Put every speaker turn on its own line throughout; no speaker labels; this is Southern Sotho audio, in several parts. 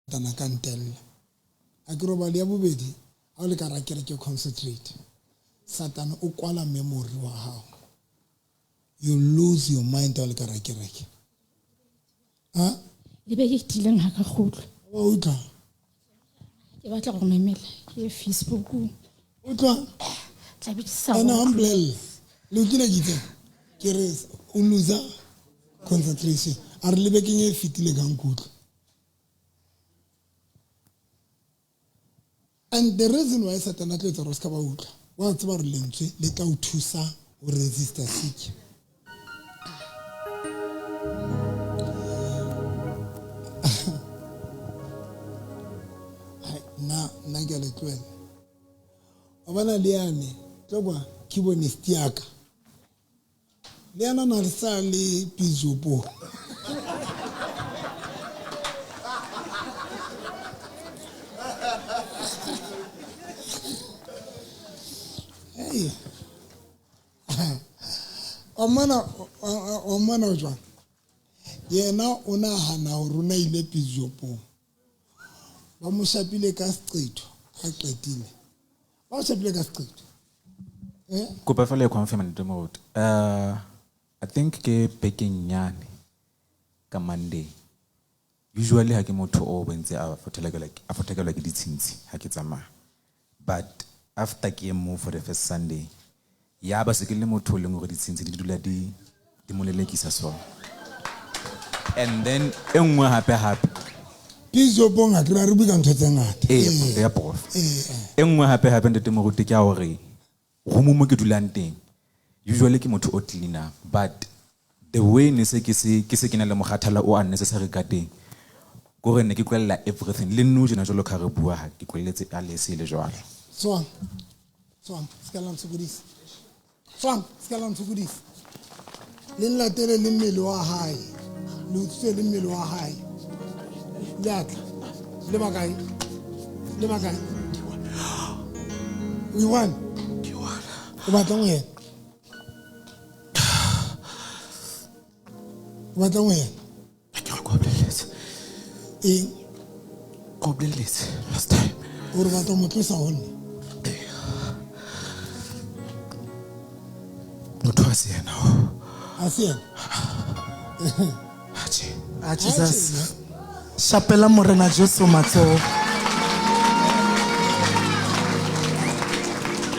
Satana ka ntella. A ke robale ya bobedi ha o le ka ra kereke concentrate. Satana o kwala memory wa hao. You lose your mind ha o le ka ra kereke. Ha?
Le beke ke tileng ha ka kgutlwa.
Wa utlwa?
Ke batla go mamela ke Facebook.
Utlwa?
Tla be ke sa.
Ena ha mpolella. Le utlwile ke itseng? Ke re o loser concentration. A re le bekeng e fetile ka nkutlwa. And the reason why Satan a tlo etsa gore o se ka ba utlwa, wa tseba gore lentswe le tla o thusa go resista sick. Nna nna ke a le tlohela. Wa bona le yane tlo kwa keyboardist ya ka. Le yena na re sa le pizopo. Hey. Wa mmona o jwang? Yena o nahana hore o na ile pizopong. Ba mo shapile ka seqetho a qetile. Ba o shapile ka seqetho. Eh?
Kopa fela e confirm ntate Moruti. I think ke bekeng nyane ka Monday. Usually ha ke motho o bontse a fothekelwa ke ditshintshi ha ke tsamaya. But after ke move for the first Sunday, ya ba se ke le motho o leng hore ditshintshi di dula di di mo lelekisa so. And then e nngwe hape hape.
Bishopong a kry-a re bue ka ntho tse ngata.
Ee, ya prof. E nngwe hape hape ntate Moruti ke ya hore room mo ke dulang teng usually ke motho o cleaner but the way ne se ke se ke se ke na le mokgathala o unnecessary ka teng kore ne ke tlohella everything le nno jena jwalo ka re bua ha ke tlohelletse a le se le jwalo.
Tswang. Tswang, se ka la ntshokodisa. Tswang, se ka la ntshokodisa. Le nlatele le mmele wa hae. Le utswitse le mmele wa hae. Le atla. Le bakae? Le bakae? We won. O batlang ho yena? O batlang ho yena?
Ke re ko boleletse.
Eng?
Ko boleletse last time.
O re batla ho mo tlosa ho nna?
Motho a se yena.
A se yena?
Atjhe.
A Jesus. Shapela Morena Jesu matsoho.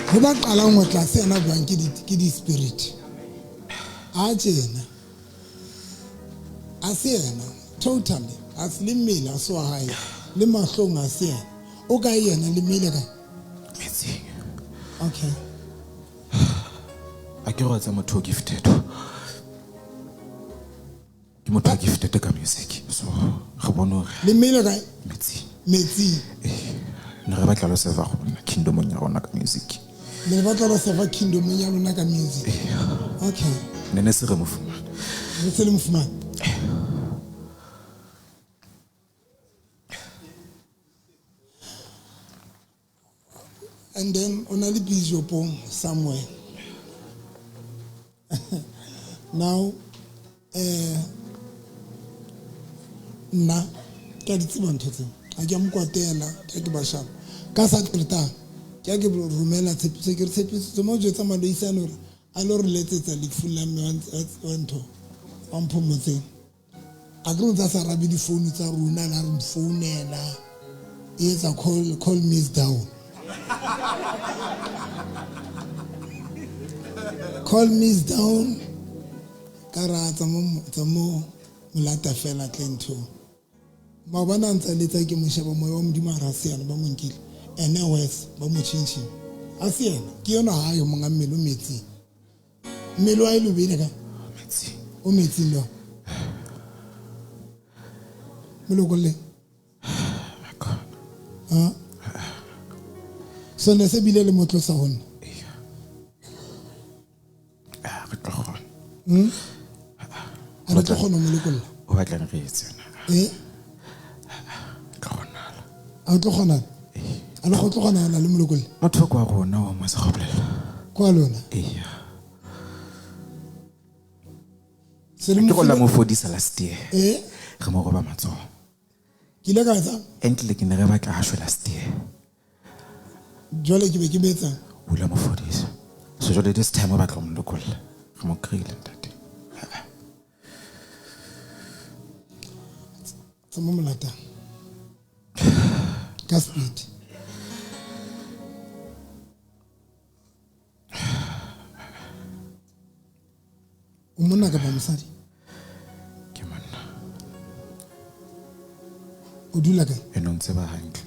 Ho ba qalang ho tla se yena buang ke di ke di spirit. A tjena. A se yena totally. A se le mmele a se wa hae le mahlong a se yena. O kae yena le mmele kae?
Metsing.
Okay.
A ke re tsa motho o gifted. Ke motho o gifted ka music. So re bone hore
Le mmele kae?
Metsing.
Metsing.
Eh. Ne re batla lo serve rona kingdomong ya rona ka music.
Ne re batla lo serve kingdomong ya lona ka music.
Eh.
Okay.
Ne ne se re mo fumana.
Ne se le mo fumana. And then o na le bishopong somewhere. Now, nna ke a di tseba ntho tseo. Ha ke a mo kwatela, ke a ke ba shapa. Ka sa qetang, ke a ke romela tshepiso, ke re tshepiso tse mo jwetsa maloisane hore a lo re letsetsa lefu la mme wa ntho wa Mphomotseng. A ke ntse a sa arabe difounu tsa rona, la re mfounela e etsa call me down. Call me down ka ra tsa mo tsa mo molata fela tle ntho. Maobane a ntse a letsa ke mo sheba moya wa Modimo a ra se yena ba mo nkile. Ene wes ba mo tjhentjhile. A se yena ke yona ha yo monga mmele o metsing. Mmele wa e lobile ka?
Metsing.
O metsing lo. Molokolle. Ha? So ne se bile le motlosa ho nna.
Ah, re tlo kgona.
A re tlo kgona ho mo lokolla.
O batlang re etse yona?
Eh?
Tlo kgonala.
A tlo kgonala? A le go tlo kgonala le mo lokolle?
Motho kwa rona wa mo se go bolela.
Kwa lona?
Ee.
Se le
Ke go la
mo
mo fodisa last year.
Eh?
Re mo roba matsoho.
Ke ile ka etsang?
Entle ke ne re batla ha shwe last year.
Jwale ke be ke metsang.
O ile a mo fodisa. So jwale this time o batla ho mo lokolla. Re mo kry-ile ntate.
Tsa mo molatang. Ka speed. O monna kapa mosadi?
Ke monna.
O dula kae?
Ene o ntseba hantle.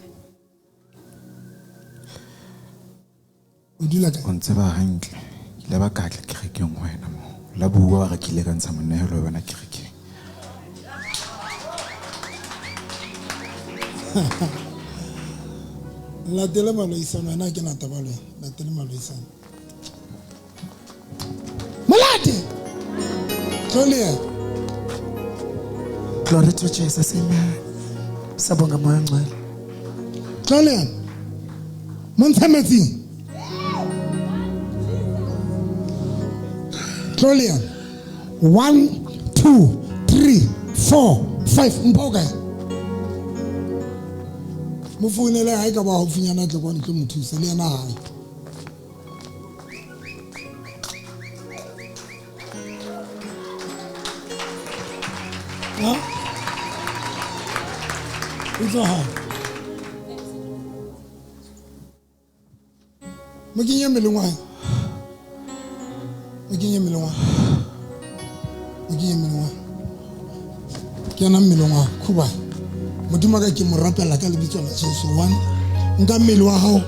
O dula kae?
O ntseba hantle. Ke ile ba ka tla kerekeng ho wena moo. La bua wa re ke ile ka ntsha monehelo wa wena kerekeng.
Latele maloisano, wena ha ke na taba le wena. Latele maloisano. Molate! Tlo le yena.
Glory to Jesus. Amen. Sabonga moya ongcwele.
Tlo le yena. Mo ntshe metsing. Tlo le yena. 1 2 3 4 5. Mpho o kae? Mo founele ha e ka ba haufinyana tle kwano tlo mo thusa le yena hae. Ha? O tswa hae. Mo kenye mmeleng wa hae. Mo kenye mmeleng wa hae. Mo kenye mmeleng wa hae. Kena mmeleng wa hae. Khuba. Modimo ka ke mo rapela ka lebitso la Jesu. 1. Nka mmele wa hao.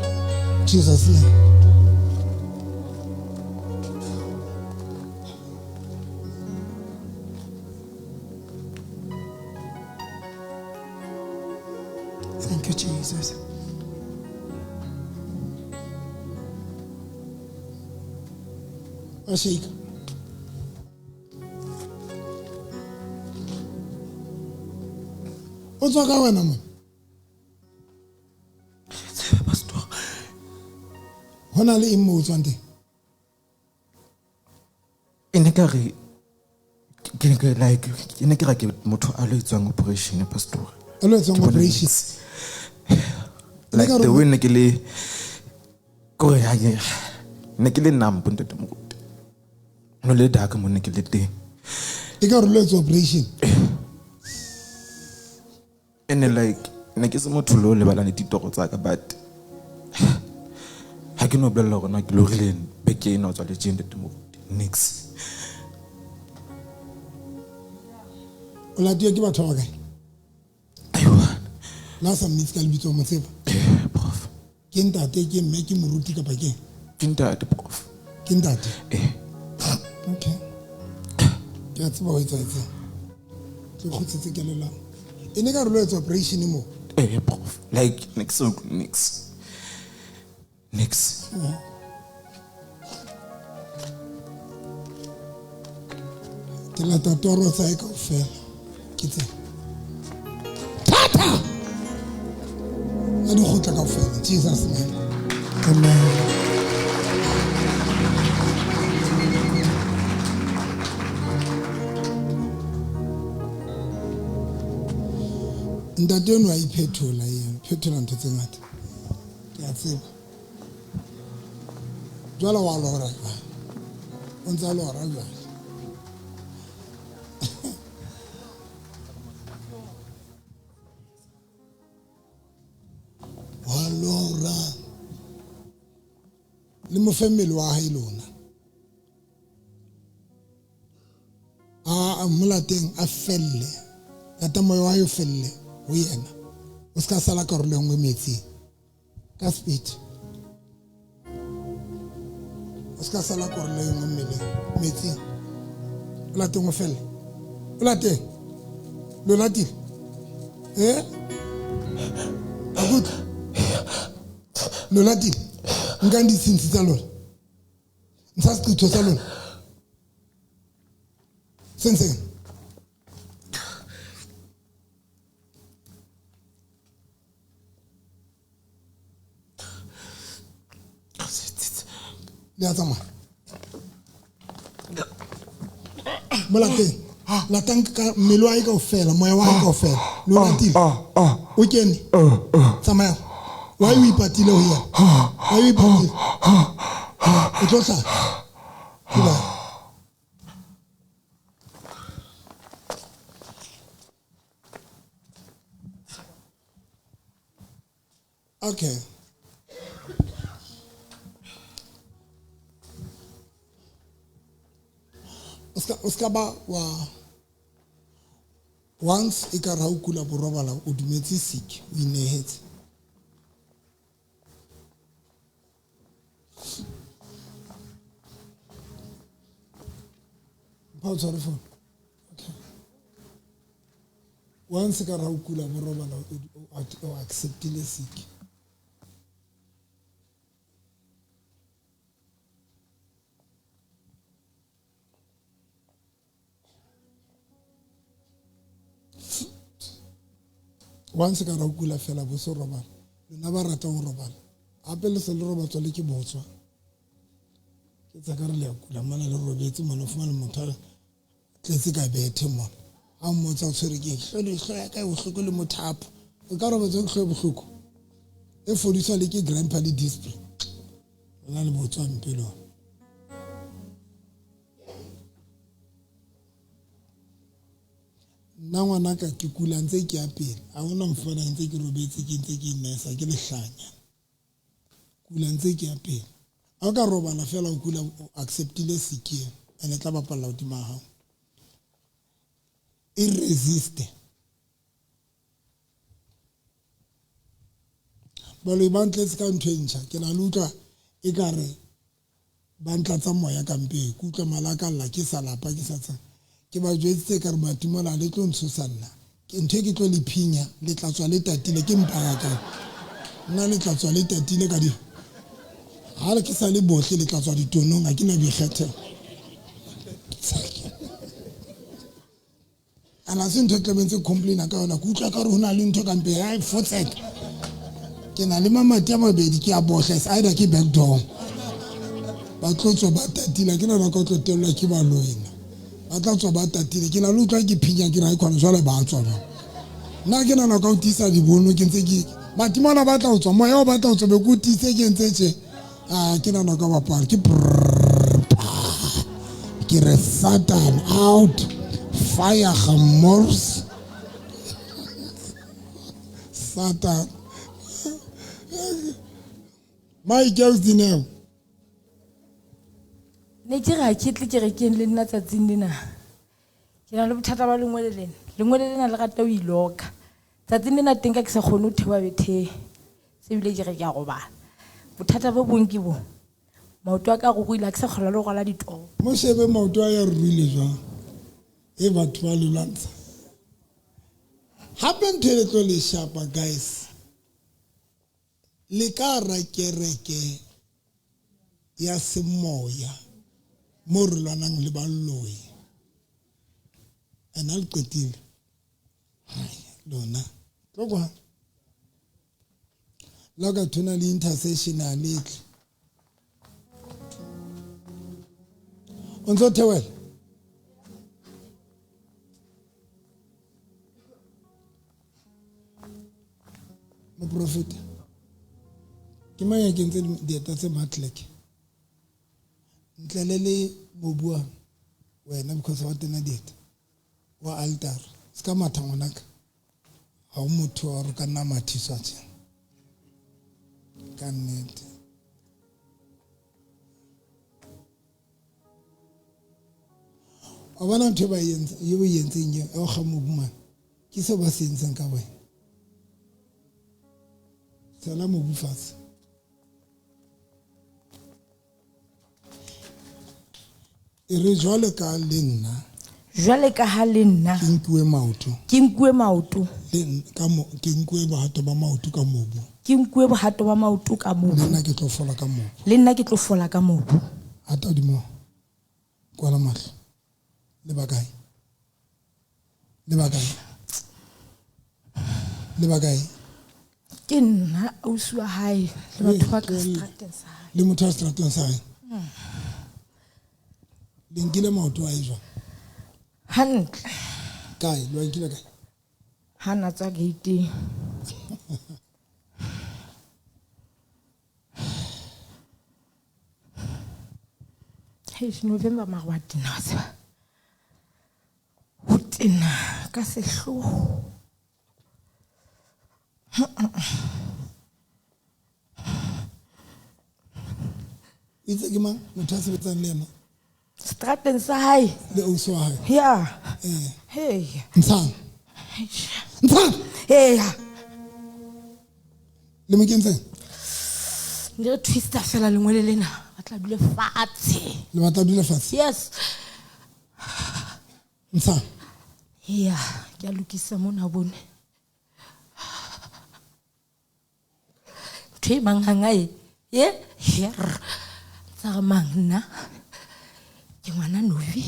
Jesus name.
Thank you, Jesus.
Wa shake. O tswa ka wena mo?
Pastor.
Ho na le eng mo o tswang teng?
E ne ka re ke ne ke like ke ne ke ra ke motho a lo etswang operation pastor.
A lo etswang
Ke bona
operation.
niks.
Ne
Like
ka
the
re-
way ne ke le kore ha ke ne ke le numb ntate moruti. No le dark mo ne ke le teng.
E ka re lo etswa operation.
Ene like ne ke se motho lo lebalang le ditoro tsa ka, but ha ke no bolella hore na ke lorile beke ena o tswa le tjeng ntate moruti. Nix.
O latuwe ke batho ba bakae?
Aiwa.
La sa mmitse ka lebitso mo tseba.
Prof.
Ke ntate, ke mme, ke moruti kapa ke eng?
Ke ntate, prof.
Ke ntate?
Eh.
Okay. Ke a tseba ho etsahetseng. Ke kgutsitse kelello. E ne ka re lo etsa operation mo?
Eh, prof. Like nix nix. Nix.
Ke lata toro tsa hae kaofela. Ke tse. Thata! Ya dikgotla kaofela. Jesus name.
Amen.
Ntate enwa a iphethola yena, phethola ntho tse ngata. Ke a tseba. Jwale wa lora jwale. O ntsa lora jwale. Wa lora. Le mo fe mmele wa hae lona. A molateng a felle. Lata moya wa hae o felle ho yena. O ska sala karolo e nngwe metsing. Ka speed. O ska sala karolo e nngwe mmeleng metsing. O lateng o felle. O lateng. Lo latile. Eh? Akutlwe. Lo latile. Nkang ditshintshi tsa lona. Ntsha seqitho sa lona. Senseng. Le a tsamaya. Mo lateng. Latang ka mmele wa hae kaofela, moya wa hae kaofela. Lo latile. O kene. Tsamaya. Why o ipatile ho yena? Why o ipatile? O tlo hlaha. Goodbye. Okay. O ska ba wa once e ka ra o kula borobala o dumetse sick o inehetse. Mpha o tshware phone. Okay. Once e ka ra o kula borobala o acceptile sick. Once ka ra o kula fela bo se robala lona ba rata go robala gape le se le robatswa le ke botswa ke tsa ka re le ya kula mona le robetse mona o fumane motho a tletse ka bethe mona a mmotsa o tshwere ke hlolo ya ka e bohloko le mothapo o ka robatswa ke tlho e bohloko e fodiswa le ke grandpa le display lona le botswa mpe lona. Nna ngwanaka ke kula ntse ke ya pele ha hona mfana ntse ke robetse ke ntse ke nesa ke lehlanya kula ntse ke ya pele ha o ka robala fela o kula o acceptile sick ene tla bapalla hodima hao e resist baloi ba ntletse ka ntho e ntjha ke na le utlwa e ka re ba ntlatsa moya ka mpeng ke utlwa malaka lla ke sa lapa ke sa tsang ke ba jwetsitse ka re matimola le tlo ntshosa nna ke ntho e ke tlo le phinya le tla tswa le tatile ke mpa ya ka nna le tla tswa le tatile ka di ha le ke sa le bohle le tla tswa ditonong ha ke na boikgethelo ana se ntho e tlametse complaina ka yona ke utlwa ka re ho na le ntho ka mpeng ha e fotseka ke na le mamati a mabedi ke a bohla it's either ke back door ba tlo tswa ba tatile ke nana ka tlo tellwa ke baloina ba tla tswa ba tatile ke na le utlwa ke phinya ke ra khona jwale ba tswa ba nna ke nana ka o tiisa dibono ke ntse ke matimana ba tla o tswa moya o batla o tswa be ke o tiise ke ntse tje a ke nana ka bapala ke ke re Satan out fire gamors Satan my girls dineo
ne ke re ha ke tle kerekeng le nna tsatsing lena ke na le bothata ba lengwele lena lengwele lena le rata ho iloka tsatsing lena teng ka ke sa kgone ho theoha betheng se bile ke re ke a robala bothata bo bong ke bo maoto a ka ruruile ha ke sa kgona le ho rwala ditopo
mo shebe maoto a ya ruruile jwang e batho ba le lwantsha hape ntho e le tlo le shapa guys le ka ra kereke ya semoya mo re lwanang le baloi ena le qetile hai lona tlo kwa la ka thona le intercession a letle o ntso theohela moprofeta ke mang ya kentse dieta tse matlek ntle le le mobuang wena because wa tena dieta wa altar se ka matha ngwanaka ha o motho wa re ka nna mathiswa tje ka nnete wa bona ntho e ba e o entseng eo ya go ga mobu mane ke seo ba se entseng ka wena tshela mobu fatshe e re jwale ka le nna
jwale ka ha le nna
ke nkuwe maoto
ke nkuwe maoto
le ka mo ke nkuwe bohato ba maoto ka mobu
ke nkuwe bohato ba maoto ka mobu
le nna ke tlo fola ka mobu
le nna ke tlo fola ka mobu
hata hodimo kwala mahlo le ba kae le ba kae le ba kae
ke nna ausi wa hae le batho ba ka seterateng sa hae
le motho wa seterateng sa hae le nkile maoto a e jwang
hantle
kae le wa nkile kae
Ha na tswa gate. Hey, November mara wa tena wa tseba. Ho tena ka sehloho.
Itse ke mang motho a sebetsang le yena?
Strateng sa hae.
Le ausi wa hae.
Ya.
Eh.
Hey.
Ntshang. Ntshang.
Hey.
Le mo kentseng?
Ne re twista fela lengwele lena. Ba tla dule fatshe.
Le batla dule fatshe?
Yes.
Ntshang.
Ya, ke a lokisa mona bone. Ntho e manghang e. Ye, her. Tsa mang nna. Ke ngwana Novi.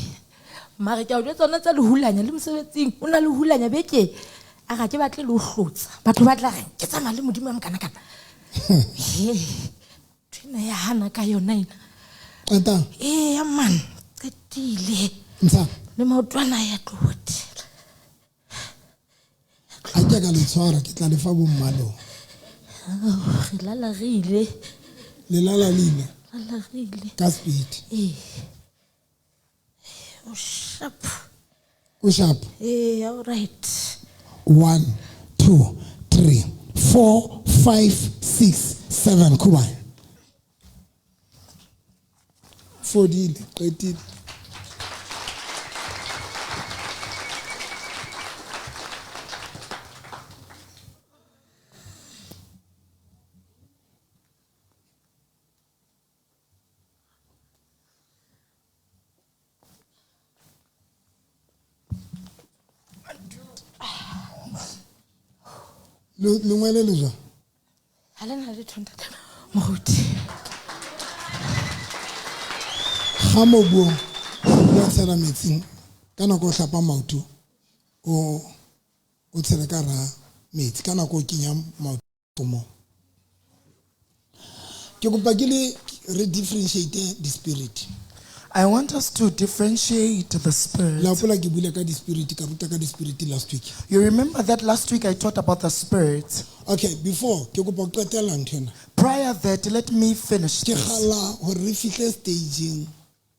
Mare ke a o jwetsa tsona tsa lehulanya le mosebetsing. O na le hulanya beke. A ga ke batle le ho hlotsa. Batho ba tla reng ke tsamaya le Modimo ya mokanakana. He. Ntho ena ya hana ka yona ena.
Qetang.
Eya man, qetile.
Ntshang.
Le maotwana ya tlohotela.
Ha ke ka le tshwara ke tla le fa bommalong.
Re lala re ile.
Le lala le ile.
Lala re ile.
Ka speed.
Ee. O sharp.
O sharp.
Ee, all right.
1 2 3 4 5 6 7 Kuba. Fodile, qetile. Lengwele le jwang?
Ha le na letho ntate Moruti.
Ga mobu o tshela metsing ka nako o hlapa maoto o tshele ka ra metsi ka nako o kenya maoto mo. Ke kopa ke le re differentiate the spirit.
I want us to differentiate the spirit.
La hopola ke bule ka di spirit ka ruta ka di spirit last week.
You remember that last week I taught about the spirit.
Okay, before ke kopa ho qetela ntho ena.
Prior that, let me finish
Ke
this.
kgalla hore re fihle stageng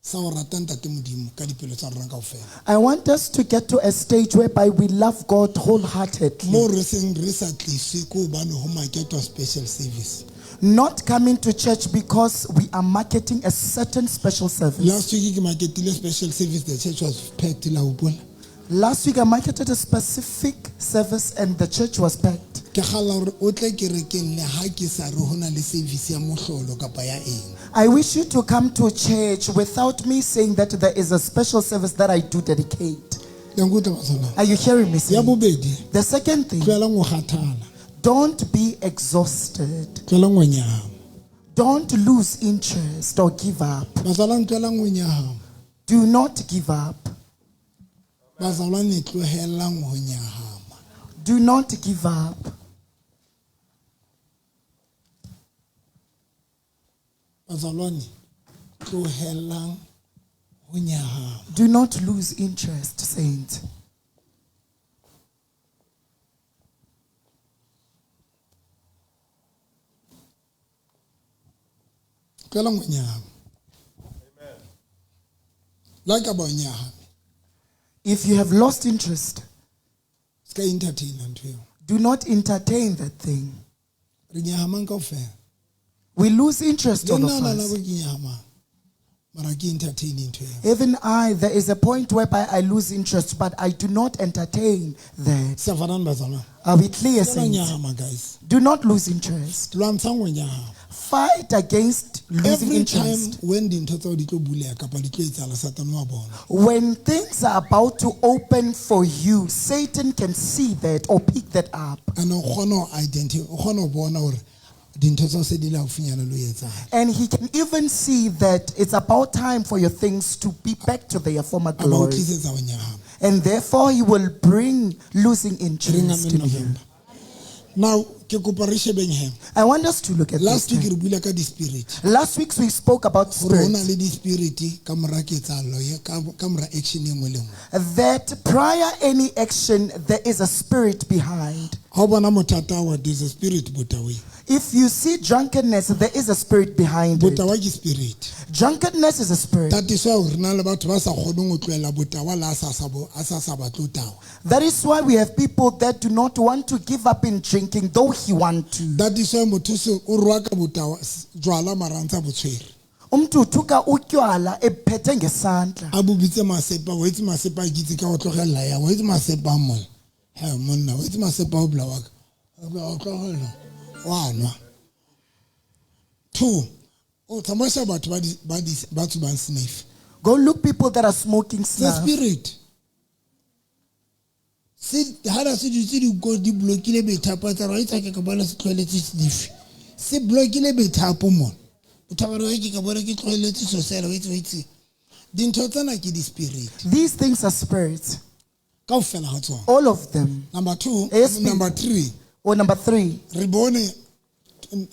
sa ho rata Ntate Modimo ka dipelo tsa rona kaofela.
I want us to get to a stage whereby we love God wholeheartedly.
Mo re seng re sa tliswe ke hobane ho marketwa special service.
Not coming to church because we are marketing a certain special service.
Last week ke marketile special service, the church was packed la hopola.
Last week I marketed a specific service and the church was packed.
Ke kgalla hore o tle kerekeng le ha ke sa re ho na le service ya mohlolo kapa ya eng.
I wish you to come to church without me saying that there is a special service that I do dedicate.
Le nkutlwa batswana?
Are you hearing me?
Ya
Say?
bobedi,
The second thing,
tlohelang ho kgathala.
don't be exhausted.
Tlohelang ho nyahama.
Don't lose interest or give up.
Bazalwane, tlohelang ho nyahama.
Do not give up.
Bazalwane, tlohelang ho nyahama.
Do not give up.
Bazalwane, tlohelang ho nyahama.
Do not lose interest, saints.
Tlohelang ho nyahama. Le ha ka ba o nyahame,
If you have lost interest,
se ka entertain ntho eo.
do not entertain that thing.
Re nyahamang kaofela.
We lose interest,
Le
all of
nna na
us.
nako ke nyahamang, mara ke entertain ntho eo.
Even I, there is a point whereby I lose interest, but I do not entertain that.
Siyavanani bazalwane?
Are we clear,
Tlohelang
saints?
nyahama, guys.
Do not lose interest.
Lwantshang ho nyahama.
Fight against losing
Every time
interest.
when dintho tsa hao di tlo buleha kapa di tlo etsahala, Satane wa bona.
When things are about to open for you, Satan can see that or pick that up.
And o kgona ho identify, o kgona ho bona hore dintho tsa hao se di le haufinyana le ho etsahala.
And he can even see that it's about time for your things to be back to their former
A ba o
glory.
tlisetsa ho nyahama.
And therefore, he will bring losing
Re
interest
amen
in you.
November. Now, Ke kopa re shebeng he.
I want us to look at
Last
this.
week re buile ka di-spirit.
Last week we spoke about
Gore ho na
spirits.
le di-spirit ka mora ketsahalo ya ka mora action e nngwe le nngwe.
That prior any action, there is a spirit behind.
Ha o bona mothata there's a spirit botaweng.
If you see drunkenness, there is a spirit behind it.
Botawa ke spirit.
Drunkenness is a spirit.
That is why re na le batho ba sa kgoneng ho tlohela botawa le a sa batle ho tawa.
That is why we have people that do not want to give up in drinking, though he want to.
That is why motho se o rwaka botawa jwala mara a ntse a bo tshwere.
Umntu uthuka utywala ephethe ngesandla.
A bo bitse masepa, o etse masepa a ke itse ka go tlogella yang, o etse masepa a mona. He monna, o etse masepa a o bolawa ka. O tlogella. Wa nwa. Two, o tsamaisa batho ba tsubang snuff.
Go look people that are smoking
It's a
snuff.
spirit. Se ha se dutse di blokile methapo tsa rona, itse ke ka bona se tlohelletse snuff. Se blokile methapo mona. Motho a re, ke ka bona ke tlohelletse sosela, o itse. Dintho tsena ke di-spirit.
These things are spirits.
Kaofela ha tsona.
All of them.
Number two,
Yes,
number three.
Or number three.
Re bone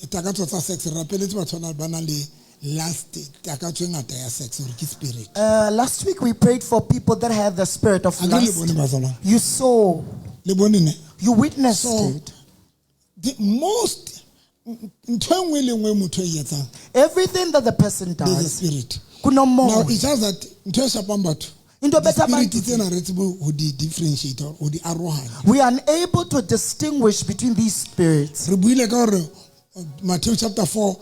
takatso tsa sex, re rapeletse batho ba nang le last takatso e ngata ya sex hore ke spirit.
Last week we prayed for people that have the spirit of
A ke le
lust.
bone bazalwane?
You saw,
Le bone ne?
you witnessed
So,
it.
the most ntho e nngwe le nngwe motho e etsang,
Everything that the person
there's a
does,
spirit. Now
kunomoya.
it's just that ntho e shapang batho,
Into betha
spirit
abantu.
tsena re tsebe ho di differentiate or ho di arohanya.
We are unable to distinguish between these spirits.
Re buile ka hore Matthew chapter 4,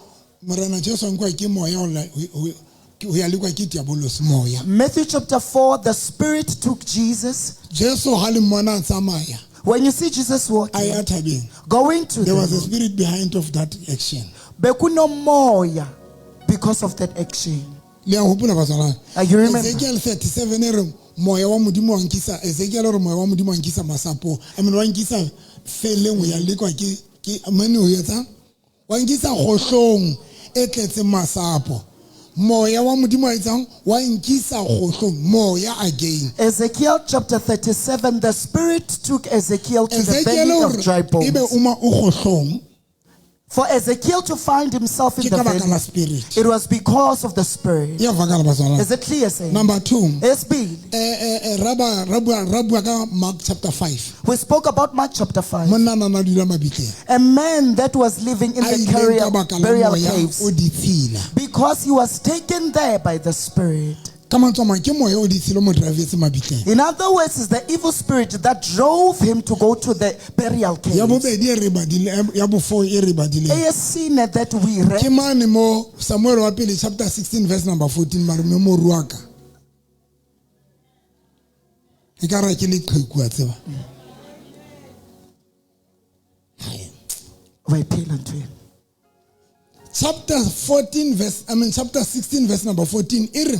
Morena Jesu a nkwa ke moya ho ya lekwa ke diabolos moya.
Matthew chapter 4, the spirit took Jesus.
Jesu ha le mmona a tsamaya,
When you see Jesus
a
walking,
ya thabeng,
going to
there was a
the
spirit behind of that action.
bekunomoya because of that action.
Le a hopola bazalwane?
You remember?
Ezekiel 37 e re moya wa Modimo wa nkisa, Ezekiel o re moya wa Modimo wa nkisa masapo. I mean wa nkisa feleng ho ya lekwa ke mane ho etsang? Wa nkisa kgohlong e tletseng masapo. Moya wa Modimo wa etsang? Wa nkisa kgohlong, moya again.
Ezekiel chapter 37, the spirit took Ezekiel to the
Ezekiel
valley
o
of dry
re ebe
bones.
o ma o kgohlong
For Ezekiel to find himself in
ke
the
ka baka la
valley,
spirit.
it was because of the spirit.
E a vakala bazalwane.
Is it clear, saying?
Number 2.
SB,
Ra bua ka Mark chapter 5.
we spoke about Mark chapter 5.
Monna a na dula mabitleng.
A man that was living in
A
the
ileng ka
burial,
baka la
burial
moya
caves
o ditshila.
because he was taken there by the spirit.
Ka mantswe a mang, ke moya o ditshila o mo drivetse mabitleng.
In other words, it's the evil spirit that drove him to go to the burial
Ya
caves.
bobedi e re badile, ya bofo e re badileng.
Eyesine that we read.
Ke mane mo Samuel wa pele chapter 16 verse number 14 mare me mo ruaka. E ka re ke leqheku wa tseba. Hai.
Wa e phela ntho eno.
Chapter 14 verse, I mean chapter 16 verse number 14 e re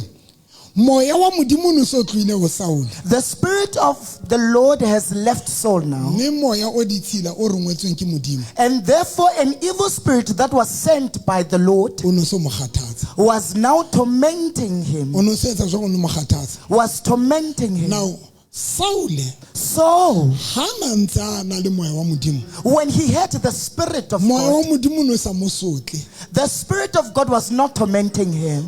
moya wa Modimo o no so tlohile ho Saul.
The spirit of the Lord has left Saul now.
Mme moya o ditshila o rongwetsweng ke Modimo
And therefore, an evil spirit that was sent by the Lord
o no so mo kgathatsa.
was now tormenting him.
O no se etsa jwang o no mo kgathatsa.
Was tormenting him.
Now Saul
So,
ha na ntse a na le moya wa Modimo,
when he had the spirit of
moya wa
God,
Modimo o no sa mo sotle.
the spirit of God was not tormenting him.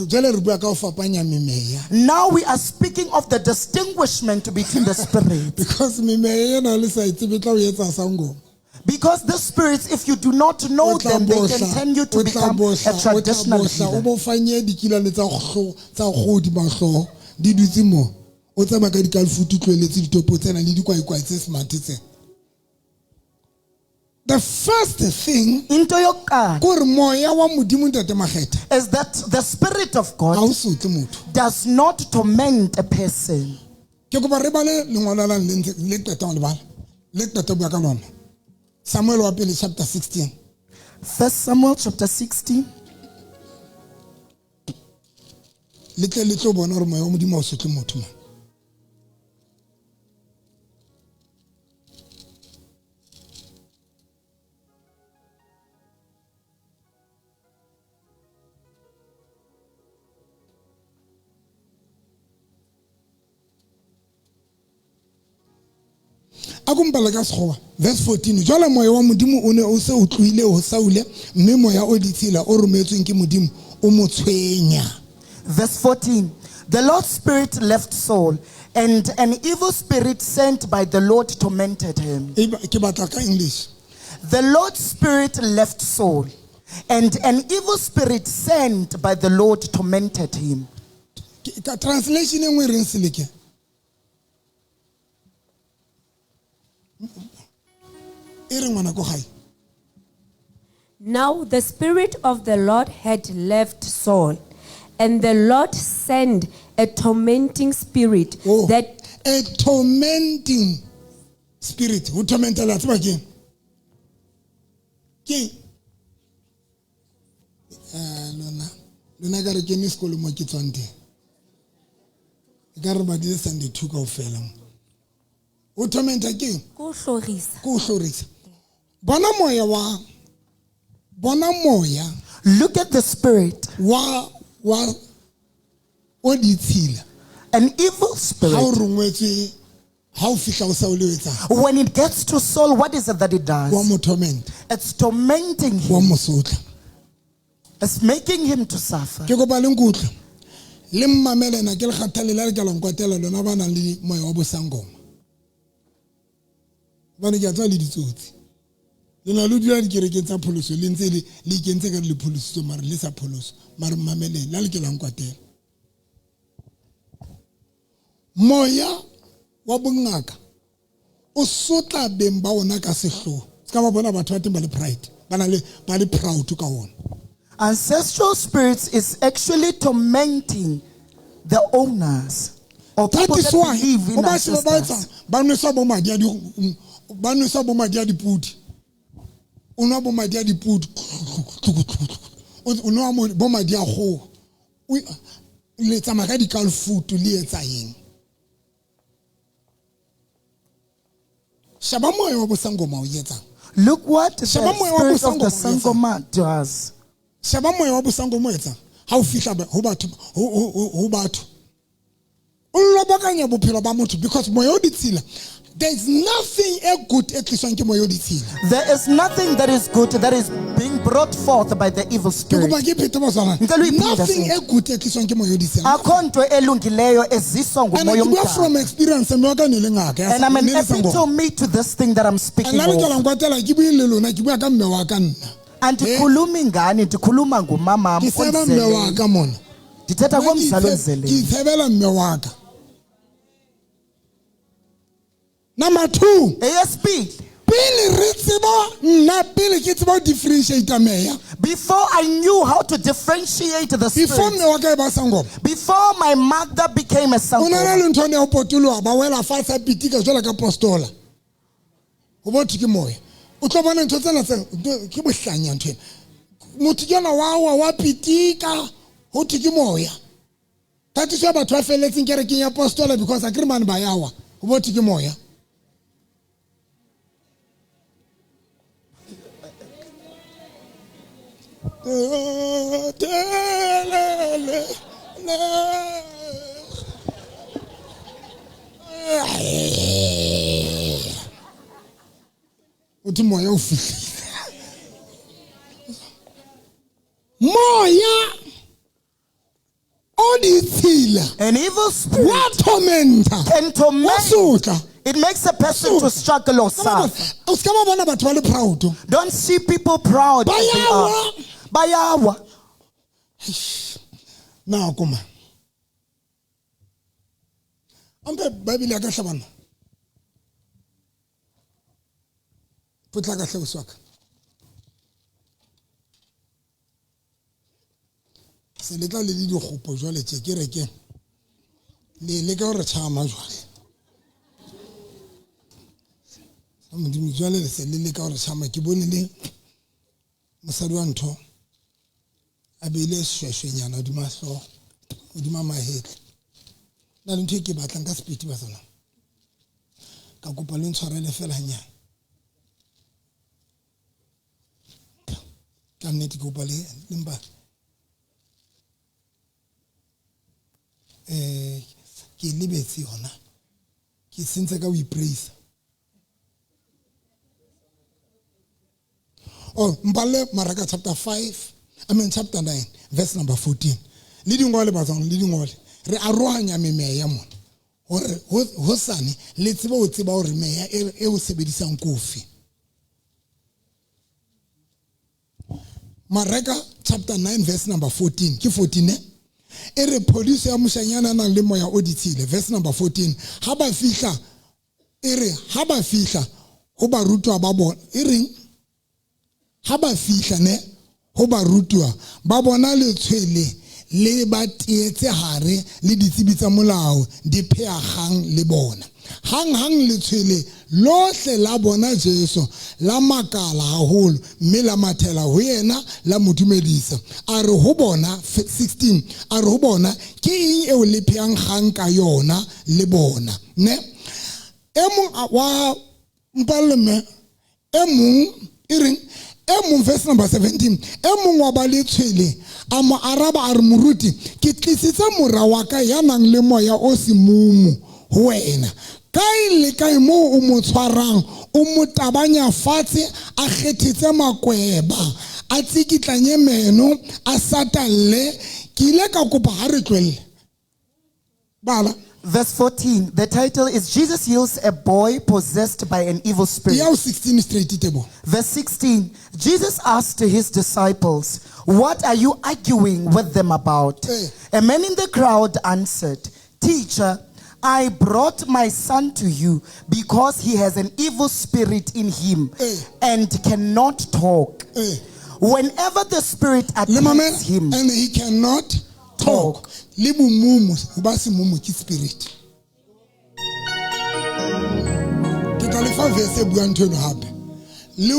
Jwale re bua ka ho fapanya memeya.
Now we are speaking of the distinguishment between the spirit.
Because memeya ena le sa e tsebe e tla o etsa sangoma.
Because the spirits, if you do not know
O tla
them, they can
bohla,
turn you to
o tla
become
bohla,
a
o tla
traditional
bohla, o
healer.
bo fanye dikilane tsa kgodi mahlooho di dutse mo. O tsamaya ka dikalifutu tlohelletse ditopo tsena le dikwaikwai tse smart tsena. The first thing
Into yokuqala
ke hore moya wa Modimo ntate Makgetha
is that the spirit of
ha
God
o sotle motho.
does not torment a person.
Ke kopa re bale lengolo la le ntse le qetang ho le bala. Le qeta ho bua ka lona. Samuel wa pele chapter 16.
First Samuel chapter 16.
Le tle le tlo bona hore moya wa Modimo ha o sotle motho man. A ko mpale ka Sekgowa, verse 14. Jwale moya wa Modimo o ne o se o tlohile ho Saule, mme moya o ditshila o rometsweng ke Modimo o mo tshwenya.
Verse 14. The Lord's spirit left Saul, and an evil spirit sent by the Lord tormented him.
Ke batla ka English.
The Lord's spirit left Saul, and an evil spirit sent by the Lord tormented him.
Ka translation e nngwe e reng seleke? E re ngwana ko gae.
Now the Spirit of the Lord had left Saul, and the Lord sent a tormenting spirit
Oh,
that
a tormenting spirit. Ho tormentela a tseba keng? Keng? Eh, lona ka re kene sekolo mo ke tswang teng. E ka re badile Sunday 2 kaofela mo. Ho tormenta keng?
Ke ho hlorisa.
Ke ho hlorisa. Bona moya wa, bona moya.
Look at the spirit.
Wa o ditshila.
An evil spirit.
Ha o rongwetswe, ha o fihla o sa o le etsang.
When it gets to Saul, what is it that it does?
Wa mo torment.
It's tormenting him.
Wa mo sotla.
It's making him to suffer.
Ke kopa le nkutlwe. Le mmamele na ke le kgathale le ke la nkwatela lona ba nang le moya wa bosangoma. Hobane ke a tswa le ditsotsi. Le na le dula dikerekeng tsa pholoso, le ntse le ikentse ka le pholositswe, mare le sa pholoso. Mare mmameleng, la le ke la nkwatela. Moya wa bongaka o sotla beng ba ona ka sehloho. Se ka ba bona batho ba teng ba le pride, ba na le, ba le proud ka ona.
Ancestral spirits is actually tormenting the owners or
That
people
is
that
why
believe in
o ba sheba ba
ancestors.
etsang, ba nwesa bo madi a di, ba nwesa bo madi a dipudi. O nwa bo madi a dipudi. O nwa bo madi a kgoho. O le tsamaya ka dikalfutu le etsa eng? Sheba moya wa bosangoma o etsang.
Look what the
Sheba moya wa
spirit of the
bosangoma o etsang.
sangoma does.
Sheba moya wa bosangoma o etsang. Ha o fihla ho batho, ho batho. O lobokanya bophelo ba motho because moya o ditshila. There is nothing e good e tliswang ke moya o ditshila.
There is nothing that is good that is being brought forth by the evil
Ke
spirit.
kopa ke phete batswana.
Ngicela uyiphinde
Nothing
futhi.
e good e tliswang ke moya o ditshila.
Akho nto elungileyo eziswa
And
ngumoya
ke bua
omdaka.
from experience, mme wa ka ne le ngaka ya
And I'm an
ne le sangoma.
epitome to this thing that I'm speaking
And la le ke
of.
la nkwatela, ke bue le lona, ke bua ka mme wa ka nna.
Andikhulumi ngani, ndikhuluma ngumamam
Ke seba mme wa
ondizeleyo.
ka mona.
Ndithetha
Nna
ngomzali
ke
ondizeleyo.
itshebela mme wa ka. Number 2.
Eyesibili.
Pele re tseba nna, pele ke tseba ho differentiate meya.
Before I knew how to differentiate the
Before
spirits.
mme wa ka e ba sangoma.
Before my mother became a
O na
sangoma.
le ntho ene ya ho potoloha, ba wela fatshe a pitika jwalo ka postola. Ho bo thwe ke moya. O tlo bona ntho tsena tse, ntho, ke bohlanya ntho ena. Motho ke yena wa wa, wa pitika, ho thwe ke moya. That is why batho ba felletseng kerekeng ya postola because akere mane ba ya wa. Ho bo thwe ke moya. Uthi moya o fihlile. Moya o ditshila.
An evil spirit
Wa tormenta.
can torment.
Wa sotla.
It makes a person to struggle or suffer.
O ska ba bona batho ba le proud.
Don't see people proud. As they are.
Bayawa.
Bayawa.
Na kuma. Ampe Bible ya ka hlabana. Potla ka hle o swaka. Se le tla le le dikgopo jwale tje ke re ke. Le le ka hore tjhama jwale. Sa Modimo jwale le se le le ka hore tjhama ke bone le mosadi wa ntho a beile seshweshwenyana hodima hlooho, hodima mahetla. Na le ntho e ke batlang ka sepiti ba tsona. Ka kopa le ntshwarele fela hanyane. Ka nnete ke kopa le mpa. Ke lebetse yona. Ke sentse ka ho ipraise. Oh, mpalle Mareka chapter 5, I mean chapter 9, verse number 14. Le dingole batswana, le dingole. Re arohanya memeya mona. Hore hosane le tsebe ho tseba hore meya e o sebedisang kofi. Mareka chapter 9 verse number 14. Ke 14 eh? E re phodiso ya moshanyana a nang le moya o ditshile, verse number 14. Ha ba fihla, e re ha ba fihla ho barutwa ba bona, e reng ha ba fihla ne ho barutwa ba bona letshwele le ba teetse hare le ditsebi tsa molao di pheagang le bona. Hang hang letshwele lohle la bona Jesu la makala haholo mme la mathela ho yena la mo dumedisa. A re ho bona, 16, a re ho bona, ke eng eo le pheang kgang ka yona le bona ne? E mong wa mpalle mme e mong e reng e mong, verse number 17, e mong wa ba letshwele a mo araba a re, moruti, ke tlisitse mora wa ka ya nang le moya o semumu ho wena. Kae le kae moo o mo tshwarang, o mo tabanya fatshe, a kgethetse makweba, a tsikitlanye meno, a satalle. Ke ile ka kopa ha re tlohelle. Bala.
Verse 14, the title is Jesus Heals a Boy Possessed by an Evil Spirit.
Ya o 16 straight tebo.
Verse 16, Jesus asked his disciples, "What are you arguing with them about?"
Eh.
A man in the crowd answered, "Teacher, I brought my son to you because he has an evil spirit in him
Eh.
and cannot talk.
Eh.
Whenever the spirit
Le mamela,
attacks him,
and he cannot talk. Le bomumu, ho ba semumu ke spirit. Ke tla le fa verse e buang ntho eno hape. Le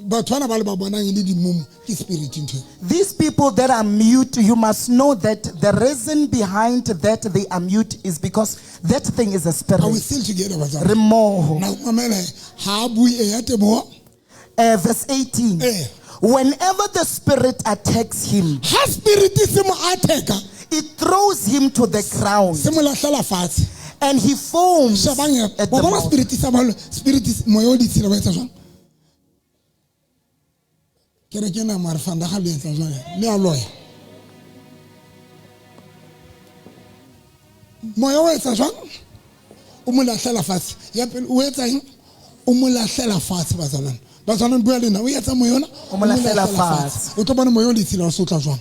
batho bana ba le ba bonang e le dimumu ke spirit ntho eno.
These people that are mute, you must know that the reason behind that they are mute is because that thing is a
Are we
spirit.
still together, batswadi?
Re mmoho.
Na mamela he, ha a bue e ya teboho.
Verse 18.
Eh.
Whenever the spirit attacks him,
Ha spirit se mo attacka,
it throws him to the ground
se mo lahlela fatshe.
and he foams
Shebang he,
at
wa
the
bona
mouth.
spirit sa balo, spirit moya o ditshila ba etsa jwang? Ke re ke na mare fanda ga le etsa jwang? Le a loya. Moya o etsa jwang? O mo lahlela fatshe. Ya pele o etsa eng? O mo lahlela fatshe, bazalwane. Bazalwane, bua le nna, o etsa moya ona?
O mo lahlela fatshe.
O tlo bona moya o ditshila o se o tla jwang?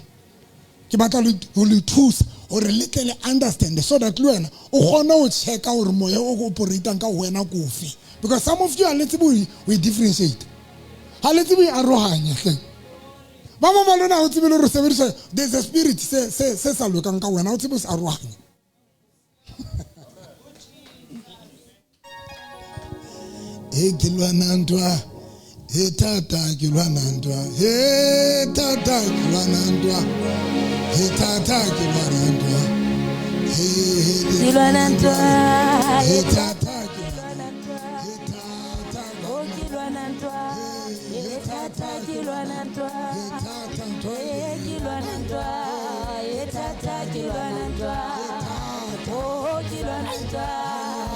Ke batla ho le thusa hore le tle le understand so that le wena o kgone ho checka hore moya o o operatang ka ho wena ke ofe. Because some of you ha le tsebe ho e differentiate. Ha le tsebe ho e arohanya hleng. Ba bang ba lona ha o tsebe le hore o sebedisa, there's a spirit se sa lokang ka wena, ha o tsebe ho se arohanya. E ke lwana ntwa, e thata ke lwana ntwa, e thata ke lwana ntwa, e thata ke lwana ntwa,
Ke lwana ntwa,
e thata ke lwana ntwa, e thata
Oh, ke lwana ntwa, e thata ke lwana ntwa,
e thata ntwa,
e ke lwana ntwa, e thata ke lwana ntwa, oh, ke lwana ntwa,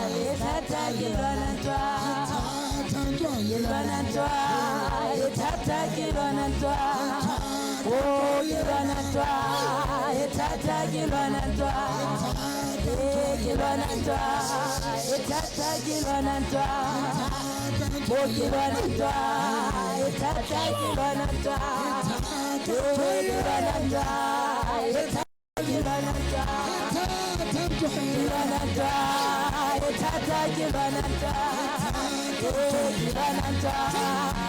e thata ke lwana ntwa,
thata ntwa,
ke lwana ntwa, e thata ke lwana ntwa, oh, ke lwana ntwa, e thata ke lwana ntwa, e ke lwana ntwa, e thata ke lwana ntwa, oh, ke lwana ntwa, e thata ke lwana ntwa, e ke lwana ntwa, e thata ke lwana ntwa, ke lwana ntwa, e thata ke lwana ntwa, e ke lwana ntwa,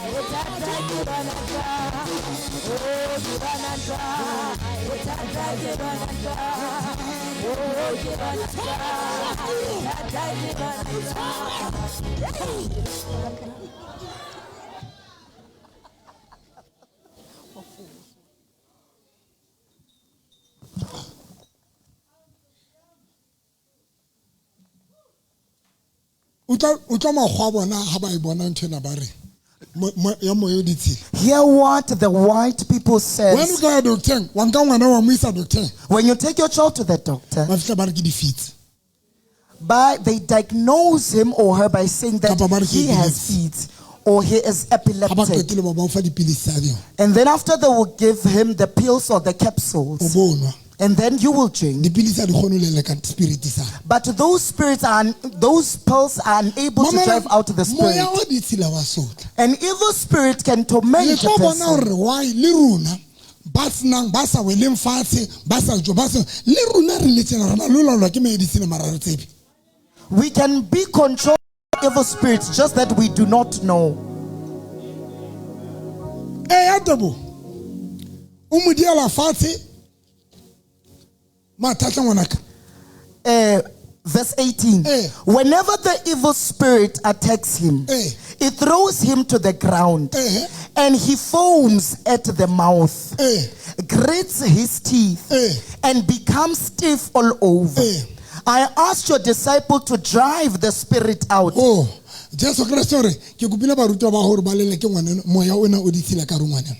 e thata ke lwana ntwa, oh, ke lwana ntwa, e thata ke lwana ntwa, oh, ke lwana ntwa, e thata ke lwana ntwa.
Utlwa makgwa a bona ha ba e bona ntho ena ba re, ya moya o ditshila.
Hear what the white people
Wena
says.
o ka ya doctor-eng, wa nka ngwana wa mo isa doctor-eng.
When you take your child to the doctor,
Ba fihla ba re ke di-fits.
they diagnose him or her by saying that
Kapa ba re ke
he has
epilepsy.
fits Or he is
Ga ba
epileptic.
qetile ba ba o fa dipilisi tsa yona.
And then after they will give him the pills or the capsules.
O bonwa.
And then you will drink.
Dipilisi ha di kgone ho leleka spirit sa.
But those spirits are those pills are unable to
Mamela,
drive out the spirit.
Moya o ditshila wa sotla.
An evil spirit can
Le
torment a
tlo bona
person.
hore why le rona ba senang ba sa weleng fatshe ba sa jo ba sa le rona re le tjena rena lo laolwa ke meya ditshila mara re tsebe.
We can be controlled by evil spirits, just that we do not know.
Eya tebo o mo diela fatshe mathata ngwanaka.
Verse 18.
Eh.
Whenever the evil spirit attacks him,
Eh.
it throws him to the ground,
Eh.
and he foams at the mouth,
Eh.
grits his teeth,
Eh.
and becomes stiff all over.
Eh.
I asked your disciple to drive the spirit out.
Oh, Jesu Kreste o re ke kopile barutwa ba hore ba leleke ngwaneno moya ona o ditshila ka re ngwaneno.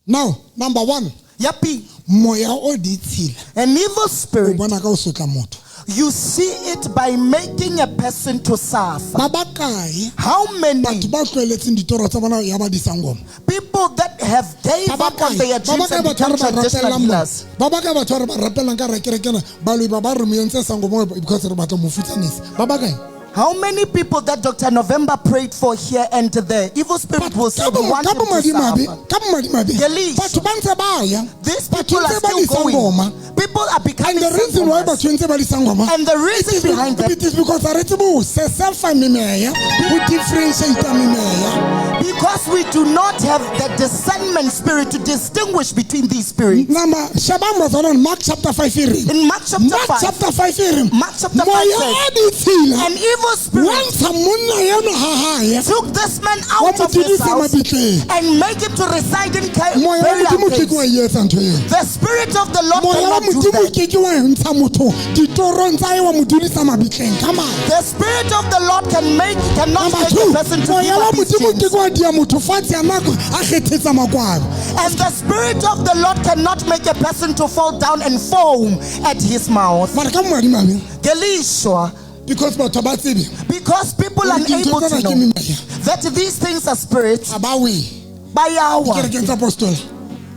Now, number one,
Yapi,
moya o ditshila
an evil
o
spirit,
bona ka o sotla motho.
you see it by making a person to suffer.
Ba bakae
How many
batho ba tlohelletseng ditoro tsa bona ya ba disangoma?
people that have gave
Ba
up on their
bakae ba
dreams
bakae
and
batho
become
ba re ba
traditional
rapelang mo?
healers?
Ba bakae batho ba re ba rapelang ka hara kereke ena, baloi ba ba re mo entse sangoma because re batla mo futsanisa. Ba bakae?
How many people that Dr. November prayed for here and there? Evil spirit will say,
Ka
we want
ka
him to
bomadimabe,
suffer.
ka bomadimabe,
Ngelishwa.
batho ba ntse ba ya.
These
Batho
people are
ntse ba
still
di
going.
sangoma.
People are
And
becoming
the reason why
sangomas.
batho ntse ba di sangoma
And the reason behind that,
it is because ha re tsebe ho sesefa memeya, ho differentiate memeya.
because we do not have the discernment spirit to distinguish between these spirits.
Nama shebang bazalwane Mark chapter 5 e reng?
In Mark chapter
Mark
5,
chapter 5 e reng?
Mark chapter 5
Moya
says,
o ditshila
an evil
wa
spirit
ntsha monna enwa ha hae
took this man
wa
out
mo
of his
dudisa
house
mabitleng.
and make him to reside in
Moya wa
burial
Modimo o ke ke wa
caves.
e etsa ntho eo.
The spirit of the Lord
Moya wa
cannot do
Modimo o
that.
ke ke wa ntsha motho ditorong tsa hae wa mo dudisa mabitleng. Come on.
The spirit of the Lord cannot
Number
make
two,
a person to
moya
give
wa
up his
Modimo o ke
dreams.
ke wa dia motho fatshe a nako a kgethetsa makwalo.
And the spirit of the Lord cannot make a person to fall down and foam at his mouth.
Mara ka bomadimabe,
Gelishwa,
because batho ba tsebe
because people are
hore dintho
unable
tsena
to
ke
know
memoya,
that these things are spirits.
ha ba we
Bayawa
kerekeng tsa apostola.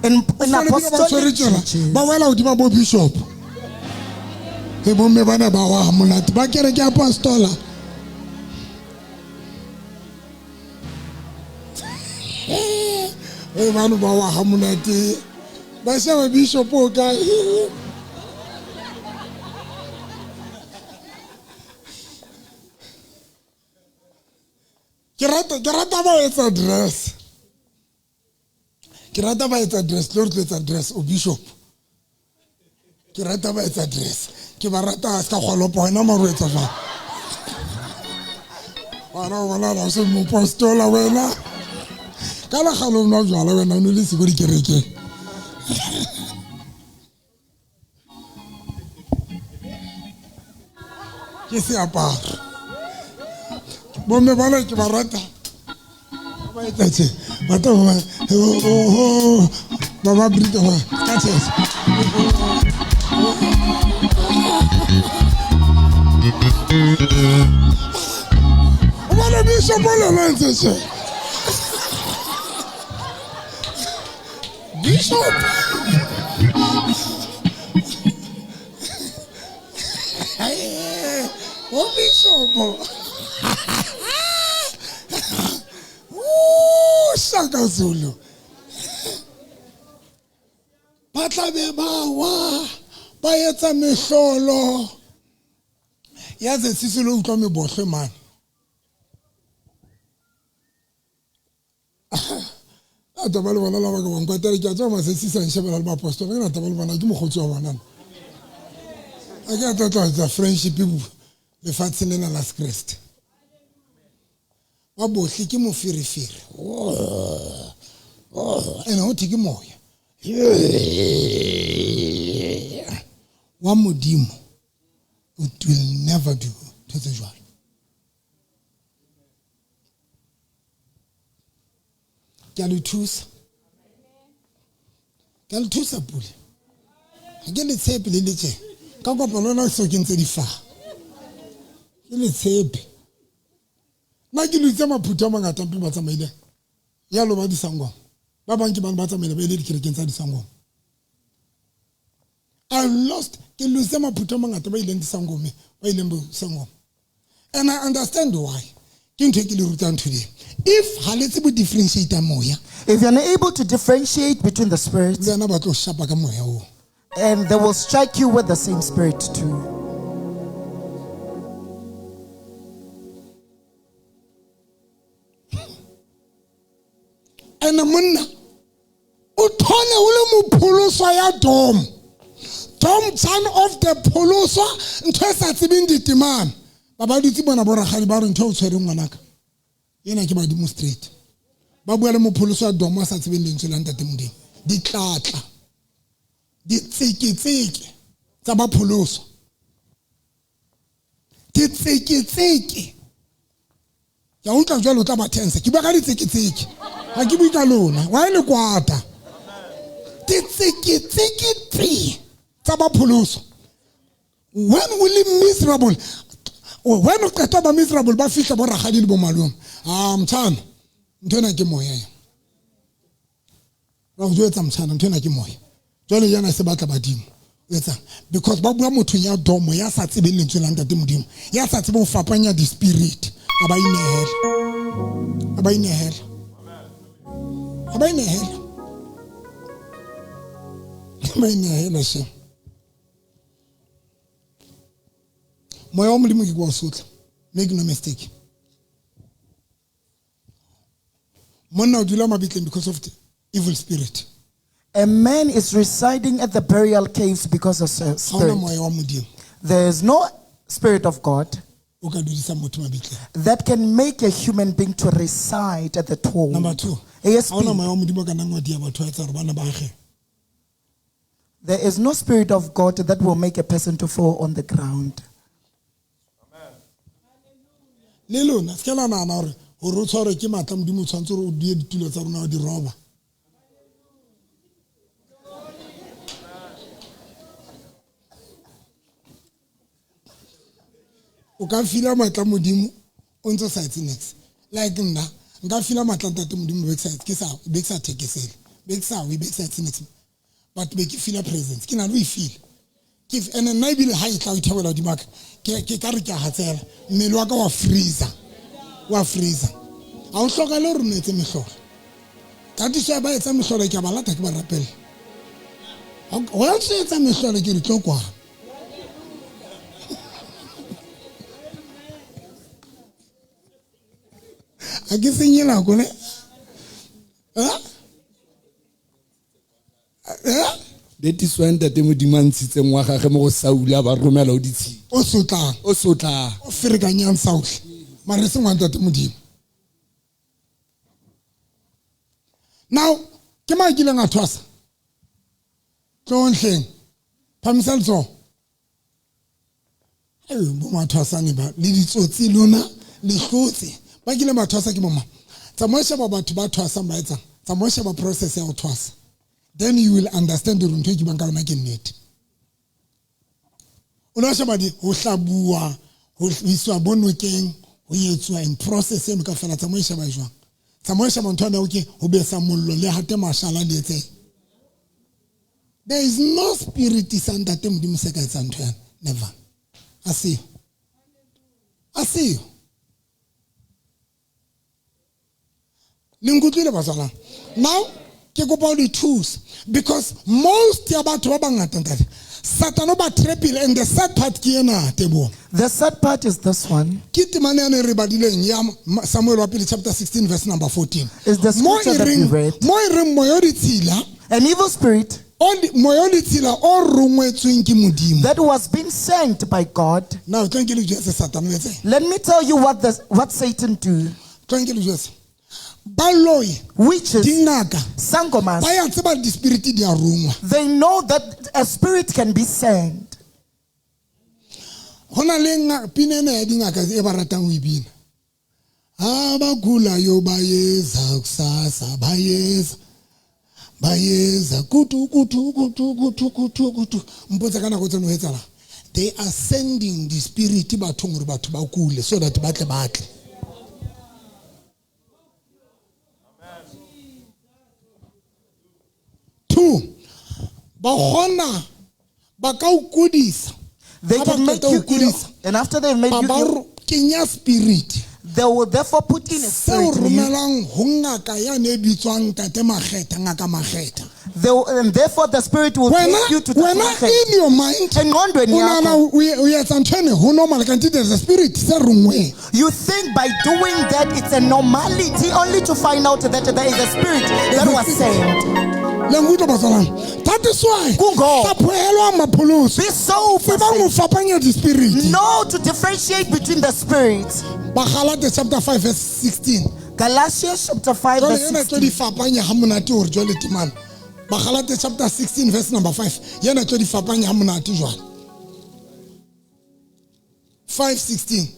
in
Fane ebile ba tshwere
apostolic
tsona,
churches.
ba wela hodima bo bishop. E bomme bana ba wa monate ba kereke ya apostola. E bano ba wa ha monate. Ba sheba bishop o kae. Ke rata ba etsa dress. Ke rata ba etsa dress, le re tlo etsa dress o bishop. Ke rata ba etsa dress. Ke ba rata se ka kgolopa wena mare o etsa jwang? Wena o bona o se mopostola wena. Ka lekgale o nwa jwala wena o ne le siko dikerekeng. Ke seaparo. Bomme bana ke ba rata. Ba etsa tje. Ba tla ba ba ba brita ba ka tje. O bona bishop o lona ntse tje. Bishop. O bishop. Ooh, Shaka Zulu. Ba tla be ba wa ba etsa mehlolo. Ya Zetsisi lo utlwa mebohlwe mane. A taba le bona la ba ka ba nkwatela ke a tseba Masesisi a nshebela le baapostola, ke na taba le bona ke mokgotsi wa bona nna. A ke a tla tla etsa friendship lefatsheng lena la Sekreste. Ba bohle ke moferefere. Ene ho thwe ke moya. Wa Modimo, it will never do ntho tse jwalo. Ke a le thusa. Ke a le thusa pule. Ha ke le tshepe le le tje. Ka kopa lona so ke ntse di fa. Ke le tshepe. Nna ke lutse maphutho a mangata mpe ba tsamaileng yalo ba disangoma. Ba bang ke bane ba tsamaile ba ile dikerekeng tsa disangoma. I lost ke lose maphutho a mangata ba ileng disangome ba ileng bosangoma. And I understand why. Ke ntho e ke le rutang today. If ha le tsebe differentiate moya,
If you're not able to differentiate between the spirits,
le wena ba tlo shapa ka moya oo.
and they will strike you with the same spirit too.
And monna o thole o le mopholoswa ya dom. Dom son of the pholoswa ntho e sa tsebeng ditemana. Ba ba dutse bona bo rakgadi ba re ntho e o tshwereng ngwanaka. Ena ke badimo straight. Ba bua le mopholoswa ya dom a sa tsebeng lentswe la ntate Modimo. Ditlatla. Ditseketseke tsa bapholoswa. Ditseketseke. Ke a utlwa jwale o tla ba tense. Ke bua ka ditseketseke. Ha ke bue ka lona. Wa e le kwata. Ditseketseke tse tsa bapholoswa. When o le miserable, when o qeta ba miserable ba fihla bo rakgadi le bo malome. Ah mtshana, ntho ena ke moya ena. Ra go jwetsa mtshana, ntho ena ke moya. Jwale yana se batla badimo. O etsang? Because ba bua mothong ya domo ya sa tsebeng lentswe la ntate Modimo, ya sa tsebeng ho fapanya di-spirit. A ba inehela. A ba inehela. A ba inehela. A ba inehela she. Moya wa Modimo ke kwa o sotla. Make no mistake. Monna o dula mabitleng because of the evil spirit.
A man is residing at the burial caves because of
Ha hona
spirit.
moya wa Modimo.
There is no spirit of God
O ka dudisang motho mabitleng.
that can make a human being to reside at the tomb.
Number 2.
ASP.
Ha hona moya wa Modimo o ka nang wa dia batho ba etsa hore bana ba age.
There is no spirit of God that will make a person to fall on the ground.
Le lona, se ke la nahana hore hore o tshwarwe ke matla Modimo o tshwanetse hore o die ditulo tsa rona o di roba. O ka fila matla Modimo o ntse o sa etse niks. Like nna nka fila matla ntate Modimo be ke sa ke sa be ke sa thekesele, be ke sa we be ke sa etse niks. But be ke fila presence, ke na le ho e fila. Ke and nna ebile ha e tla o ithobela hodimo ha ka, ke ka re ke a hatsela, mmele wa ka wa freezer. Wa freezer. Ha o hlokahale hore o etse mehlolo. Tatiso ya ba etsa mehlolo ke a ba lata ke ba rapella. Ho ya ntse etsa mehlolo ke re tlo kwana. Ha ke senye nako ne? Ha? Ha?
That is why ntate Modimo a ntshitseng wa gagwe mo go Saul a ba romela o ditshila.
O sotlang.
O sotlang.
O ferekanyang Saul. Mara e seng wa ntate Modimo. Now, ke mang a kileng a thwasa? Tlohong hleng. Phamisa letsoho. Ai, bo mathwasane ba, le ditsotsi lona, le hlotse. Ba kileng ba thwasa ke bo mang? Tsamaya sheba batho ba thwasang ba etsang. Tsamaya sheba process ya ho thwasa. Then you will understand hore ntho e ke buang ka yona ke nnete. O lo sheba di ho hlabuwa, ho iswa bo nokeng, ho etswa in process eno kaofela. Tsamaya sheba e jwang. Tsamaya sheba ntho ena ke ho besa mollo le hate mashala le etseng. There is no spirit sa ntate Modimo se ka etsang ntho yana. Never. A seo. A seo. Le nkutlwile batswalang. Now ke kopa ho le thusa because most ya batho ba bangata ntate Satan o ba trapile, and the sad part ke ena Teboho.
The sad part is this one.
Ke temana yane re badileng ya Samuel wa pele chapter 16 verse number 14.
Is the
Mo
scripture that we read.
mo e reng moya o ditshila,
An evil spirit
moya o ditshila o rongwetsweng ke Modimo.
that was being sent by God.
Now, tlo nke le jwetse Satan o etseng.
Let me tell you what Satan do.
Tlo nke le jwetse. Baloi,
Witches,
dingaka,
sangomas,
ba ya tseba di-spirit di a rongwa.
they know that a spirit can be sent.
Ho na le pina ena ya dingaka e ba ratang ho e bina. Ha ba kula yo ba yeza kusasa, ba yeza. Ba yeza, kutu, kutu, kutu, kutu, kutu, kutu. Mpotse ka nako tseno ho etsahalang. They are sending the spirit bathong hore batho ba kule so that ba tle ba tle. Ba kgona ba ka o kodisa.
They
Ha ba
can make
qeta ho
you ill,
kodisa,
and after they've made
ba
you
ba
ill,
kenya spirit
they will therefore put in a
seo
spirit in you.
romelang ho ngaka yane e bitswang tate Makgetha, ngaka Makgetha.
And therefore the spirit will
Wena
take you to
wena
the
in your mind
Engqondweni
o nahana
yakho.
o etsa ntho ene ho normal kante there's a spirit se rongweng.
You think by doing that it's a normality, only to find out that there is a spirit that was sent.
Le nkutlwa batswalang. That is why
Kungoba.
hlaphohelwa mapholoso.
Be sober.
Tsebang ho
saints.
fapanya di-spirit.
Know to differentiate between the spirits.
Bagalate chapter 5 verse 16.
Galatians chapter 5
Jwale
verse
ena tlo
16.
di fapanya ha monate hore jwale temana. Bagalate chapter 16 verse number 5. Yena tlo di fapanya ha monate jwale. 5:16.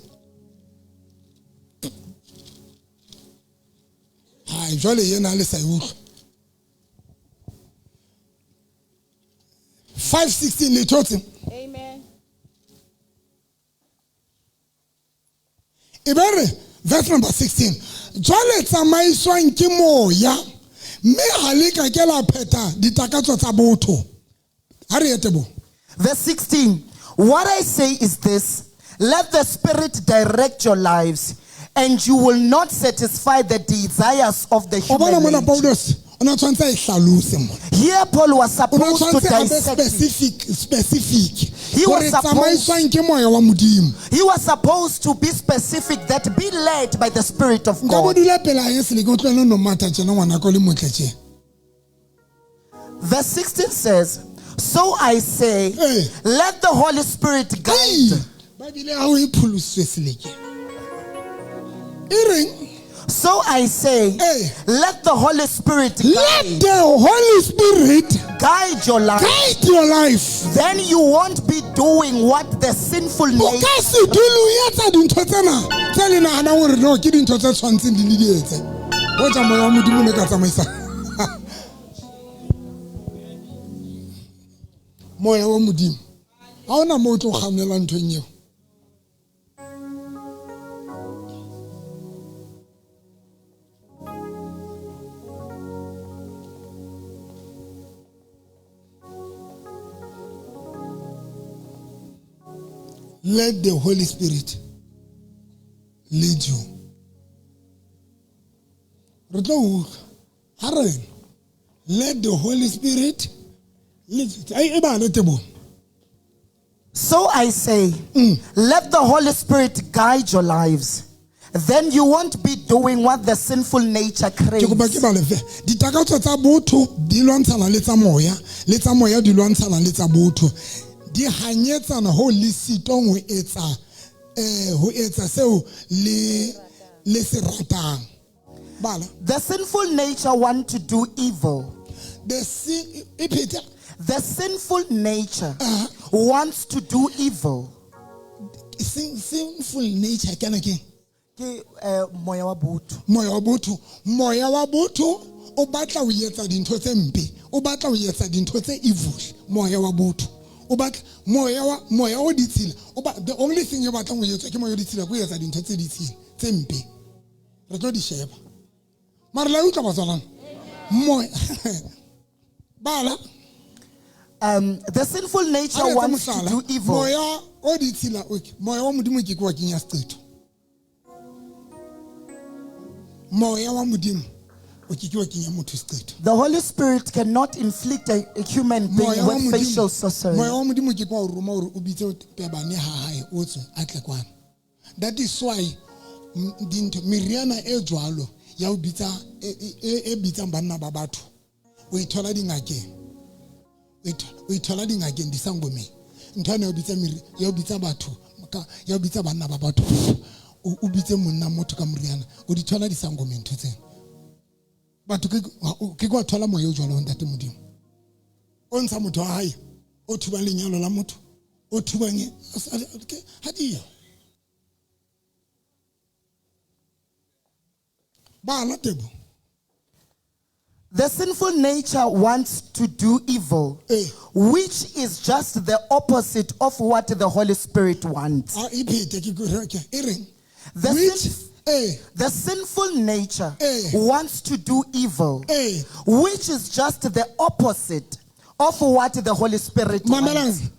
Hai jwale yena le sa e utlwa. 5:16 le thotse.
Amen.
E be re verse number 16 jwale tsamaiswang ke moya mme ha le ka ke la phetha ditakatso tsa botho ha re ete bo
Verse 16. What I say is this: let the spirit direct your lives, and you will not satisfy the desires of the
o bona
human
mona
nature.
Paulus o na tshwanetse a e hlalose mona
Here Paul was
o na
supposed to
tshwanetse a be
dissect it.
specific
He was
hore
supposed-
tsamaiswang ke moya wa modimo
He was supposed to be specific, that be led by the Spirit of
nka bo
God.
dula pela hae seleke o tlohele no matha tjena ngwanaka o le motle tje
Verse 16 says, So I say,
Hey.
let the Holy Spirit
Ei,
guide.
Bibele ya hao e pholositswe seleke e reng
So I say,
Hey.
let the Holy Spirit
let
guide,
the Holy Spirit
guide your life.
guide your life.
Then you won't be doing what the sinful
O
nature.
ka se dule o etsa dintho tsena tse le nahanang hore no ke dintho tse tshwantseng di le di etse. Hoja moya wa Modimo o ne ka tsamaisa. Moya wa Modimo. Ha hona moo o tlo kgannela nthong eo. Let the Holy Spirit lead you. Re tlo utlwa. Ha re reng, let the Holy Spirit lead you. Ai, e bale Teboho.
So I say, let the Holy Spirit guide your lives. Then you won't be doing what the sinful nature
Ke kopa ke
craves.
bale fe. Ditakatso tsa botho di lwantshana le tsa moya, le tsa moya di lwantshana le tsa botho. Di hanyetsana ho le sitong ho etsa ho etsa seo le le se ratang. Bala.
The sinful nature want to do evil.
The sin e pheta
The sinful nature wants to do evil.
Sinful nature kana ke
Ke, moya wa botho.
Moya wa botho, moya wa botho o batla ho etsa dintho tse mpe, o batla ho etsa dintho tse evil. Moya wa botho o batla moya wa moya o ditshila o ba, the only thing e batlang ho etsa ke moya o ditshila, ke ho etsa dintho tse ditshila tse mpe. Re tlo di sheba mara la utlwa batswalang moya bala.
The sinful nature
Ha re etse
wants to
mohlala,
do evil.
Moya o ditshila, okay, moya wa Modimo ke ke wa kenya seqetho. Moya wa Modimo o ke ke wa kenya motho seqetho.
The Holy Spirit cannot inflict a human being
Moya wa
with
Modimo,
facial sorcery.
moya wa Modimo ke ke wa o roma hore o bitse pebane ha hae o tswe a tle kwana. That is why dintho meriana e jwalo ya ho bitsa e bitsang banna ba batho o e thola dingakeng. O e thola dingakeng disangomeng. Ntho ena ya ho bitsa meri, ya ho bitsa batho ka, ya ho bitsa banna ba batho. O bitse monna motho ka moriana, o di thola disangomeng ntho tsena. Batho ke kwa thola moya o jwalo ho Ntate Modimo. O ntsha motho wa hae, o thubang lenyalo la motho, o thubang e, ha di yo. Bala Tebo.
The sinful nature wants to do evil, which is just the opposite of what the Holy Spirit wants.
Ah, e phete, ke ke, e reng?
The
Which,
sinful nature wants to do evil, which is just the opposite Of what the Holy Spirit
Mamelang,
wants.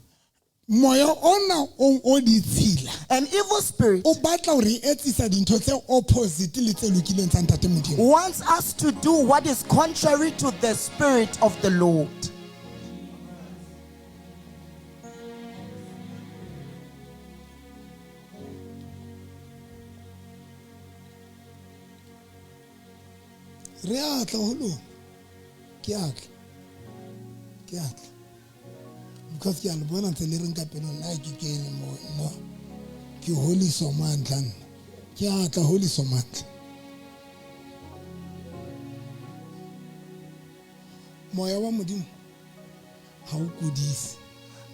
Moya ona o ditshila
An evil spirit
o batla ho re etsisa dintho tse opposite le tse lokileng tsa ntate Modimo.
Wants us to do what is contrary to the Spirit of the Lord.
Re a tla ho lona, ke a tla, ke a tla, because ke a le bona ntse le reng ka pelong nna ke kene mo no ke holiso mantla nna ke a tla holiso mantla. Moya wa Modimo ha o kodise.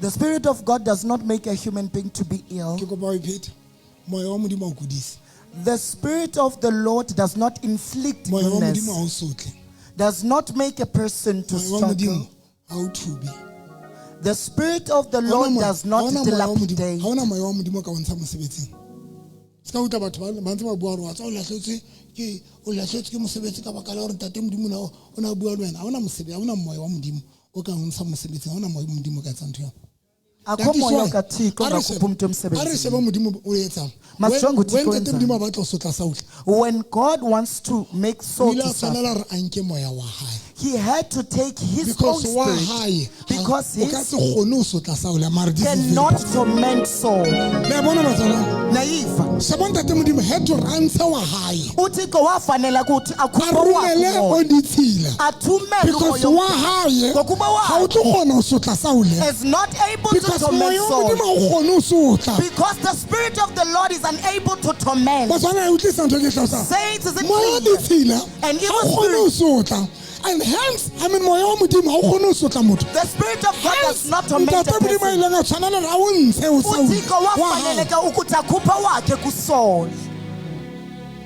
The Spirit of God does not make a human being to be ill.
Ke kopa o ipheta, moya wa Modimo ha o kodise.
The Spirit of the Lord does not inflict
Moya wa
illness,
Modimo ha o sotle.
Does not make a person to
Moya wa Modimo
struggle.
ha o thube.
The Spirit of the
Ha
Lord
hona
does
ha
not
hona moya wa Modimo-
dilapidate.
ha hona moya wa Modimo o ka o ntsha mosebetsing. Se ka utlwa batho ba ntse ba bua hore wa tswa o lahletswe ke o lahletswe ke mosebetsi ka baka la hore ntate Modimo o ne a bua le wena. Ha hona mosebetsi, ha hona moya wa Modimo o ka o ntsha mosebetsing, ha hona moya wa Modimo o ka etsang ntho eo.
Akho
That is
moya
why-
kaThixo
a re
ongakhupha
shebe-
umntu
a re shebe
emsebenzini.
Modimo o etsang.
Masijonge
When
uThixo
when ntate
wenzani.
Modimo a batla ho sotla Saul,
When God wants to make
o
Saul
ile
to
a
suffer,
tshwanela hore a nke moya wa hae.
he had to take his own
Because wa
spirit
hae
because
o ka
his
se kgone ho sotla Saul, mara this is very
cannot
possible.
torment Saul.
Le a bona batswana?
Nayiva.
Sheba ntate Modimo had to re a ntshe wa hae.
uThixo wafanela ukuthi
A
akhuphe owakhe
romele o
umoya.
ditshila.
Athumele
Because
umoya
wa hae
Ngokuba
ha o
wakhe
tlo kgona ho sotla Saul.
is not able to
Because
torment
moya wa
Saul.
Modimo ha o kgone ho sotla.
Because the Spirit of the Lord is unable to torment.
Batswana, e utlwisisa ntho e ke e hlalosang?
Saints, is it
Moya wa
clear?
ditshila
An
ha
evil
o kgone ho sotla. And hence, I mean, moya wa Modimo ha o kgone ho sotla motho.
The Spirit of God
Hence,
does not torment a
ntate Modimo a
person.
ileng a tshwanela hore a o ntshe ho Saul.
uThixo
Wa hae.
wafaneleka ukuthi akhuphe wakhe kuSaul.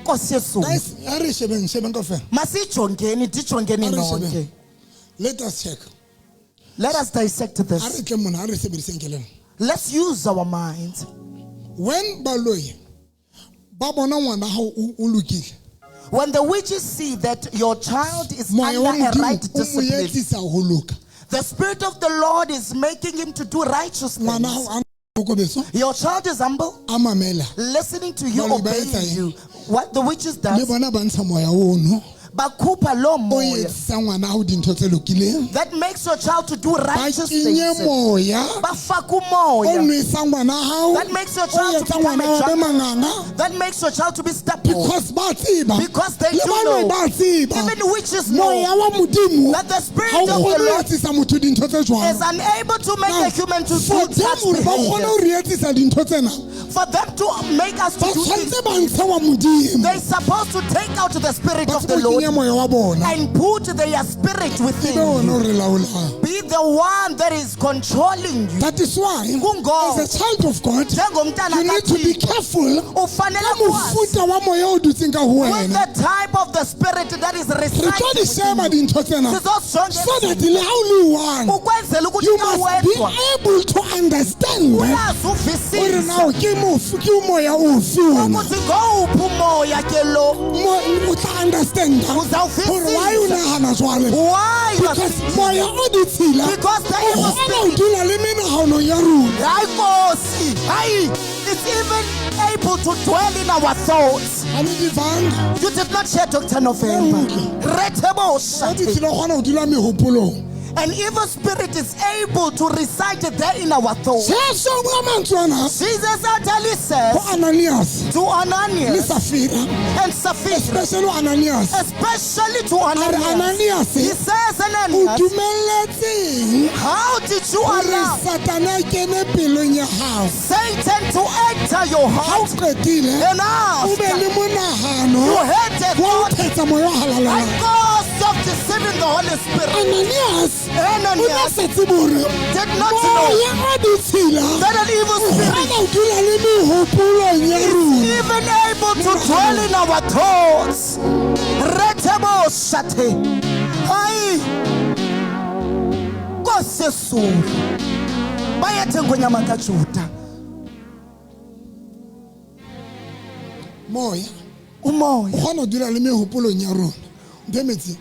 Nkosi Yesu.
Guys, a re shebeng, shebeng kaofela.
Masijongeni, dijongeni
A re
nonke.
shebeng. Let us check.
Let us dissect
A
this.
re tleng mona, a re sebediseng kelello.
Let's use our minds.
When baloi ba bona ngwana hao o lokile,
When the witches see that your child is
moya wa
under a
Modimo
right
o mo
discipline,
etsisa ho loka.
the Spirit of the Lord is making him to do righteous
Ngwana
things.
hao a kokobetso,
Your child is humble,
a mamela.
listening to you,
Baloi ba
obeying
etsa eng?
you. What the witches
Le
does,
bona ba ntsha moya ono
bakhupha lo
o
moya
etsisang ngwana hao dintho tse lokileng.
that makes your child to do
Ba
righteous
kenye
things.
moya
Bafaka
o
umoya
nwesa ngwana hao,
That makes your
o
child to
etsa
become
ngwana
a
hao a be
drunk.
manganga.
that makes your child to be stubborn.
Because ba tseba.
Because they
Le
do
baloi
know.
ba tseba.
Even witches know
Moya wa Modimo
that the Spirit
ha o
of the
kgone ho
Lord
etsisa motho dintho tse jwalo.
is unable to make
Now,
a human to
for
do
them
such
hore ba kgone ho
behavior.
re etsisa dintho tsena,
For them to make us
ba
to do things,
tshwanetse ba ntshe wa Modimo.
they're supposed to take out the Spirit
Ba
of the
tsebe ho
Lord
kenya moya wa bona.
and put their spirit
E
within
be ona
you.
o re laolang.
Be the one that is controlling you.
That is why,
Kungoko,
as a child of God,
njengomntana
you need to be
kaThixo,
careful
ufanele
ka
ukwazi
mofuta wa moya o dutseng ka ho
with
wena.
the type of the spirit that is
Re tlo
residing
di
within
sheba
you.
dintho tsena
Sizozonke
so that le ha o le one,
ukwenzela ukuthi
you
xa
must be
wedwa
able to understand
uyazi
hore
uvisisa
now ke mofu ke moya ofe ona.
ukuthi ngowuphi umoya ke lo.
O tla understand
Uzawuvisisa.
hore why o nahana jwale.
Why you are
Because
thinking?
moya o ditshila
Because the
o
evil
kgona ho
spirit
dula le menahanong ya rona.
hayi Nkosi, hayi, it's even able to dwell in our thoughts.
Ha le di fang.
You did not share Dr. November.
Utlwe.
Retebosha.
O ditshila o kgona ho dula mehopolong.
An evil spirit is able to reside there in our thoughts.
Jesu o bua mantswe ana
Jesus utterly
ho
says
Ananias
to
le
Ananias
Safira,
and Sapphira,
especially ho Ananias.
especially to
A re
Ananias,
Ananias
he says,
o
Ananias,
dumelletseng
how did you
hore
allow
Satane a kene pelong ya hao?
Satan to enter your
Ha o
heart?
qetile,
And
o be
after
le monahano
you had a
wa ho
thought
thetsa moya o halalelang.
and cause of deceiving the Holy Spirit.
Ananias o ne a
Ananias
sa tsebe hore
did not know
moya o ditshila
that an evil
o
spirit
kgona ho dula le mehopolong ya rona.
even able to dwell in our thoughts. Reteboshate. Hayi. Nkosi Yesu. Bayethe ngonyama kaJuda.
Moya
Umoya
o kgona ho dula le mehopolong ya rona. Mphe metsi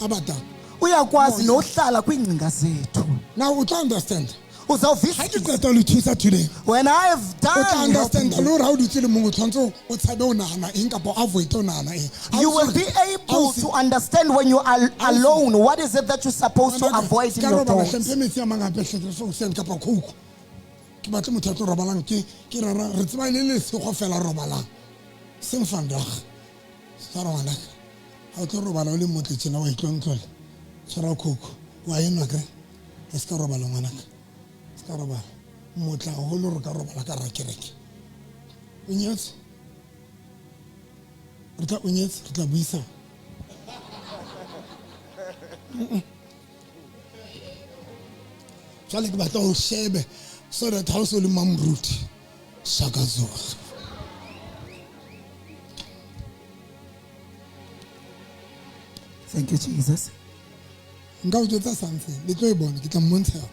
a batang.
Uyakwazi nohlala kwiingcinga zethu.
Now o tla understand ha ke
Uzawuvisisa.
qeta ho le thusa today,
When I have
o tla
done
understand
helping
le
you,
hore ha o dutse le mongwe o tshwanetse o tshabe o nahana eng kapa o avoid o nahana eng.
you will be able to understand when you are alone what is it that you're supposed to avoid in
ka
your
robala
thoughts.
hlempe metsi a mang hape hle so hoseng kapa coke ke batle motho a tlo robalang ke ke rara re tseba e le lesego fela robalang seng vandag tshwara ngwanaka ga o tlo robala o le motle tjena wa itlontlola tshwara coke wa enwa kry e se ka robala ngwanaka se ka robala motla haholo re ka robala ka rakereke o nyetse re tla o nyetse re tla buisana. Jwale ke batla o shebe so that ha o so le mamoruti shaka zulu.
Thank you, Jesus.
Nka o jwetsa something le tlo e bona ke tla mmontsha yona.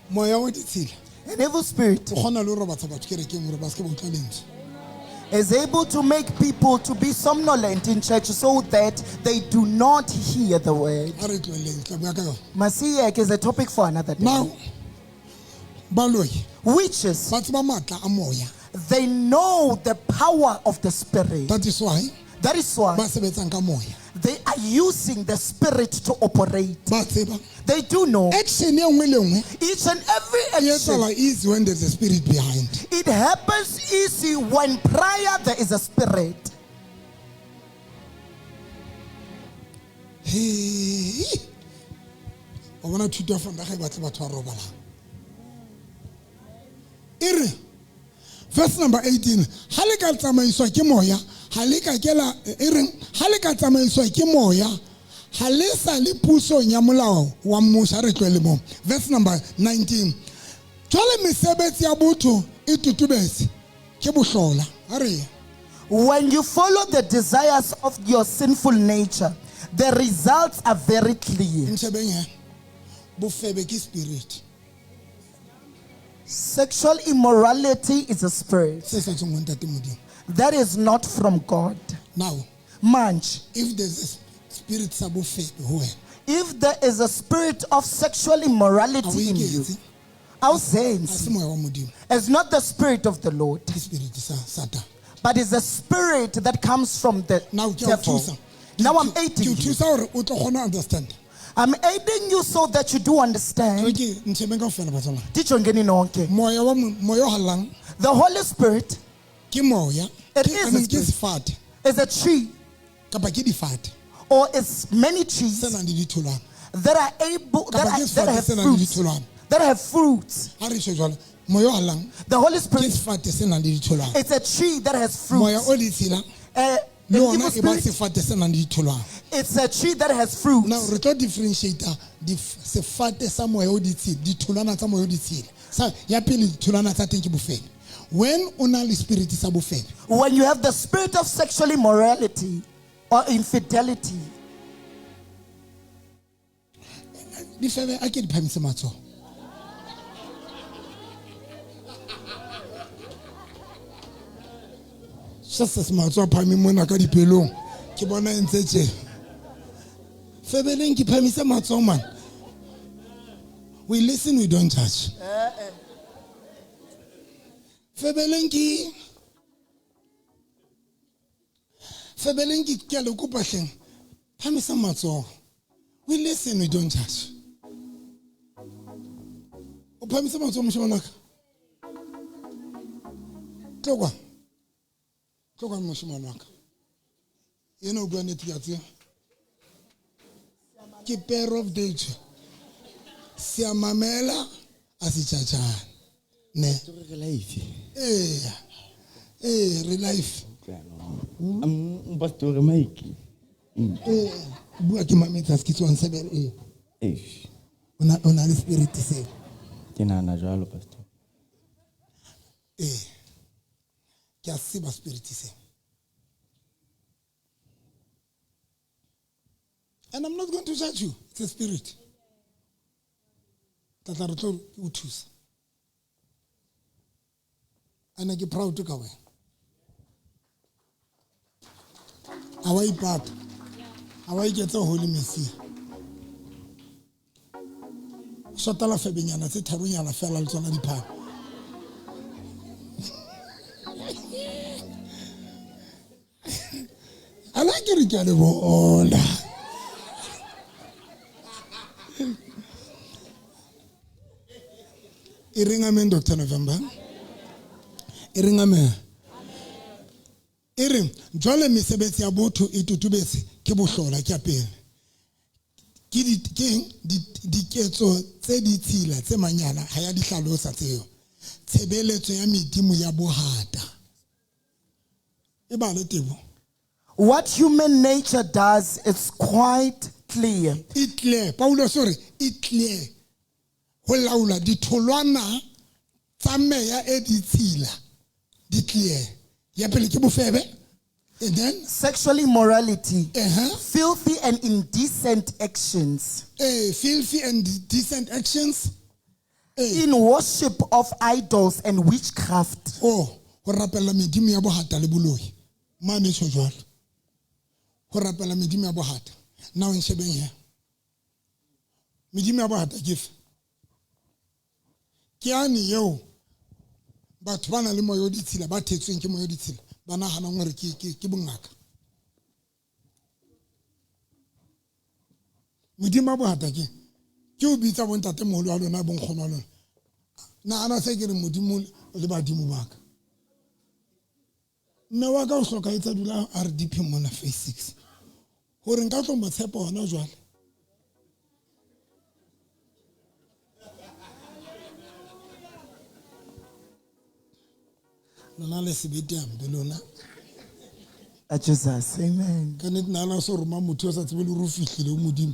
Moya o ditshila
An evil spirit
o kgona le ho robatsa batho kerekeng hore ba se ke ba utlwa lentswe.
Is able to make people to be somnolent in church so that they do not hear the word.
Ha re tlohelleng ke tla bua ka yona.
Masiek is a topic for another day.
Now baloi
Witches,
ba tseba matla a moya.
They know the power of the spirit.
That is why
That is why
ba sebetsang ka moya.
They are using the spirit to operate.
Ba tseba
They do know
action e nngwe le nngwe
each and every
e
action.
etsahala easy when there's a spirit behind.
It happens easy when prior there is a spirit.
Hei. Wa bona thuto ya vandag e batle batho ba robalang. E re verse number 18, ha le ka tsamaiswa ke moya, ha le ka ke la e reng ha le ka tsamaiswa ke moya, ha le sa le pusong ya molao wa mmuso. Ha re tlohele moo. Verse number 19, jwale mesebetsi ya botho e totobetse ke bohlola. Ha re ye.
When you follow the desires of your sinful nature, the results are very clear.
Ntshebeng he bofebe ke spirit.
Sexual immorality is a spirit
se sa tsweng ho ntate Modimo.
That is not from God.
Now,
Manje,
if there's a spirit sa bofebe ho wena,
if there is a spirit of sexual
ha o
immorality in you,
iketse, ha
awuzenzi.
Se moya wa Modimo,
It's not the spirit of the Lord,
ke spirit sa Satan.
But it's a spirit that comes from the
Now ke a o
devil.
thusa.
Now I'm
Ke
aiding
o
you.
thusa hore o tlo kgona ho understand.
I'm aiding you so that you do understand.
Ke ntshebeng kaofela batswana.
Dijongeni nonke.
Moya wa moya o hallang
The Holy Spirit
ke moya.
It
Ke
is
I mean,
a
ke
spirit.
sefate
is a tree
kapa ke difate
or it's many trees
se nang le ditholwana.
that are able that,
Kapa
are,
ke
that
sefate
have
se nang le
fruits.
ditholwana.
That have fruits.
Ha re tjho jwalo, moya o hallang
The Holy
ke
Spirit
sefate se nang le ditholwana.
is a tree that has
Moya
fruits.
o ditshila le
An
ona
evil
e ba
spirit,
sefate se nang le ditholwana.
it's a tree that has fruits.
Now re tlo differentiate sefate sa moya o ditshila, ditholwana tsa moya o ditshila. Sa ya pele ditholwana tsa teng ke bofebe. When o na le spirit sa bofebe,
When you have the spirit of sexual immorality or infidelity,
difebe a ke di phamise matsoho. Just as matsoho a phahame mona ka dipelong, ke bona e ntse tje. Febeleng ke phamise matsoho man. We listen, we don't judge. Febeleng ke febeleng ke ke a le kopa hleng. Phamisa matsoho. We listen, we don't judge. O phamise matsoho moshemane wa ka. Tlo kwa. Tlo kwa moshemane wa ka. Ena o bua nnete ke a tseba. Ke pair of date. Siyamamela asijajane. Ne.
Re life.
Eya. Eh, re life.
Pastor Mike.
Eh, bua ke mametse a se ke tswang sebele eh.
Eish.
O na le spirit seo.
Ke nahana jwalo pastor.
Eh. Ke a tseba spirit seo. And I'm not going to judge you. It's a spirit. Tla re tlo o thusa. And ke proud ka wena. A wa ipata, a wa iketsa holy messia. Sotala febenyana tse tharonyana fela le tsona diphaka. Ala ke re ke a le bona. E reng amen, Dr. November? E reng amen? E reng jwale mesebetsi ya botho e totobetse ke bohlola ke ya pele. Ke diketso tse ditshila tse manyala ha ya di hlalosa tseo. Tshebeletso ya medimo ya bohata. E bale Tebo.
What human nature does is quite clear.
E clear. Paulo sorry, e clear. Ho laola ditholwana tsa meya e ditshila di clear. Ya pele ke bofebe. And then
sexual immorality, filthy and indecent actions.
Filthy and indecent actions.
In worship of idols and witchcraft.
Oh, ho rapela medimo ya bohata le boloi. Mane tjho jwalo. Ho rapela medimo ya bohata. Now nshebeng here. Medimo ya bohata ke efe? Ke ane eo batho ba nang le moya o ditshila, ba thetsweng ke moya o ditshila, ba nahanang hore ke bongaka. Modimo wa bohata ke o bitsa bontatemoholo wa lona, bonkgono wa lona. Nahana se ke re modimo le badimo ba ka. Mme wa ka o hlokahetse a dula RDP mona phase 6. Hore nka tlo mo tshepa hona jwale. Lona le sebete hampe lona.
A Jesus, amen.
Ka nnete nahana so roma motho o sa tsebe le hore o fihlile ho Modimo.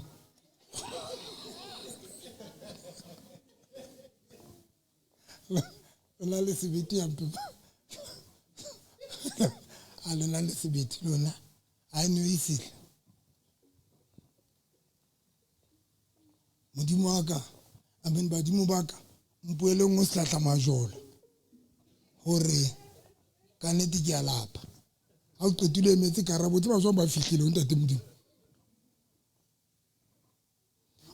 Lona le sebete hampe. A lona le sebete lona. A ne o isile. Modimo wa ka, amen, badimo ba ka, mpoeleng o sehlatla majolo. Hore ka nnete ke a lapa. Ha o qetile o emetse karabo, tseba jwang ba fihlile ho ntate Modimo.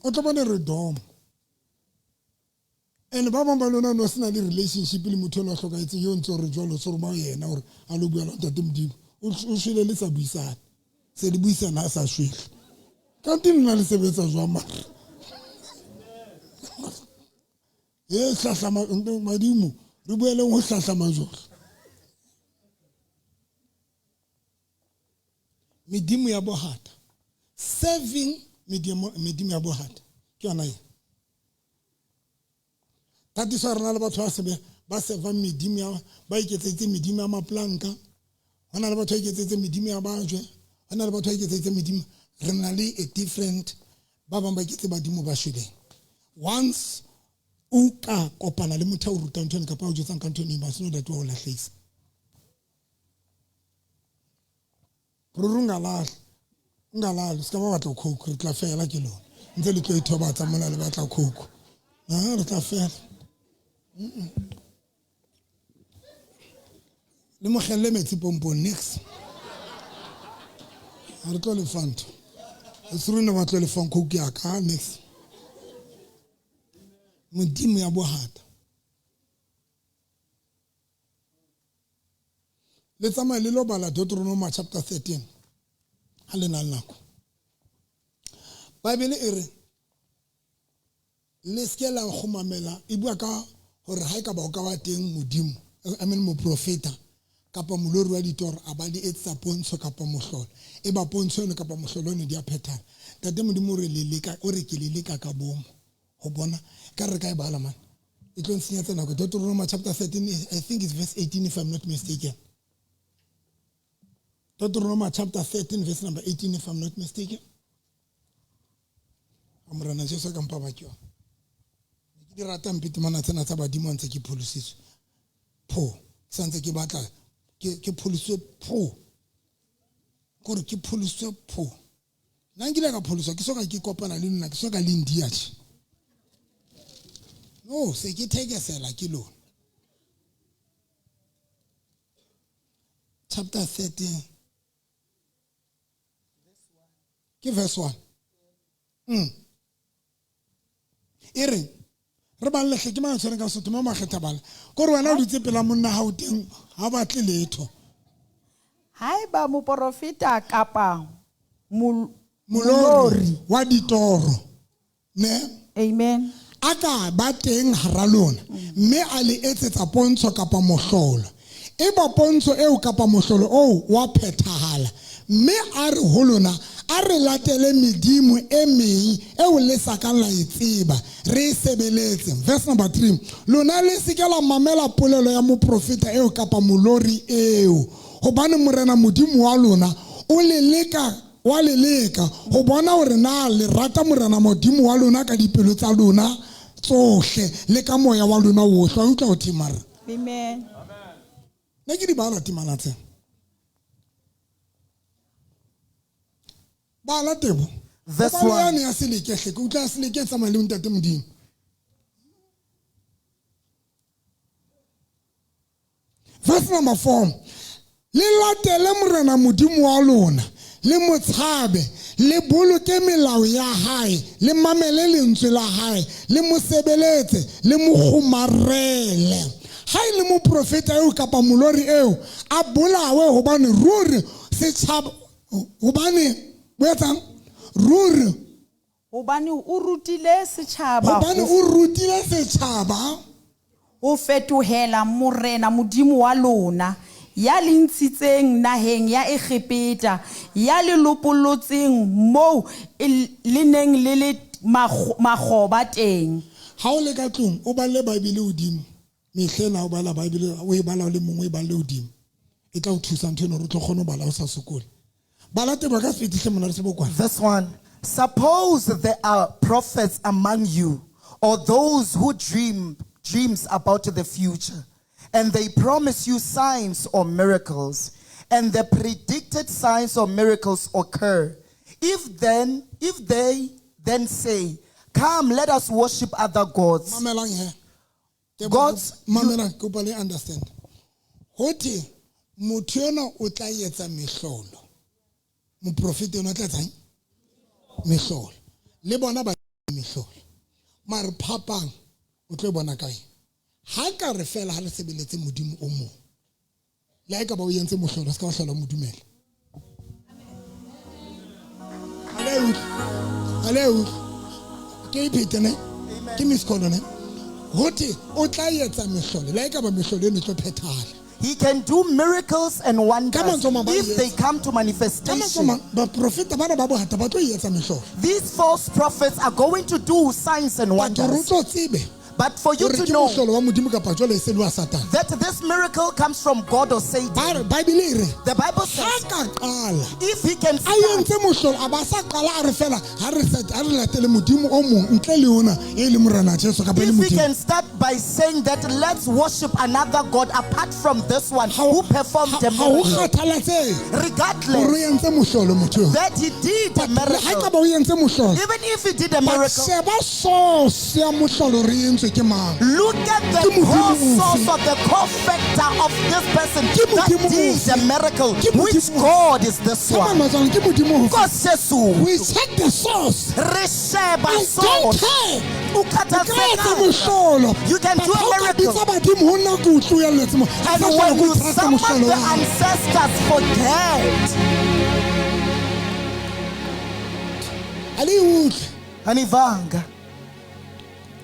O tlo bone re domo. And ba bang ba lona no sena le relationship le motho eno a hlokahetseng eo ntse o re jwalo, o se roma yena hore a lo bua le ntate Modimo. O shwele le sa buisane. Se le buisana a sa shwele. Kante lona le sebetsa jwang mara? E hlahla madimo, re boeleng ho hlahla majolo. Medimo ya bohata. Serving medimo ya bohata. Ke yona e. Tatiso rena le batho ba servang medimo ya, ba iketseditse medimo ya maplanka. Ho na le batho ba iketseditse medimo ya bajwe. Ho na le batho ba iketseditse medimo. Re na le a different, ba bang ba iketse badimo ba shweleng. Once o ka kopana le motho a o rutang ntho eno kapa a o jwetsang ka ntho eno, you must know that wa o lahlehisa. Ruri o ngalahla, o ngalahla, se ka ba batla coke, re tla fela ke lona. Ntse le tlo ithobatsa mona le batla coke. Ah, re tla fela. Le mo kgelle metsi pompong next. Ha re tlo le fa ntho. E se rona ba tlo le fang coke ya ka next. Modimo ya bohata. Le tsamaye le lo bala Deuteronomy chapter 13. Ha le na le nako. Bible e re le se ke la kgumamela, e bua ka hore ha e ka ba o ka ba teng Modimo, I mean moprofeta kapa molori wa ditoro a ba le etsa pontsho kapa mohlolo. E ba pontsho eno kapa mohlolo ono di a phethala. Ntate Modimo o re le leka, o re ke le leka ka bomo. Ho bona, ka re ka e bala man. E tlo ntshenyetsa nako. Deuteronomy chapter 13, I think it's verse 18 if I'm not mistaken. Deuteronomy chapter 13 verse number 18 if I'm not mistaken. A Morena Jesu ka mpa ba ke yona. Ke di rata mpete mana tsena tsa badimo ntse ke pholositswe. Pho, ke santse ke batla ke pholositswe pho. Kore ke pholositswe pho. Nna nkile ka pholoswa, ke soka ke kopana le lona, ke soka le ndia tjhe. No, se ke thekesela ke lona. Chapter 13. Ke verse 1. E re re ballehle ke mang a tshwereng ka Sesotho mo makgetha bala. Kore wena o dutse pela monna ha o teng ha batle letho.
Haeba moporofeta kapa
molori wa ditoro ne
Amen.
A ka ba teng hara lona mme a le etsetsa pontsho kapa mohlolo. Eba pontsho eo kapa mohlolo oo wa phethahala mme a re ho lona a re latele medimo e meng eo le sa kang la e tseba re e sebeletse. Verse number 3, lona le se ke la mamela polelo ya moprofeta eo kapa molori eo, hobane Morena Modimo wa lona o le leka wa le leka ho bona hore na le rata Morena Modimo wa lona ka dipelo tsa lona tsohle le ka moya wa lona wohle. Wa utlwa ho thimara?
Amen.
Ne ke di bala timana tse. Bala tebo.
Verse
Bala
1.
yane ya seleke hle, ke utlwa seleke e tsamaya le ntate Modimo. Verse number 4. Le latele Morena Modimo wa lona, le mo tshabe, le boloke melao ya hae, le mamele lentswe la hae, le mo sebeletse, le mo kgomarele. Ha e le moprofeta eo kapa molori eo, a bolawe hobane ruri setjhaba, hobane bo etsang? Ruri.
Hobane o rutile setjhaba
Hobane o rutile setjhaba
ho fetohela Morena Modimo wa lona, ya le ntshitseng naheng ya Egepeta, ya le lopollotseng moo le neng le le makgoba teng.
Ha o le ka tlung, o balle Bibele hodimo. Mehleng ha o bala Bibele, o e bala o le mong, o e balle hodimo. E tla o thusa ntho eno hore o tlo kgone ho bala o sa sokole. Bala tebo ka sefetihle mona re se bokwana.
Verse 1. Suppose there are prophets among you, or those who dream dreams about the future, and they promise you signs or miracles, and the predicted signs or miracles occur. If they then say, Come, let us worship other gods.
Mamelang he.
Gods,
mamelang, ke kopa le understand. Ho thwe motho enwa o tla etsa mehlolo. Moprofeta enwa o tla etsang? Mehlolo. Le bona ba mehlolo. Mare phapang o tlo e bona kae? Ha ka re fela ha re sebeletse Modimo o mong. Le ha e ka ba o entse mohlolo, se ka wa hlola o mo dumela. Ha le utlwe. Ha le utlwe. Ke e phete ne? Ke miss call ne? Ho thwe o tla etsa mehlolo. Le ha e ka ba mehlolo eno e tlo phethahala.
He can do miracles and wonders
Ka mantswe a mang ba
if they
etsa.
come to
Ka mantswe a
manifestation.
mang, baprofeta bana ba bohata ba tlo etsa mehlolo.
These false prophets are going to do signs and
But hore o
wonders.
tlo tsebe
But for you
hore
to
ke
know
mohlolo wa Modimo kapa jwale e se le wa Satane.
that this miracle comes from God or Satan.
Ba re, Bible e re,
The Bible
ha
says,
ka qala,
if he can
a
start,
entse mohlolo, a ba sa qala a re fela, ha re sa, ha re latele Modimo o mong, ntle le ona, e le Morena Jesu kapa e le
if he
Modimo.
can start by saying that let's worship another God apart from this one who performed the
Ha ho
miracle,
kgathalatsehe hore o
regardless
entse mohlolo motho eo.
that he did a
But le ha
miracle,
e ka ba o entse mohlolo,
even if he did a
but
miracle,
sheba source ya mohlolo hore e entswe ke mang.
look at the
Ke Modimo
core
ofe?
source of the core factor of this person
Ke
that
Modimo
did
ofe?
the miracle.
Ke
Which
Modimo ofe?
God is this
Come on,
one?
Matswana, ke Modimo ofe?
Nkosi Jesu.
We check the source.
Re sheba
I don't
source.
care.
O
O ka etsa
kgathatseka.
mohlolo.
You can
But
do a
ha o ka
miracle.
bitsa badimo ho nna ke o tlohelletse mo. Ha
And
sa hlola
when
ke o
you
trust
summon
mohlolo
the
wa hao.
ancestors, forget.
Ha le e utlwe.
Anivanga.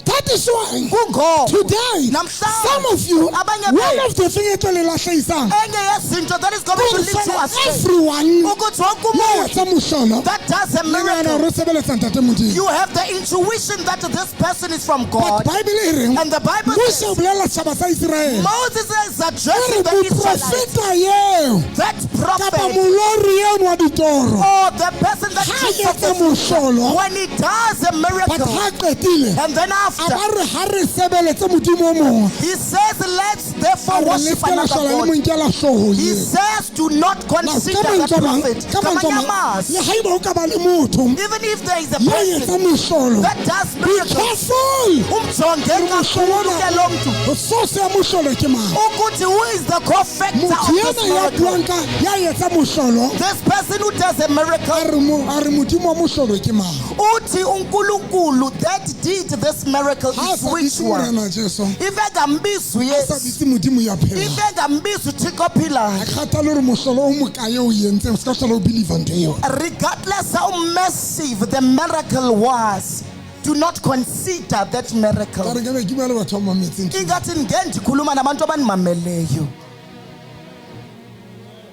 That is why
Kungoba
today,
Namhlanje,
some of you,
abanye
one
benu,
of the things e tlo le lahlehisang,
enye yezinto that is going to
ke
lead
hore
you
fela
astray.
everyone
Ukuthi wonke
ya
umuntu
etsa mohlolo,
that does a
le nahana
miracle,
hore o sebeletsa Ntate Modimo.
you have the intuition that this person is from
But
God.
Bible e reng,
And the Bible
Moshe
says,
o bolella setjhaba sa Iseraele,
Moses is
o re
addressing the Israelites.
moprofeta eo
That
kapa
prophet
molori eno wa ditoro,
or the person that
ha
dreams of
etsa
the future,
mohlolo,
when he does a
but
miracle,
ha qetile,
and then
a
after,
ba re ha re sebeletse Modimo o mong,
he says, let's therefore
a re le
worship
se ke la
another
hlola le mo
God.
nkela hloohong
He
eo.
says, do not
Now, ka
consider that
mantswe a mang,
prophet.
ka mantswe a
Kamanye
mang,
amazwi.
le haeba o ka ba le motho
Even if there is a
ya etsa
person
mohlolo,
that does
be
miracles,
careful.
umjonge
Hore mohlolo
kakhulu ke lo mntu
ona, source ya mohlolo ke mang?
ukuthi who is the core factor
Motho
of this
ena ya
miracle.
buang ka, Ya etsa mohlolo.
This person who does a
A
miracle,
re mo- a re modimo wa mohlolo ke mang?
uthi uNkulunkulu that did this miracle
Ha a
is
sa
which
bitse
one?
Morena Jesu,
If engambizi
a sa
uYesu,
bitse modimo ya
if
phelang.
engambizi uThixo ophilayo,
Ha kgathale hore mohlolo o mokae o entse, o ska hlola o believe ntho eo.
regardless how massive the miracle was, do not consider that
Ka
miracle.
re ke be ke bua le batho ba mametseng.
Ingathi ngeke ndikhuluma nabantu abanimameleyo.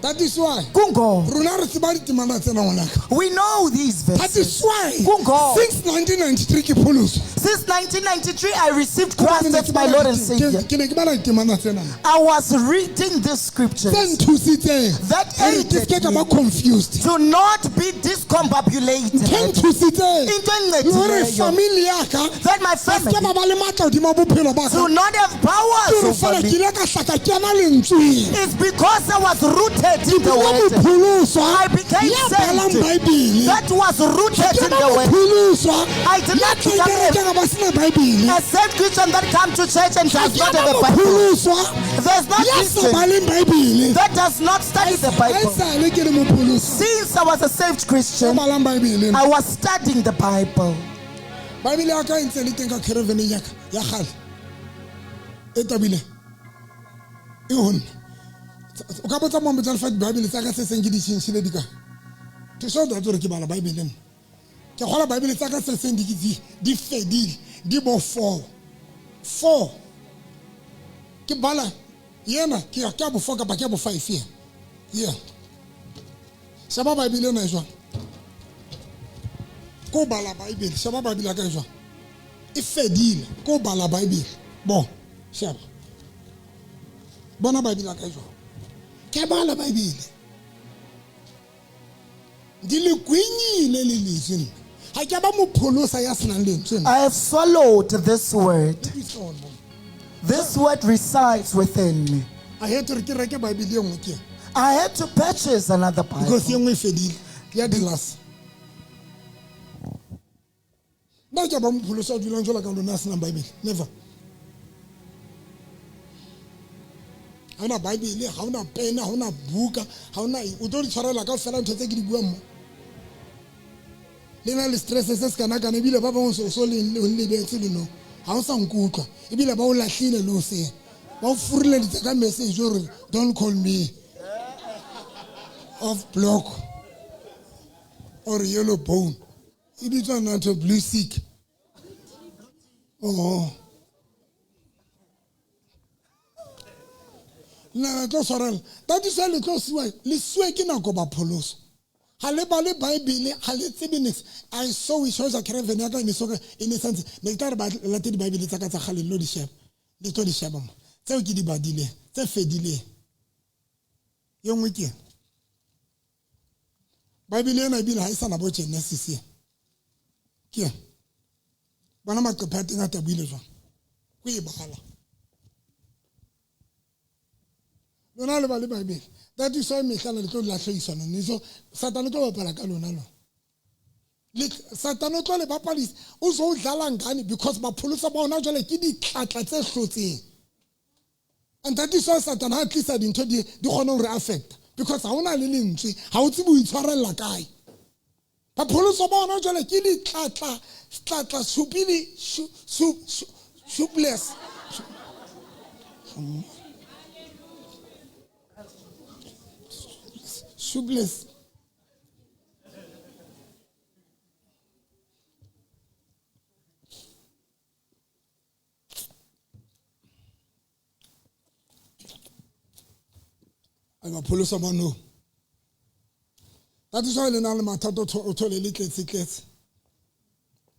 That is why
Kungoba
rona re tseba ditemana tsena ngwanaka.
we know these
That
verses.
is why
Kungoba
since 1993 ke pholoswa.
since 1993 I received Christ as my Lord and Savior.
Ke ne ke bala ditemana tsena.
I was reading these scriptures
Tse nthusitseng
that
hore ke seke
aided
ka
me
ba confused.
to not be
Ntho e
discombobulated.
nthusitseng
Into
le hore
engincedileyo
family ya ka
that my
ba seke
family
ba ba le matla hodima bophelo ba ka.
do not have
Ke
powers
hore
over
fela ke
me.
ile ka hlaka kena lentsweng.
It's because I was rooted in the
Ke
word.
mopholoswa
I became
ya balang
saved.
Bible.
That was rooted
Ke
in
ba
the word.
mopholoswa
I did
ya
not
tlang
become a,
kerekeng a ba sena Bible.
a saved Christian that come to church and does
Ke
not
ba
have a Bible.
mopholoswa
There's not
ya sa
Christian
baleng Bible.
that does not study the Bible.
Haesale ke le mopholoswa
Since I was a saved
ya
Christian,
balang Bible.
I was studying the Bible.
Bible ya ka e ntse e le teng ka caravaneng ya ka ya kgale e tabileng e ho nna. O ka botsa Mohammed Alfa Bible tsa ka se seng ke di tjhentjhile di kae? To show that hore ke bala Bible nna. Ke kgola Bible tsa ka se seng di di fedile, di bo four. Four. Ke bala yena ke ya ke ya bo four kapa ke ya bo five yena. Yeah. Sheba Bible ena e jwang? Ko bala Bible, sheba Bible ya ka e jwang? E fedile, ko bala Bible. Bon, sheba. Bona Bible ya ka e jwang? Ke bala Bible. Di le kwinyile le lentswe nna. Ha ke a ba mopholosa ya senang lentswe nna.
I have swallowed this word.
It's on, mom.
This word resides within me.
I had to re ke reke Bible e nngwe ke ena.
I had to purchase another Bible
Because e nngwe e fedile. Ke ya di-last. Nna ke a ba mopholosa a dulang jwalo ka lona a senang Bible. Never. Ha hona Bible, ha hona pene, ha hona buka, ha hona eng. O tlo di tshwarela kaofela ntho tse ke di buang mo. Le na le stress se se kana-kana ebile ba bangwe so so le lebetse le no. Ha o sa nkutlwa ebile ba o lahlile le o seng. Ba o furuleditse ka message hore don't call me. Off block or yellow bone. E bitswa nna ntho blue sick. Oh. Nna le tlo tshwarela. That is why le tlo siwa, le siwe ke nako ba pholoso. Ha le bale Bible, ha le tsebe niks. I saw we shows a caravan ya ka e ne so e ne santse. Ne ke tla re ba late di Bible tsa ka tsa kgale lo di sheba. Le tlo di sheba mo. Tseo ke di badileng, tse fedileng. E nngwe ke ena. Bible ena ebile ha e sana bo Genesis ena. Ke ena. Bona maqephe a teng a tabohile jwang. Ko e bala. Lona le bale Bible. That is why mehla le tlo lahlehiswa lona. So Satane o tlo bapala ka lona lona. Le Satane o tlo le bapalisa. O so o dlala ngane because bapholosa ba hona jwale ke ditlatla tse hlotseng. And that is why Satan ha tlisa dintho di kgone hore affect because ha hona le lentswe, ha o tsebe ho itshwarella kae. Bapholoso ba hona jwale ke ditlatla, tlatla supili supless. Supless. Ai bapholoso ba no. That is why le na le mathata o thole le tletse tletse.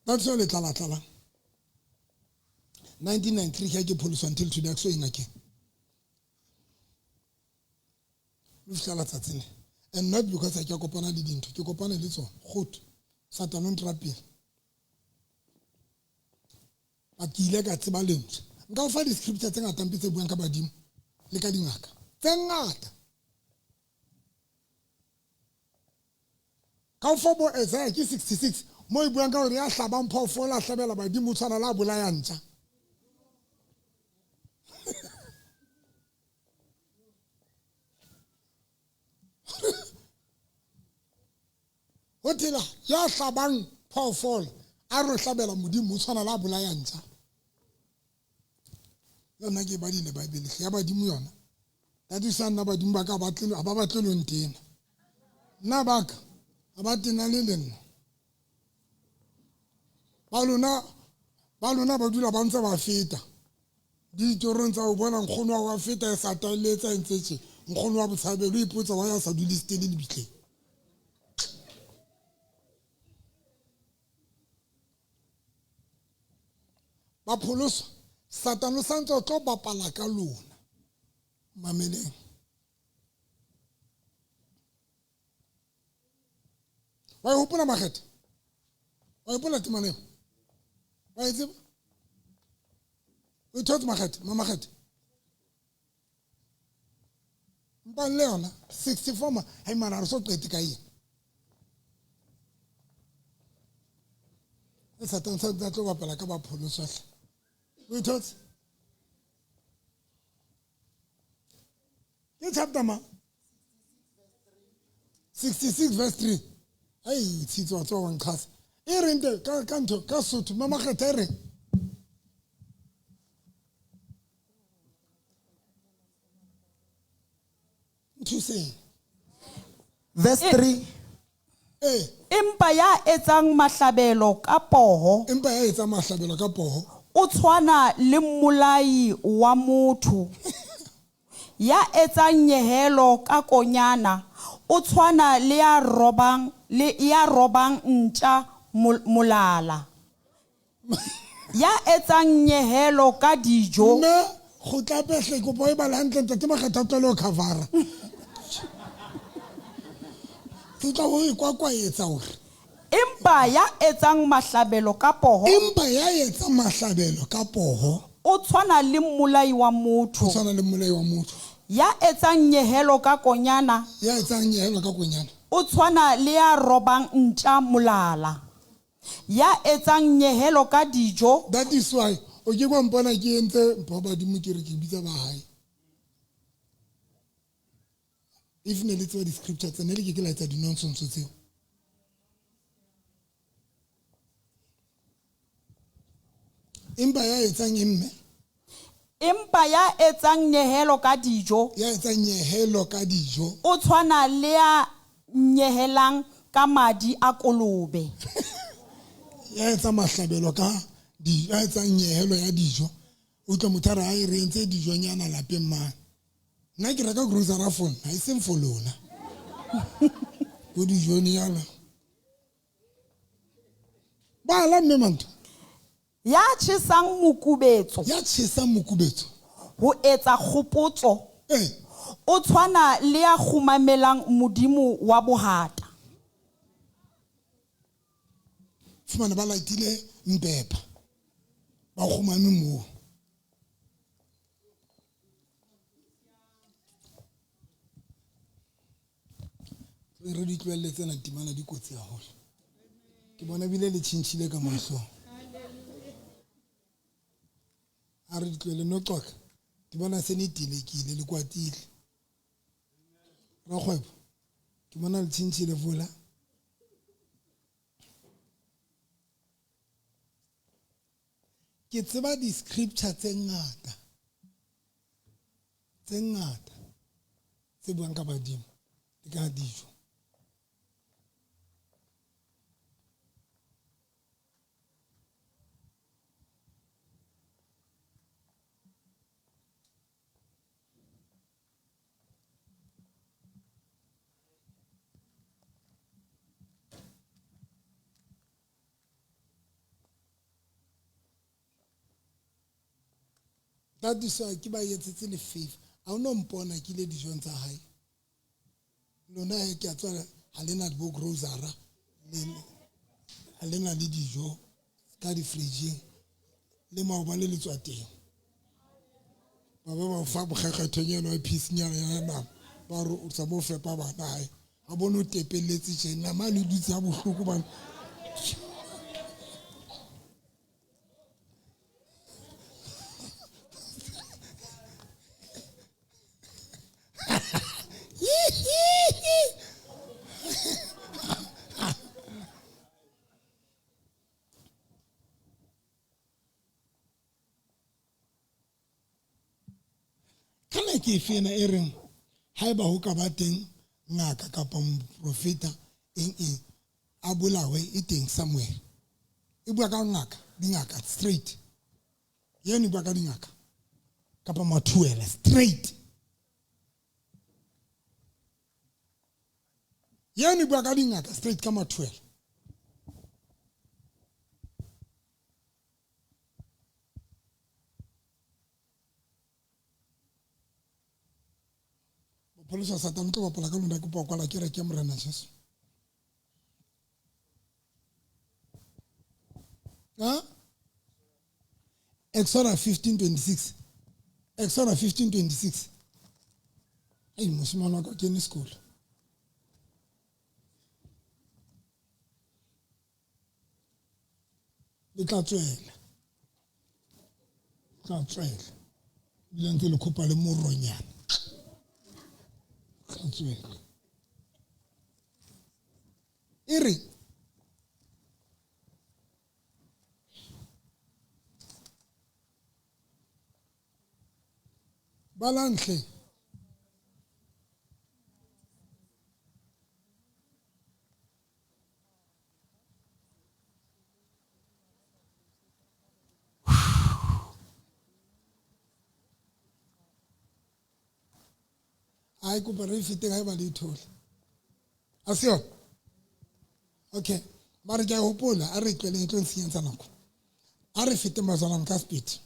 That is why le tlala tlala. 1993 ke ke pholoswa until today ke so e ngakeng. Le fihla letsatsing le. And not because ha ke a kopana le dintho, ke kopana le tsona. Kgotho. Satane o ntrapela. Ba ke ile ka tseba lentswe. Nka o fa di-scripture tse ngata mpe tse buang ka badimo le ka dingaka. Tse ngata. Ka o fa bo Isaiah ke 66 mo e buang ka hore ya hlabang phoofolo a hlabela badimo o tshwana le a bolaya ntja. Ho thela ya hlabang phoofolo a re hlabela modimo o tshwana la bolaya ntja. Yona ke badile Bible ya badimo yona. That is nna badimo ba ka ba tle ba batle lo ntena. Nna ba ka ha ba tena le le nna. Ba lona ba dula ba ntse ba feta. Ditorong tsa o bona nkgono wa feta e sa taeletsa ntse tje. Nkgono wa botshabelo ipotsa wa ya sa dule stele le bitleng. Ba pholoswa Satane o santse o tlo bapala ka lona. Mameleng. Wa e hopola Makgetha? Wa e hopola temana eo? Wa e tseba? O e thotse Makgetha, Mama Makgetha? Mpang le yona 64 ma, hai mara re so qete ka eng. E Satane sa tlo bapala ka ba pholoswa hle. O e thotse? Ke chapter ma? 66 verse 3. Ai tshitso tswa wa nkhasa. E reng te ka ntho ka Sotho Mama Makgetha e reng? Nthuseng.
Verse 3.
Empa ya etsang mahlabelo ka poho.
Empa ya etsang mahlabelo ka poho.
O tshwana le mmolai wa motho. Ya etsang nyehelo ka konyana o tshwana le ya robang ntja molala. Ya etsang nyehelo ka dijo.
Mme go tla pehle kopo e bala hantle ntate Makgetha o tlohele ho cover-a. Ke tla o e kwakwaetsa hore.
Empa ya etsang mahlabelo ka poho.
Empa ya etsang mahlabelo ka poho.
O tshwana le mmolai wa motho.
O tshwana le mmolai wa motho.
Ya etsang nyehelo ka konyana.
Ya etsang nyehelo ka konyana.
O tshwana le ya robang ntja molala. Ya etsang nyehelo ka dijo.
That is why o ke kwa mpona ke entse mpho badimo ke re ke bitsa ba hae. If ne le tseba di-scripture tse ne le ke ke la etsa di-nonsense tseo. Empa ya etsang emme.
Empa ya etsang nyehelo ka dijo.
Ya etsang nyehelo ka dijo.
O tshwana le ya nyehelang ka madi a kolobe.
Ya etsang mahlabelo ka di, ya etsang nyehelo ya dijo. O tla motho a re, "Ai, re entse dijonyana lapeng mane." Nna ke reka grocery phone, ha e seng for lona. Bo dijonyana. Bala mme mantho.
Ya tjhesang mokubetso.
Ya tjhesang mokubetso.
Ho etsa kgopotso. O tshwana le ya kgumamelang modimo wa bohata.
Fumana ba laitile mpepa. Ba kgumame moo. Re di tlohelle tsena temana di kotsi haholo. Ke bona bile le tjhentjhile ka mahlong. A re di tlohelle no qoka. Ke bona se ne tilekile le kwatile. Rakgwebo. Ke bona le tjhentjhile vola. Ke tseba di-scripture tse ngata. Tse ngata. Tse buang ka badimo le ka dijo. That is why ke ba etsetse le favor. Ha o no mpona ke ile dijong tsa hae. Lona he ke a tswa ha lena bo grocery le ha lena le dijo ka di fridging le maobane le tswa teng. Ba ba ba fa bokgekgethonyana wa piece nyana ya nama. Ba re o tsa mo fepa bana hae. Ha bone o tepelletse tjena nama le dutse ha bohloko bana. ke efe ena e reng haeba ho ka ba teng ngaka kapa moprofeta eng eng a bolawe e teng somewhere. E bua ka ngaka, dingaka straight. Yeno e bua ka dingaka kapa mathuela straight. Yeno e bua ka dingaka straight ka mathuela. Pholoso Satane tlo bapala ka lona ke kopa kwala kereke ya Morena Jesu. Ha? Exodus 15:26. Exodus 15:26. Ei moshimane wa ka kene sekolo. Le tla tswela. Tla tswela. Ebile ntse le khopa le moronyana. Tla tswela. E re balang hle. Ai kopa re fete ga ba le thole. A se yona? Okay. Mare ke a hopola a re tlweleng tlo ntshenyetsa nako. A re fete mazalane ka speed.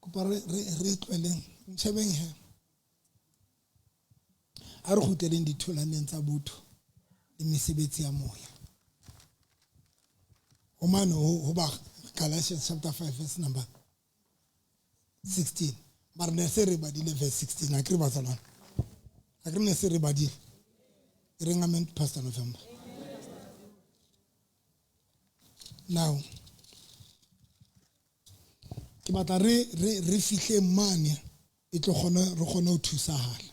Kopa re tlweleng ntshebeng he. A re kgutleleng ditholaneng tsa botho le mesebetsi ya moya. Ho mane ho ba Galatians chapter 5 verse number 16. Mara ne se re badile verse 16 a ke re batsalwana. A ke re ne se re badile. E reng amen Pastor November. Now ke batla re fihle mane e tlo kgone re kgone ho thusahala.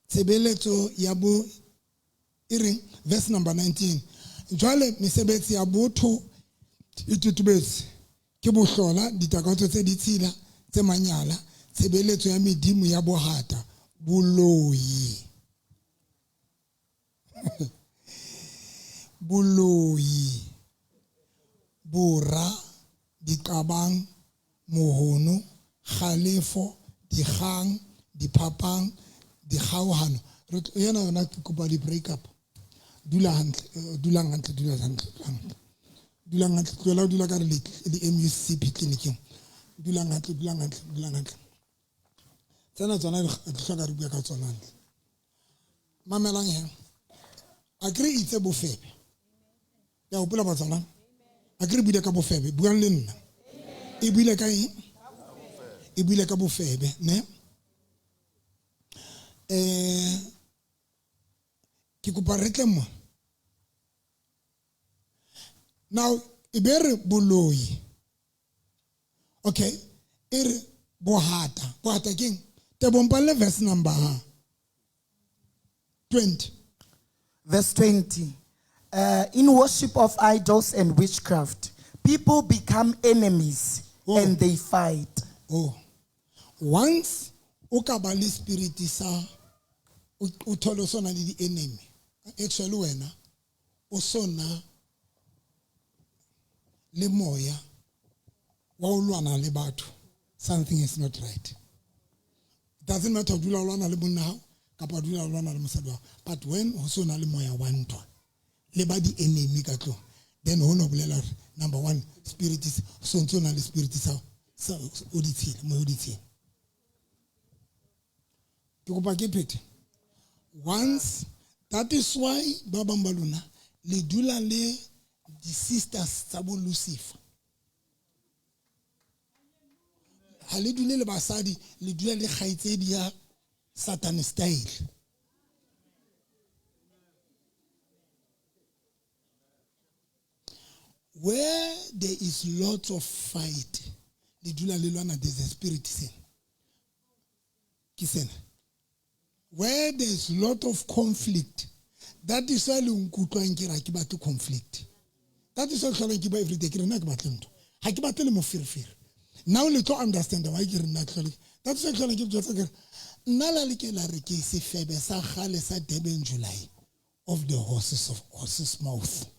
Tshebeletso ya bo e reng verse number 19. Jwale mesebetsi ya botho e totobetse ke bohlola, ditakatso tse ditshila tse manyala, tshebeletso ya medimo ya bohata, boloi. Boloi, bora, diqabang, mohono, kgalefo, dikgang, diphapang, dikgaohano. Re yena yona ke kopa di break up. Dula hantle, dulang hantle, dula hantle, dulang hantle. Tlohela dula ka re le MUCP clinic. Dulang hantle, dulang hantle, dulang hantle. Tsena tsona di hloka re bua ka tsona hantle. Mamelang he. A kre itse bofebe. Ya hopola batswana. A kre buile ka bofebe, buang le nna. E buile ka eng? E buile ka bofebe, ne? Ke kopa re tle mo. Now e be re boloi. Okay, e re bohata. Bohata keng? Tebompalle verse number 20.
Verse 20. In worship of idols and witchcraft, people become enemies and they fight.
Oh. Once o ka ba le spirit sa o thole sona le di enemy. Actually wena o sona le moya wa o lwana le batho. Something is not right. It doesn't matter dula lwana le monna hao kapa dula lwana le mosadi wa. But when o sona le moya wa ntwa le ba di enemy ka tlo, then ho no bolela hore number one spirit is so ntso na le spirit sa o di tshela moya o di tshela. Ke kopa ke phete. Once that is why ba bang ba lona le dula le di sisters tsa bo Lucifer. Ha le dule le basadi, le dula le kgaitsedi ya Satan style. Where there is lots of fight, le dula le lwana, there's a spirit sena. Ke sena. Where there is lot of conflict, that is why le nkutlwang ke re ha ke batle conflict. That is why ke tlholang ke bua everyday ke re nna ke batle ntho. Ha ke batle le moferefere. Now le tlo understand why ke re nna tlhole. That is why ke tlholang ke jwetsa ke re nna la le ke la re ke sefebe sa kgale sa Durban July of the horses of horses mouth.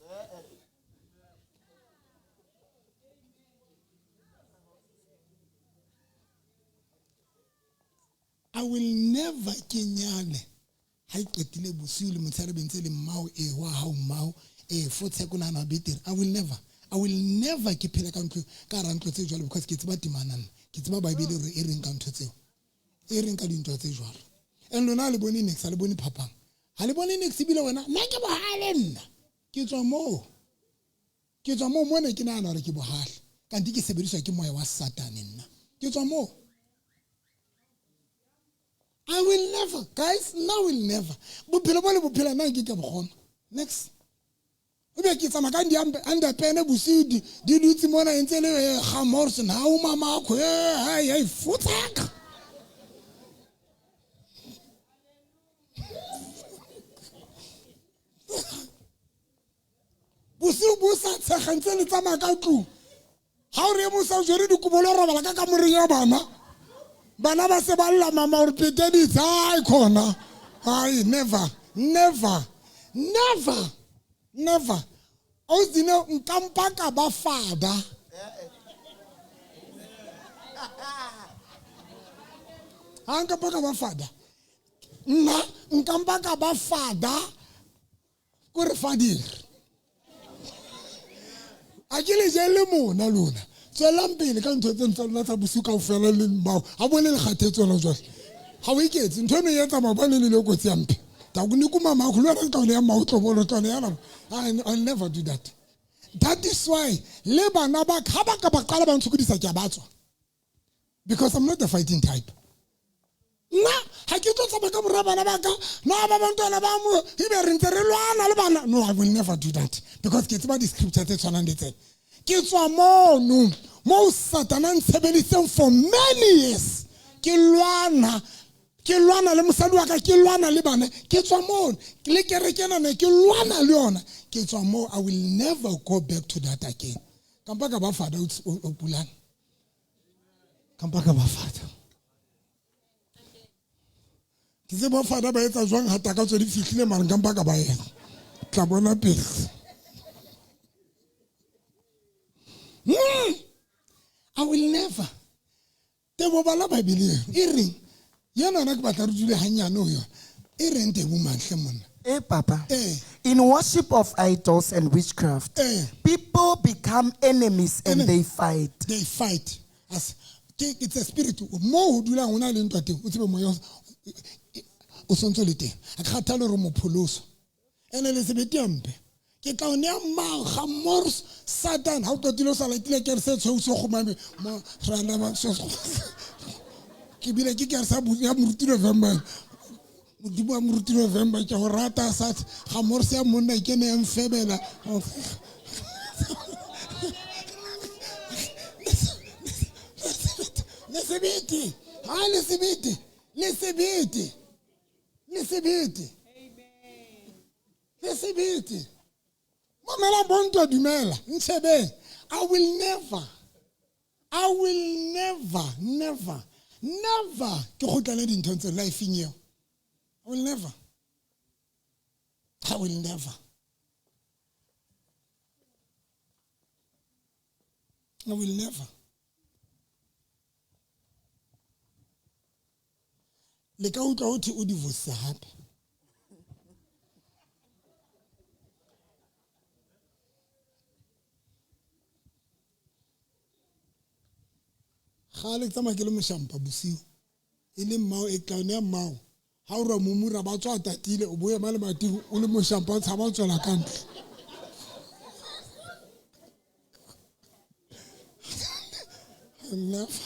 I will never ke nyale ha e qetile bosiu le motshehare be ntse le mmao e wa hao mmao e fo tsheko nahana betere. I will never ke phele ka ntlo ka hara ntlo tse jwalo because ke tseba temana nna, ke tseba Bible hore e reng ka ntho tseo, e reng ka dintwa tse jwalo. And lona ha le bone niks, ha le bone phapang, ha le bone niks ebile wena nna ke bohale, nna ke tswa moo, ke tswa moo mona ke nahana hore ke bohale kanti ke sebediswa ke moya wa Satane, nna ke tswa moo. I will never, guys, now will never. Bophelo bo le bophela nna ke ka bokgona. Next. O be ke tsamaya ka di underpene bosiu di dutse mona e ntse le ga Morrison ha o mama akho hey hey futsaka. Bosiu bo sa tshega ntse le tsamaya ka tlung. Ha o re mo sa jere dikobo le robala ka kamoreng ya bana. Bana ba se ba lla mama hore peteditse ai khona. Ai never, never, never, never. O tsine nkampa ka ba fada. Ha nkampa ka ba fada. Nna nkampa ka ba fada ko re fadire. A ke le je le mona lona. Tswelang pele ka ntho tse ntse lona tsa bosiu kaofela le mmao. Ha bone le kgathetse hona jwale. Ha o iketse ntho eno e etsa maobane le le kotsi ya mpe. Ta go ne kuma mama go le re tlo ya mautlo bolo tlo ya la. I'll never do that. That is why le bana ba ha ba ka ba qala ba ntshokodisa ke a ba tswa. Because I'm not the fighting type. Nna ha ke tlo tsamaya ka mora bana ba ka. No ba bantwana ba mo ebe re ntse re lwana le bana. No, I will never do that because ke tseba di scripture tse tshwanang le tsena. Ke tswa mono mo Satana ntshebeditseng for many years. Ke lwana le mosadi wa ka, ke lwana le bana, ke tswa mono le kereke ena ne ke lwana le yona, ke tswa mo. I will never go back to that again. Kampa ka ba fada o pulana. Kampa ka ba fada. Ke tseba fada ba etsa jwang ha takatso di fihlile mara kampa ka ba yena. Tla bona pele. I will never. Tebo bala Bible e reng yena nna ke batla re dule hanyane ho yona e reng tebo manhle monna.
Eh papa. In worship of idols and witchcraft, people become enemies and they fight.
They fight. As it's a spirit. Mo ho dulang hona le ntwa teng o tsebe moya o sontso le teng. A kgathale re mo pholoso. Ene le sebete ampe. Ke tla o nea maga mors Satan ha o qetile o sa latile ke re se tshweu se kgomame mo rana ba so ke bile ke ke re sa ya moruti November modimo wa moruti November ke go rata sa ga mors ya monna ke ne ya mfebela le sebete ha le sebete le sebete le sebete le sebete. Mamela bonto dumela ntshebeng. I will never, never, never ke kgutlele dinthong tse life-eng eo. I will never. I will never. I will never. Le ka utlwa ho thwe o divorce hape. Kgale ke tsamaya ke le moshampa bosiu e le mmao e tla nea mmao ha o re momura ba tswa tatile o boye ba le mating o le moshampa o tshaba o tswela ka ntle. Never.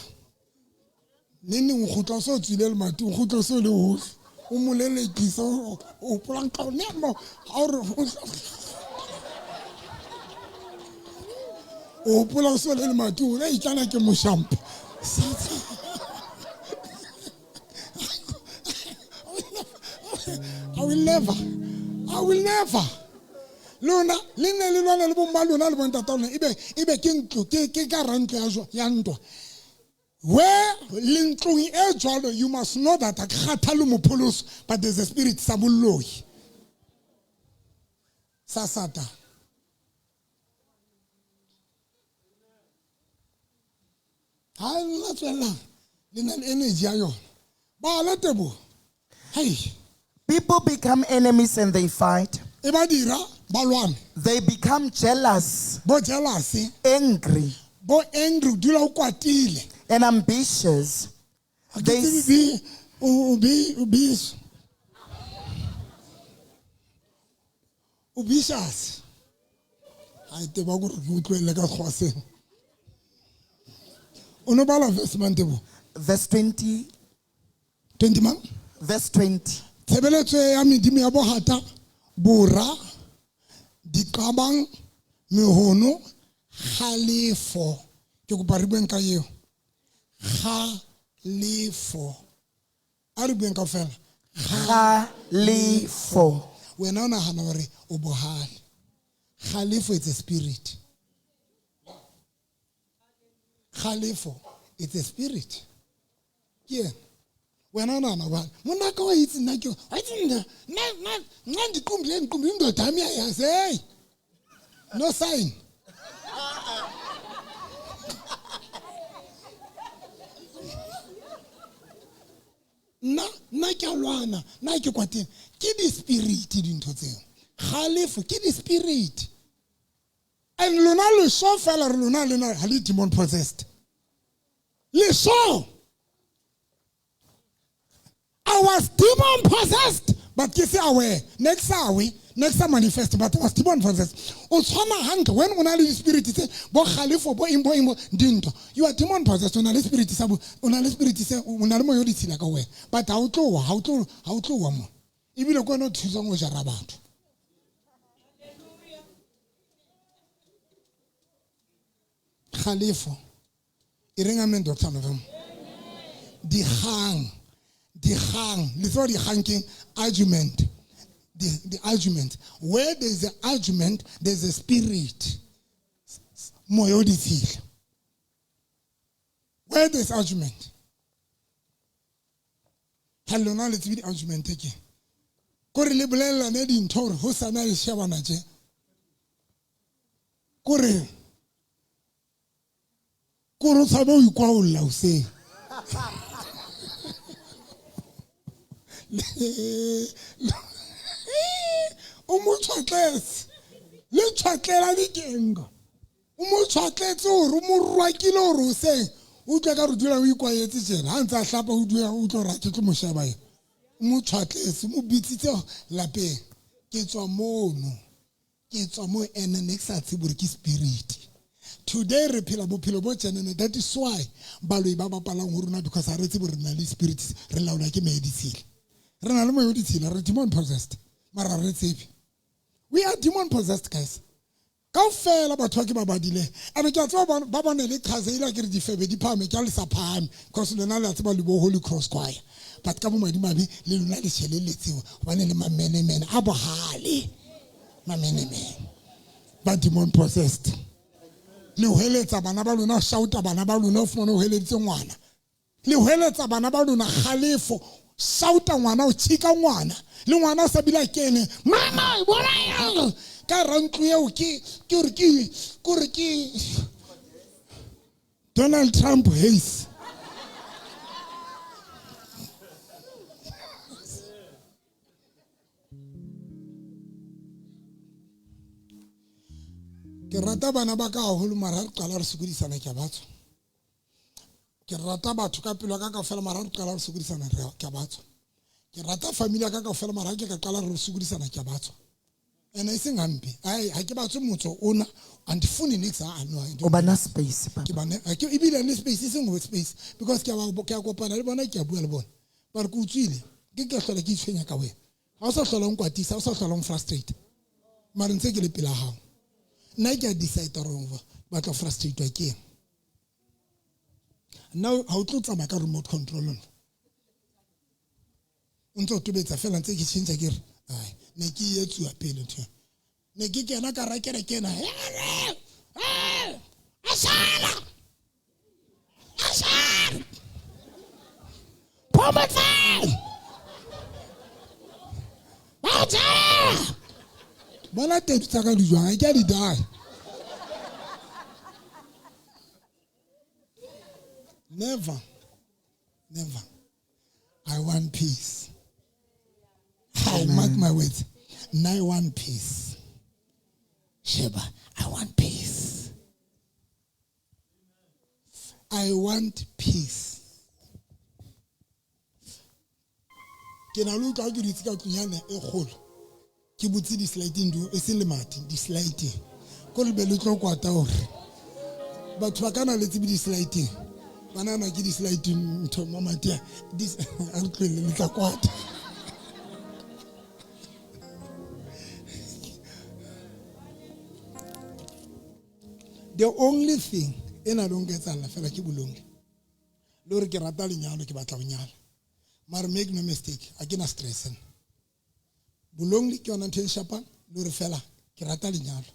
Neng neng o kgutla o so tswile lemati, o kgutla o so le hohle. O mo lelekisa, o hopolang ka o ne mo, ha o re o hopola o so le lemati, o re itlana ke moshampa. I will never. I will never. Lona le nne le lwana le bomma lona le bontata lona ebe ke ntlo ke ka rantlo ya ntwa. Where le ntlong e jwalo, you must know that a kgathale mopholoso, but there's a spirit sa boloi sa Satan. Ha la tswela le na le energy ya yona. Ba la tebo. Hey.
People become enemies and they fight.
E ba dira ba lwane.
They become jealous.
Bo jealous.
Angry.
Bo angry, dula o kwatile.
And ambitious. They
ambitious. I teba go re utlwele ka kgwaseng. O no bala verse man tebo.
Verse 20.
20 man?
Verse 20.
Tshebeletso ya medimo ya bohata, bora, diqabang, mehono, kgalefo. Ke kopa re bueng ka eo. Kgalefo. A re bueng kaofela.
Kgalefo.
Wena o nahana hore o bohale. Kgalefo it's a spirit. Kgalefo it's a spirit. Ke ena. Wena o nahana bohale. Monna ka wa itse nna ke, wa itse nna, nna, nna, nna ndiqumbile, ndiqumbile indoda yami iyayazi. Hey. No sign. Nna, nna ke a lwana, nna ke kwateng. Ke di-spirit dintho tseo. Kgalefo ke di-spirit. And lona le so fela re lona le na ha le demon possessed. Le so. I was demon possessed, but ke se aware. Next hour, next time manifest, but I was demon possessed. O tshwana hantle when o na le spirit tse bo kgalefo bo eng bo eng bo dintho. You are demon possessed, o na le spirit sa bo, o na le spirit se, o na le moya o ditshila ka wena. But ha o tloha, ha o tlo, ha o tloha mo. Ebile ke wena o thusang ho jara batho. Kgalefo. E reng amen, Doctor November. Dikgang. Dikgang. Le tseba dikgang ke argument. The argument. Where there's an argument, there's a spirit. Moya o ditshila. Where there's argument. Ha lona le tsebe di-argument ke. Kore le bolellane dintho hore ho sa na le shebana tje. Kore kore o tshabe ho ikwaolla hoseng. O mo tshwatletse. Le tshwatlela dikengo. O mo tshwatletse hore o mo rwakile hore hoseng o utlwe ka re dula o ikwaetse tjena. Ha ntse a hlapa o dula o utlwa hore ha ke tlo mo sheba yena. O mo tshwatletse, o mo bitsitse lapeng. Ke tswa mono. Ke tswa mo ene ne ke sa tsebe hore ke spirit. Today re phela bophelo bo tjenene. That is why baloi ba bapalang ho rona, because ha re tsebe hore re na le spirit, re laolwa ke meya ditshila. Re na le moya o ditshila, re demon possessed. Mara re tsebe. We are demon possessed, guys. Kaofela batho ba ke ba badile. And ke a tseba ba bone le qhaza ile ke re difebe di phahame, ke a le sa phahame, because lona le a tseba le bo Holy Cross Choir. But ka bomadimabe le lona le tjheleletse hobane le mamenemene a bohale. Mamenemene. Ba demon possessed. Le hweletsa bana ba lona, shouta bana ba lona, o fumane o hweleditse ngwana. Le hweletsa bana ba lona kgalefo, shouta ngwana, o tjhika ngwana. Le ngwana o sa bile a kene, mama, bona ka ra ntlo eo ke ke re ke kore ke Donald Trump hates. Ke rata bana ba ka haholo, mara ha re qala re sokodisana ke a ba tswa. Ke rata batho ka pelo ya ka kaofela, mara ha re qala re sokodisana ke a ba tswa. Ke rata family ya ka kaofela, mara ha ke ka qala re sokodisana ke a ba tswa. Ene e seng hampe. Ai ha ke batle motho ona andifuni niks ha no.
O bana space papa.
Ke bana ke ebile le space e seng ho space because ke a ke a kopana le bona ke a bua le bona. Ba re ke utswile. Ke ke hlola ke itshwenya ka wena. Ha o sa hlola o nkwatisa, ha o sa hlola o frustrate. Mara ntse ke le pela hao. Nna ke a decide hore batla frustrate ke eng. Nna ha o tlo tsamaya ka remote control nna. O ntse o tobetsa fela ntse ke tjhentjha ke re ai ne ke e etsuwa pele ntho. Ne ke kena ka ra kere kena. Asala. Asala. Phomotse. Baja. Bona tedu tsa ka di jwang, ke a di die. Never. Never. I want peace. I mark my words. I want peace. Sheba, I want peace. I want peace. Ke na le utlwa ke dutse ka tlung yane e kgolo. Ke butse di-sliding door, e seng lemati, di-sliding. Ko le be le tlo kwata hore batho ba kana le tsebe di-sliding. Ba nahana ke di-sliding ntho mamati a a re tlohelle le tla kwata. The only thing e na le ho nketsahalla fela ke bolongi. Le hore ke rata lenyalo, ke batla ho nyala. Mara make no mistake, ha ke na stress nna. Bolongi ke yona ntho e nshapang, le hore fela ke rata lenyalo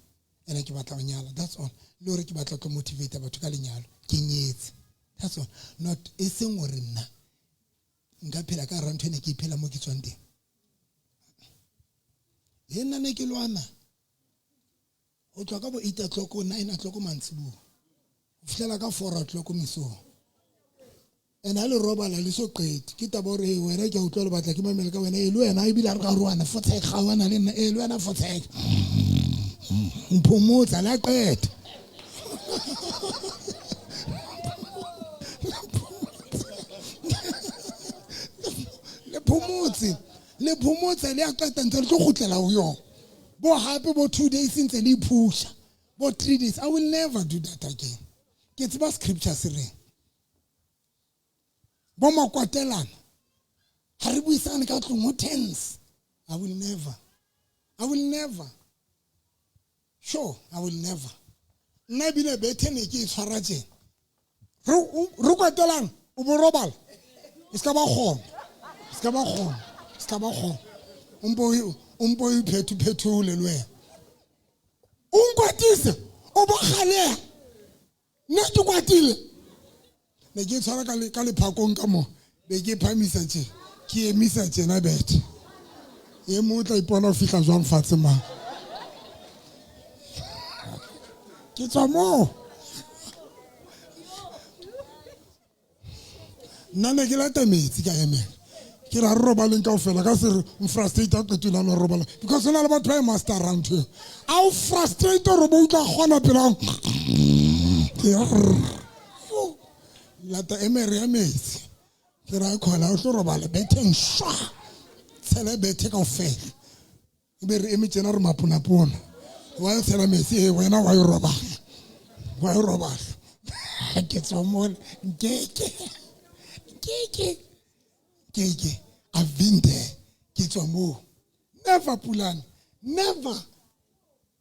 ene ke batla ho nyala, that's all. Le hore ke batla ho motivate batho ka lenyalo, ke nyetse, that's all. Not e seng hore nna nka phela ka hara ntho ene ke iphela mo ke tswang teng. E nna ne ke lwana ho tloha ka bo 8 o'clock, 9 o'clock mantsibuya ho fihlela ka 4 o'clock mesong. And ha le robala le so qete ke taba hore wena ke a utlwa le batla ke mamele ka wena, e le wena ebile ha re ka roana fotshek ga wena le nna, e le wena fotshek mphomotsa la qeta. Le phomotse, le phomotse le a qeta ntse le tlo kgutlela ho yona. Bo hape bo 2 days ntse le iphusha, bo 3 days. I will never do that again. Ke tseba scripture se reng. Bo makwatelana ha re buisane ka tlung ho tense. I will never. I will never. Sure, I will never. Nna ebile bethe ne ke e tshwara tjena. Re kwatelana o bo robala. O ska ba kgona. O ska ba kgona. O ska ba kgona. O mpo o iphethu-phethule le wena. O nkwatise, o bo kgaleha. Nna ke kwatile. Ne ke tshwara ka lephakong ka mo, be ke phamisa tje, ke emisa tjena bethe. E mong o tla ipona o fihla jwang fatshe mang. Ke tswa moo. Nna ne ke lata metsi ka emela. Ke ra re robaleng kaofela ka se re mfrustrate a qetile a lo robala. Because ho na le batho ba e master around here. A o frustrate hore bo utlwa kgona pela. Ke lata emere ya metsi. Ke ra khona o tlo robala betheng shwa. Tshele bethe kaofela. Ebe re eme tjena re maponapona. Wa tshela metsi e wena wa e robala. Wa e robala. Ke tswa mona. Nkeke. Nkeke. Nkeke. I've been there. Ke tswa moo. Never Pulane. Never.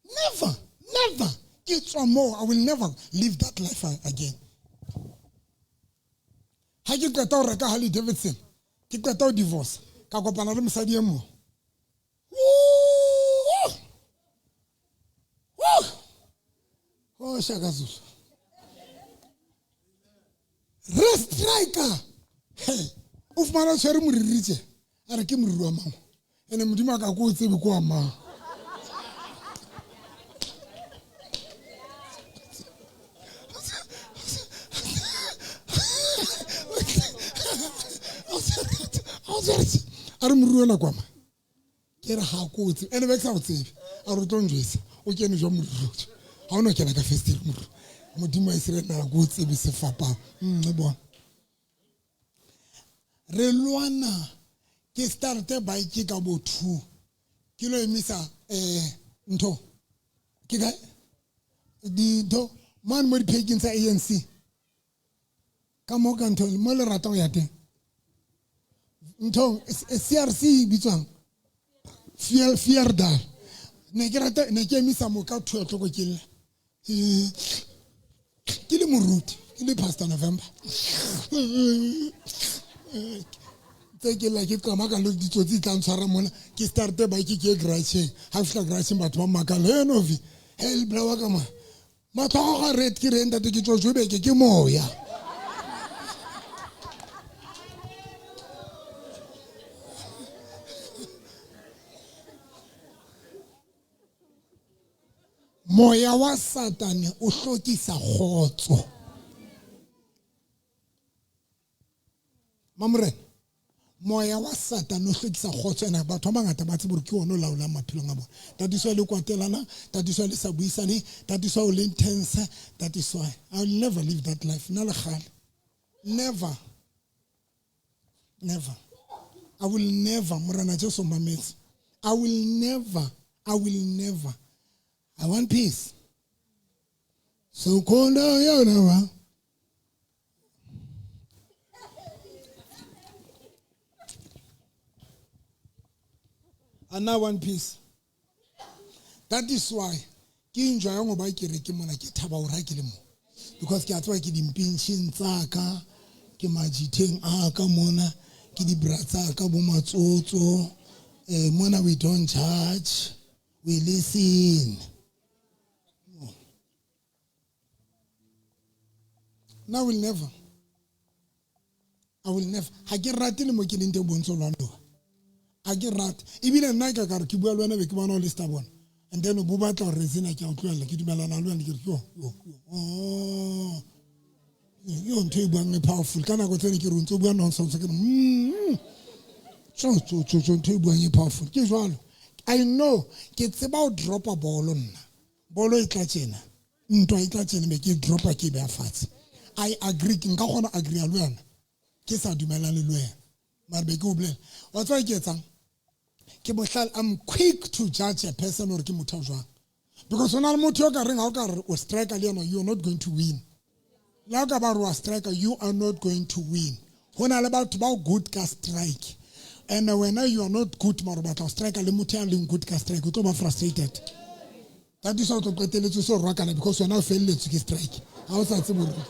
Never. Never. Ke tswa moo. I will never live that life again. Ha ke qeta ho reka Harley Davidson, ke qeta ho divorce, ka kopana le mosadi e mong. Oh, Shaka Zulu. Re striker. Hey, o fumana tshwere moriri tje. A re ke moriri wa mang? Ene Modimo a ka ko o tsebe ko wa mang. A re moriri ona kwa mang? Ke re ha ko o tsebe. Ene be ke sa o tsebe. A re o tlo njwetsa. O kene jwang moriri o? Ha o no kena ka festere moriri. Modimo a Israel na ko o tsebe sefapano. E bona. Re lwana ke starte bike ka bo 2. Ke lo emisa Ntho ke kae dintho mane mo diphekeng tsa ANC ka mo ka ntho mo le ratang ho ya teng ntho CRC e bitswang Fierdal ne ke rata ne ke emisa mo ka 2 o'clock ke lla ke le moruti ke le Pastor November tse ke lla ke qama ka le ditsotsi tla ntshwara mona ke starte bike ke ye garageng ha fihla garageng batho ba makala he Novi he le bra wa ka ma matlho ga red ke re ntate ke tswa Joburg ke moya. Moya wa Satane o hlokisa kgotso. Mamorena, moya wa Satane o hlokisa kgotso ena batho ba bangata ba tsebe hore ke ona o laolang maphelong a bona. That is why le kwatelana, that is why le sa buisane, that is why o le intense, that is why I will never live that life. Nna le kgale. Never. Never. I will never, Morena Jesu mametse. I will never, I will never. I want peace. So I now want peace. That is why ke enjoy ngoba ke re ke mona ke thaba hore ha ke le mo. Because ke a tseba ke dimpintshing tsa ka, ke majitheng a ka mona, ke dibra tsa ka bo matsotso. Mona we don't judge. We listen. No, I will never. I will never. Ha ke rate le mo ke leng teng bontsho lwano. Ha ke rate. Ebile nna ke ka re ke bua le wena be ke bona o le stubborn. And then o bo batla hore tsena ke a utlwela ke dumelana le wena ke re yo yo yo. Yo ntho e buang e powerful. Ka nako tsene ke re o ntso bua nonsense ke re tso tso tso ntho e buang e powerful. Ke jwalo. I know ke tseba o dropa bolo nna. Bolo e tla tjena. Ntwa e tla tjena be ke dropa ke beha fatshe. I agree ke nka kgona agree le wena. Ke sa dumelane le wena. Mara be ke o bolela. Wa tseba ke etsang? Ke bohlale, I'm quick to judge a person or ke motho jwang. Because hona le motho yo ka reng ha o ka re o striker le yena, you are not going to win. Le ha o ka ba re wa striker, you are not going to win. Hona le batho ba good ka strike. And when you are not good, mara batla striker le motho ya leng good ka strike, o tlo ba frustrated. That is how to qeteletse so rwakana because wena o felletswe ke strike. Ha o sa tsebe hore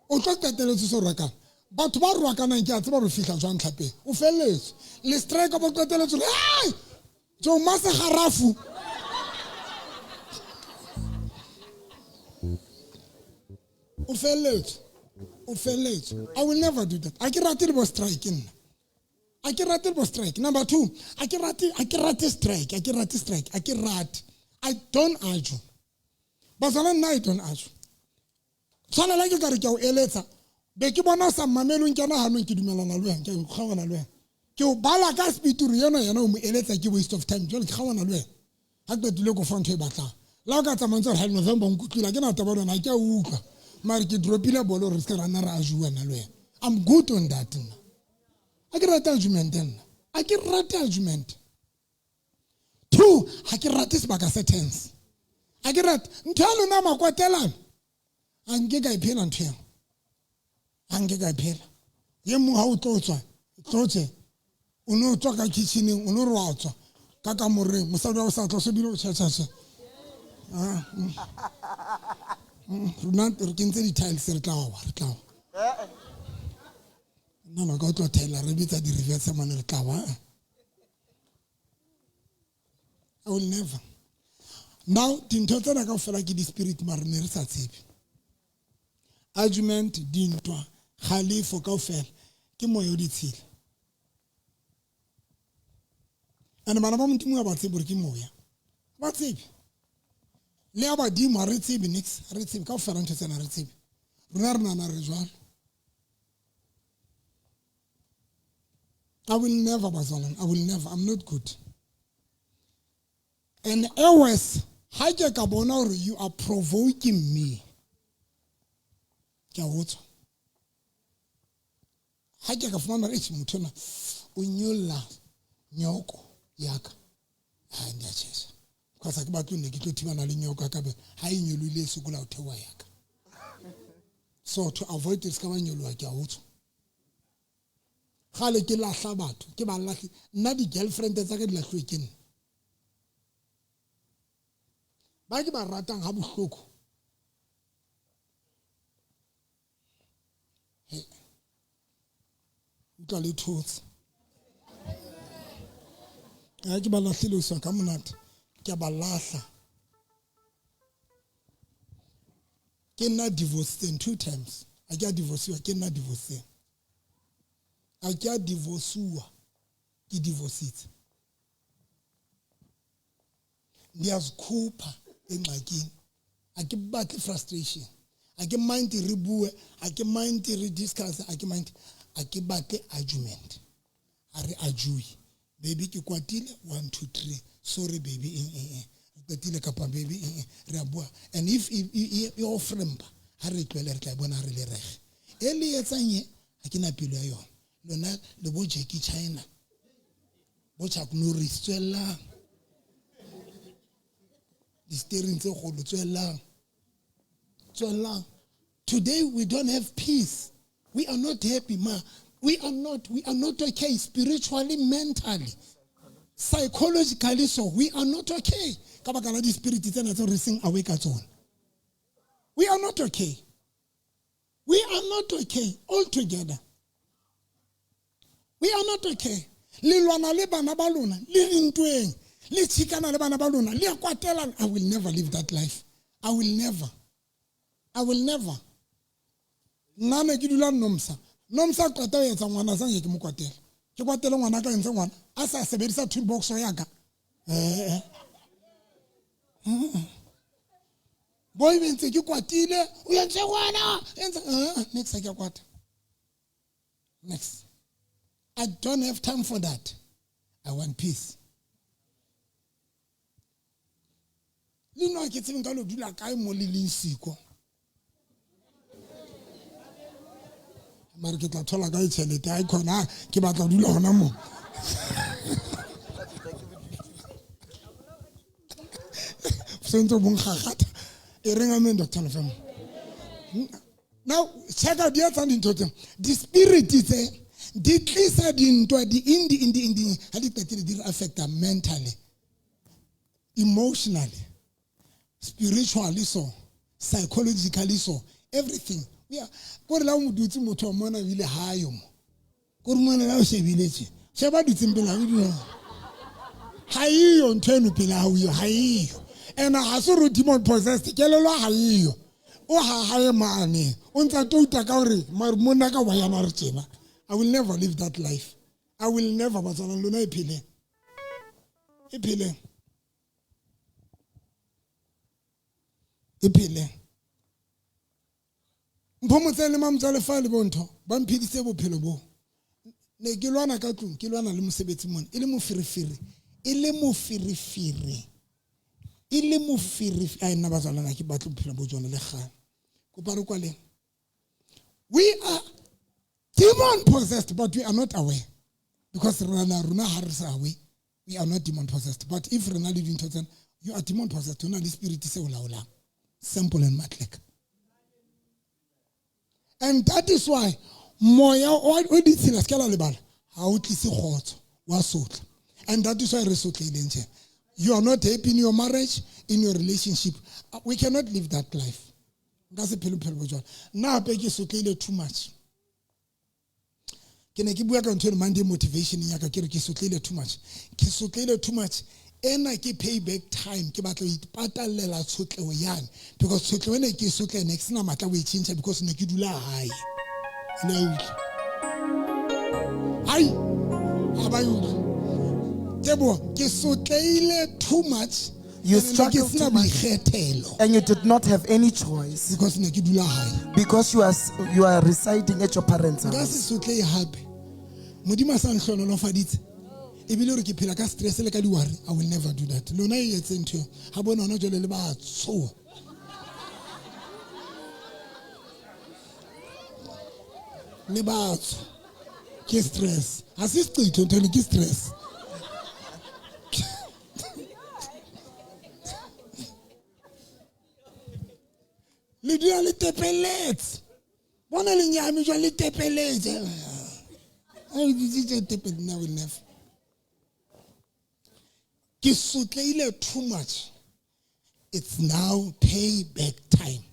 o tlo qeteletse so rwakana. Batho ba rwakanang ke a tseba hore fihla jwang tlhapeng. O felletswe. Le strike ba qeteletse hore hey! Jo mase harafu. O felletswe. O felletswe. I will never do that. A ke rate le bo strike nna. A ke rate le bo strike. Number 2, a ke rate strike. A ke rate strike. A ke rate. I don't argue. Bazalwane nna I don't argue. Tshwana la ke ka re ke a o eletsa. Be ke bona o sa mmamele o nkena hanong ke dumelana le wena, ke kgaohana le wena. Ke o bala ka speed hore yena yena o mo eletsa ke waste of time. Jwale ke kgaohana le wena. Ha ke qetile ko fa ntho e batlang. La o ka tsamaya ntse re ha November o nkutlwile, ha ke na taba le wena, ha ke a utlwa. Mare ke dropile bolo hore re se ka ra nna ra argue nna le wena. I'm good on that nna. Ha ke rate argument nna. Ha ke rate argument. 2, ha ke rate sebaka se tense. Ha ke rate ntho ya lona makwatelano. Ha nke ka e phela ntho eo. Ha nke ka e phela. Ye mong ha o tlo tswa, tlotse. O no tswa ka kitcheneng, o no re wa tswa ka kamoreng, mosadi wa o sa tla so bile o tjha tjha tjha. Rona re kentse di-tiles re tla wa, re tla wa. Nna ba ka o tlo thaela re bitsa di-reverse mane re tla wa. I will never. Now dintho tsena kaofela ke di-spirit mare ne re sa tsebe. Argument, dintwa, kgalefo kaofela ke moya o ditshila. And bana ba Modimo ha ba tsebe hore ke moya. Ba tsebe. Le ya badimo ha re tsebe nix, ha re tsebe kaofela ntho tsena ha re tsebe. Rona re nahana re jwalo. I will never, bazalwane, I will never. I'm not good. And always, ha ke ka bona hore you are provoking me. Ke a utswa. Ha ke ka fumana hore, eish, motho enwa o nyolla Nyoko ya ka. Ha ndi a tjhesa. Because ha ke batle ne ke tlo thibana le nyoko ya ka be ha e nyolohile e sokola ho theoha ya ka. So to avoid it, se ka ba nyoloha ke a ho tswa. Kgale ke lahla batho, ke ba lahle. Nna di-girlfriend tsa ka di lahluwe ke nna. Ba ke ba ratang ha bohloko. He. Utlwa le thotse. Ha ke ba lahlile ho ka monate. Ke a ba lahla. Ke nna divorced 2 times. Ha ke a divorciwa, ke nna divorced. Ha ke a divorciwa, ke divorcitse. Ndiyazikhupha engxakini. Ha ke batle frustration. Ha ke mind re bue, ha ke mind re discuss, ha ke mind, ha ke batle argument. Ha re argue. Baby ke kwatile 1 2 3. Sorry baby eng. Re qetile kapa baby eng. Re a bua. And if e o frempa, ha re tlohele re tla bona ha re le rege. E le etsang ye, ha ke na pelo ya yona. Lona le bo Jackie China. Bo Chuck Norris tswellang. Di-steering tse kgolo tswellang. Tswellang. Today we don't have peace. We are not happy, ma. We are not okay spiritually, mentally, psychologically. So we are not okay. Ka baka la di-spirit tsena tseo re seng awake ka tsona. We are not okay. We are not okay altogether. We are not okay. Le lwana le bana ba lona, le dintweng, le tshikana le bana ba lona, le a kwatela. I will never live that life. I will never. I will never. Nna ne ke dula Nomsa. Nomsa qeta ho etsa ngwana sa nke ke mo kwatela. Ke kwatele ngwana ka entse ngwana a sa sebedisa toolbox ya ka. Boy be ntse ke kwatile, o entse ngwana, entse next ke kwata. Next. I don't have time for that. I want peace. Le nna ke tsebe nka lo dula kae mo le leng siko. Mare ke tla thola kae tjhelete? Ha e khona ke batla ho dula hona moo. Sentse bo nkgakgatha. E reng amen, Dr. Lefemo. Now check out di etsang dintho tse. Di-spirit tse di tlisa dintwa di indi ha di qetile di re affecta mentally, emotionally, spiritually, so psychologically, so everything. Yeah, kore la o mo dutse motho wa mona ebile ha yo mo. Kore mona la o shebile tje. Sheba dutseng pele ha o dula. Ha eyo ntho eno pele ha o yo, ha eyo. And ha se re demon possessed, kelello ha eyo. O ha hae mane. O ntsa touta ka hore mare monna ka wa yana re tjena. I will never live that life. I will never. Batswana lona e pheleng. E pheleng. E pheleng. Mpho motseng le mamotsa lefa le bontho ba mphedise bophelo bo. Ne ke lwana ka tlung, ke lwana le mosebetsi mona. E le moferefere, e le moferefere. E le moferefere. Ai nna batswana na ke batle bophelo bo jona le kgale. Kopa re kwaleng. We are demon possessed, but we are not aware. Because rona rona ha re sa aware, we are not demon possessed. But if rena le dintho tsena, you are demon possessed. Hona le spirit se o laolang. Simple and matlek. And that is why moya o ditshila se ka la lebala ha o tlise kgotso wa sotla. And that is why re sotlehileng tjena. You are not happy in your marriage, in your relationship. We cannot live that life. Nka se phele bophelo bo jwalo. Nna hape ke sotlehile too much. Ke ne ke bua ka ntho eno Monday motivation ya ka, ke re ke sotlehile too much. Ke sotlehile too much. Ena ke payback time. Ke batla ho ipatallela tshotleho yane. Because tshotleho ena ke e sotleha, ne ke sena matla ho e tjhentjha because ne ke dula hae. Le a utlwa? Hai! Ha ba e utlwe. Teboho, ke sotlehile too much.
You
And ne ke
struggled
sena
too much.
boikgethelo.
And you did not have any choice.
Because ne ke dula hae.
Because you are residing at your parents'
Nka
house.
se sotlehe hape. Modimo a sa nhlonolo-faditse. Ebile hore ke phela ka stress le ka di-worry, I will never do that. Lona e etse ntho eo. Ha bona hona jwale le ba tshoha. Le batho. Ke stress. Ha se seqetho ntho eno, ke stress. dula le tepeletse. Bona le nyame jwale le tepeletse. I dutse tepeletse now will never. Ke sotleile too much. It's now payback time.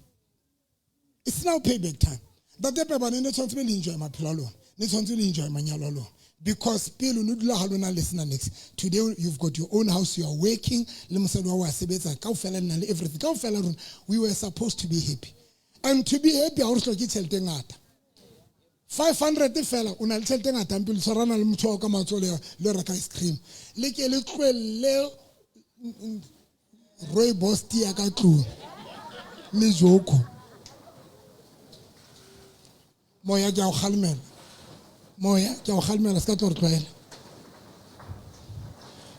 It's now payback time. Ntate Pebane ne tshwanetse be le enjoy maphelo a lona. Ne tshwanetse le enjoy manyalo a lona. Because pele no dula ha lona le sena niks. Today you've got your own house, you are working, le mosadi wa wa sebetsa, kaofela le na le everything. Kaofela rona, we were supposed to be happy. And to be happy ha o re hloke tjhelete e ngata. 500 fela o na le tjhelete e ngata mpele tshwarana le motho wa ka matsoho le reka ice cream. Le ke le tlohelle rooibos tea ka tlung le joko. Moya ke a o kgalemela. Moya ke a o kgalemela se ka tlo re tlwaela.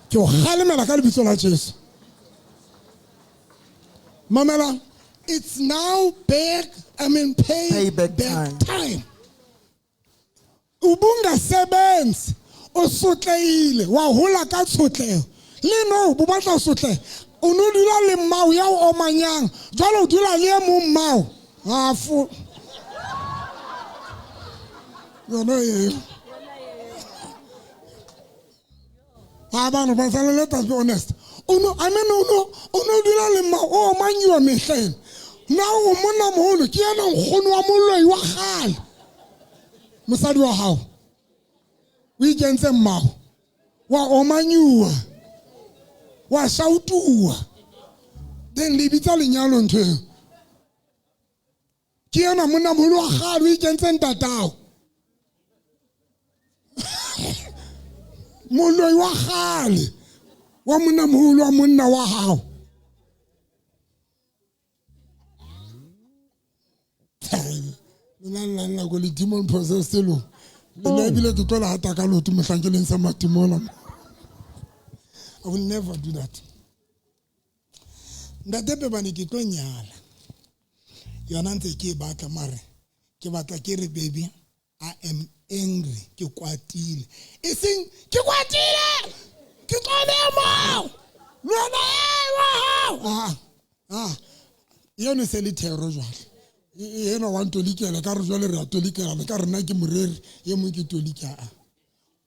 Ke o kgalemela ka lebitso la Jesu. Mamela, it's now back, I mean pay back time. Ubungasebenzi, o sotlehile, wa hola ka tshotleho. Le no, bo batla o sotleha. O no dula le mmao ya o omanyang. Jwale o dula le e mong mmao. Hafo. Yona eo. Ha bana ba sala, let us be honest. O no, I mean o no dula le mmao o omanyiwa mehleng. Now o monna moholo ke yena nkgono wa moloi wa kgale. Mosadi wa hao o ikentse mmao wa omanyuwa wa shautuwa, then le bitsa lenyalo ntho eo. Ke yena monna moholo wa kgale o ikentse ntatao. Moloi wa kgale wa monna moholo wa monna wa hao. Lona la go le demon possessed lo. Le nna ebile ke tlo la hata ka loto mohlang ke leng sa matimona. I will never do that. Ntate Pebane ke tlo nyala. Yona ntse ke e batla mare ke batla ke re baby I am angry, ke kwatile. E seng ke kwatile. Ke tlo beha moo. Lona e wa hao. Ah. Yone se le thero jwale. Ena wa ntolikela ka re jwale re a tolikela ka rena ke moreri e mong ke tolika.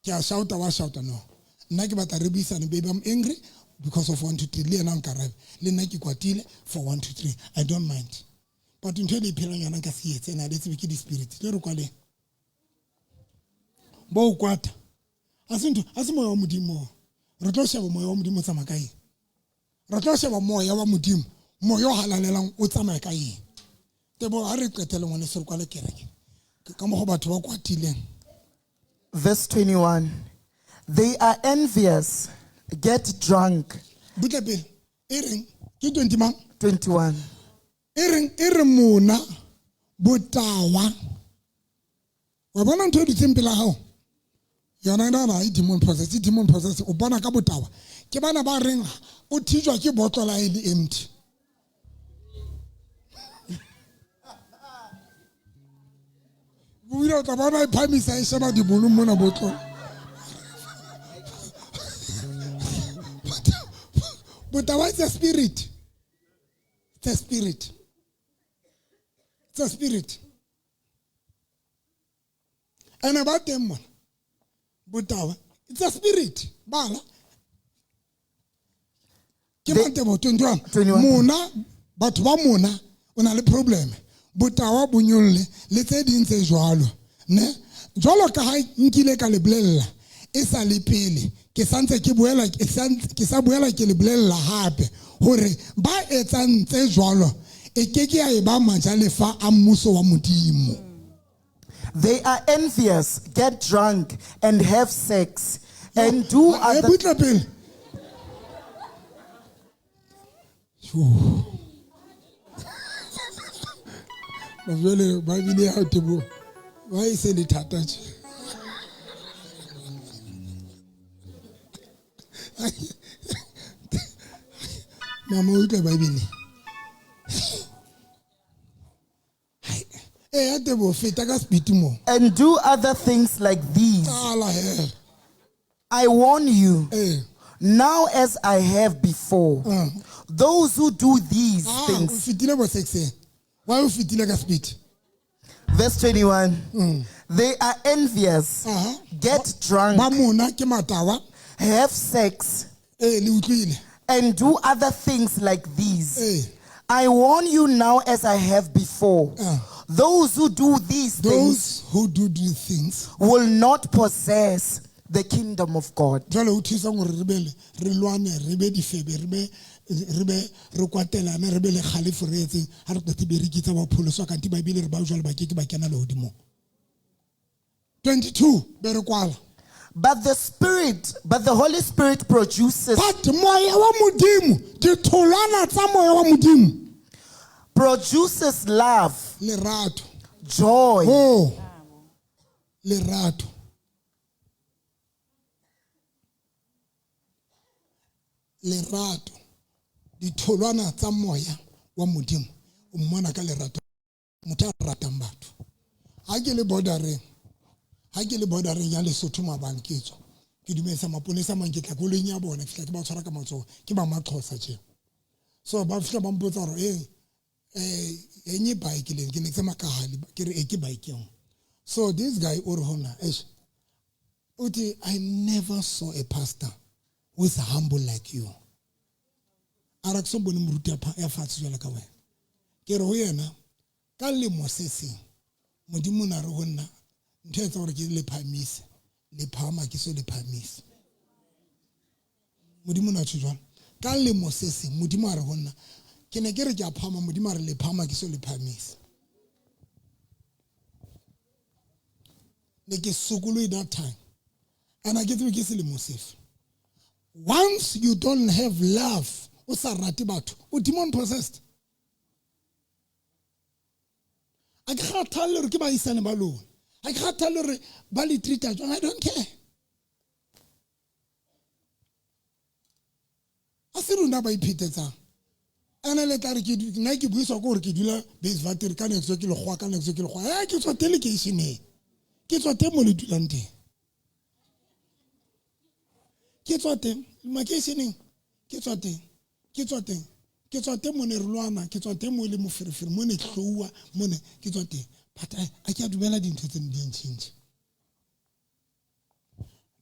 Ke a shouta wa shouta no. Nna ke batla re buisane baby I'm angry because of 1 2 3 le yena nkarabe. Le nna ke kwatile for 1 2 3. I don't mind. But ntho e le phelang yona nka se etse na le tsebe ke di spirit. Le re kwaleng. Bo kwata. A se ntho, a se moya wa Modimo. Re tlo sheba moya wa Modimo o tsamaya ka eng. Re tlo sheba moya wa Modimo, moya o halalelang o tsamaya ka eng. Tebo ha re qetele ngwane se re kwale kereke. Ka mo go batho ba kwatileng.
Verse 21. They are envious, get drunk.
Butle pele. E reng? Ke 20 mang?
21.
E reng e re mona botawa. Wa bona ntho e dutseng pela hao? Yona ena na e demon possessed, e demon possessed o bona ka botawa. Ke bana ba reng o thijwa ke botlola e le empty. O ile o tla bona e phamisa e sheba dibolong mona botlola. Botawa is a spirit. It's a spirit. It's a spirit. And about them one. Botawa. It's a spirit. Bala. Ke mantebo 21. Mona batho ba mona o na le problem. Botawa bonyolle le tse ding tse jwalo. Ne? Jwalo ka ha nkile ka le bolella e sa le pele. Ke santse ke boela ke sa boela ke le bolella hape hore ba etsang tse jwalo e ke ke ya e ba majalefa a mmuso wa Modimo.
They are envious, get drunk and have sex and do other.
Butle pele. Jwale ba bile ha tebo. Ba e se le thata tje. Mama o utlwa Bible. Eh tebo feta ka speed mo.
And do other things like these. I warn you. Now as I have before. Those who do these things.
O fetile bo sex. Why o fetile ka speed?
Verse 21. They are envious, get drunk,
Ba mona ke matawa.
have sex,
Ee, le utlwile.
and do other things like these.
Eh.
I warn you now as I have before. Those who do these things
Those who do these things
will not possess the kingdom of God.
Jwale o thusang hore re be re lwane, re be difebe, re be re kwatelane, re be le kgalefo, re etseng ha re qete be re kitsa ba pholoswa, kante Bibele re ba jwale ba ke ke ba kena lehodimong. 22 be re kwala.
But the Holy Spirit produces.
But moya wa Modimo, ditholwana tsa moya wa Modimo.
Produces love,
lerato,
joy,
oh, lerato, lerato, ditholwana tsa moya wa Modimo. O mmona ka lerato, motho a ratang batho. Ha ke le bordereng, ha ke le bordereng ya Lesotho maobane ke tswa, ke dumedisa maponesa mang, ke tla koloing ya bona, ke fihla ke ba tshwara ka matsoho, ke ba Maxhosa tje. So ba fihla ba mpotsa hore, enye bike le, ke ne ke tsamaya ka hali, ke re, ke bike eo. So this guy o re ho nna, eish, o thi, I never saw a pastor who is humble like you. A re ke so bone moruti ya fatshe jwalo ka wena. Ke re ho yena, ka lemo se seng, Modimo o na re ho nna, ntho e etsa hore ke le phahamise, le phahama ke so le phahamise. Modimo o na tjho jwalo. Ka lemo se seng, Modimo a re ho nna, ke ne ke re ke a phahama, Modimo a re le phahama ke so le phahamise. Ne ke sokolohe that time. And ha ke tsebe ke selemo sefe. Once you don't have love, o sa rate batho, o demon possessed. A ke kgathalle hore ke baahisane ba lona. Ha ke kgathalle hore ba le treat-a jwang, I don't care. A se rona ba iphetetsang. Ene le tla re ke nna ke buiswa ke hore ke dula Bayswater, ka next ke lekgowa, ka next ke lekgowa. Ke tswa teng lekeisheneng. Ke tswa teng mo le dulang teng. Ke tswa teng makeisheneng. Ke tswa teng. Ke tswa teng. Ke tswa teng mo ne re lwana, ke tswa teng mo le moferefere, mo ne hlouwa, mo ne ke tswa teng. But a ke a dumela dintho tse di ntjhintjhe.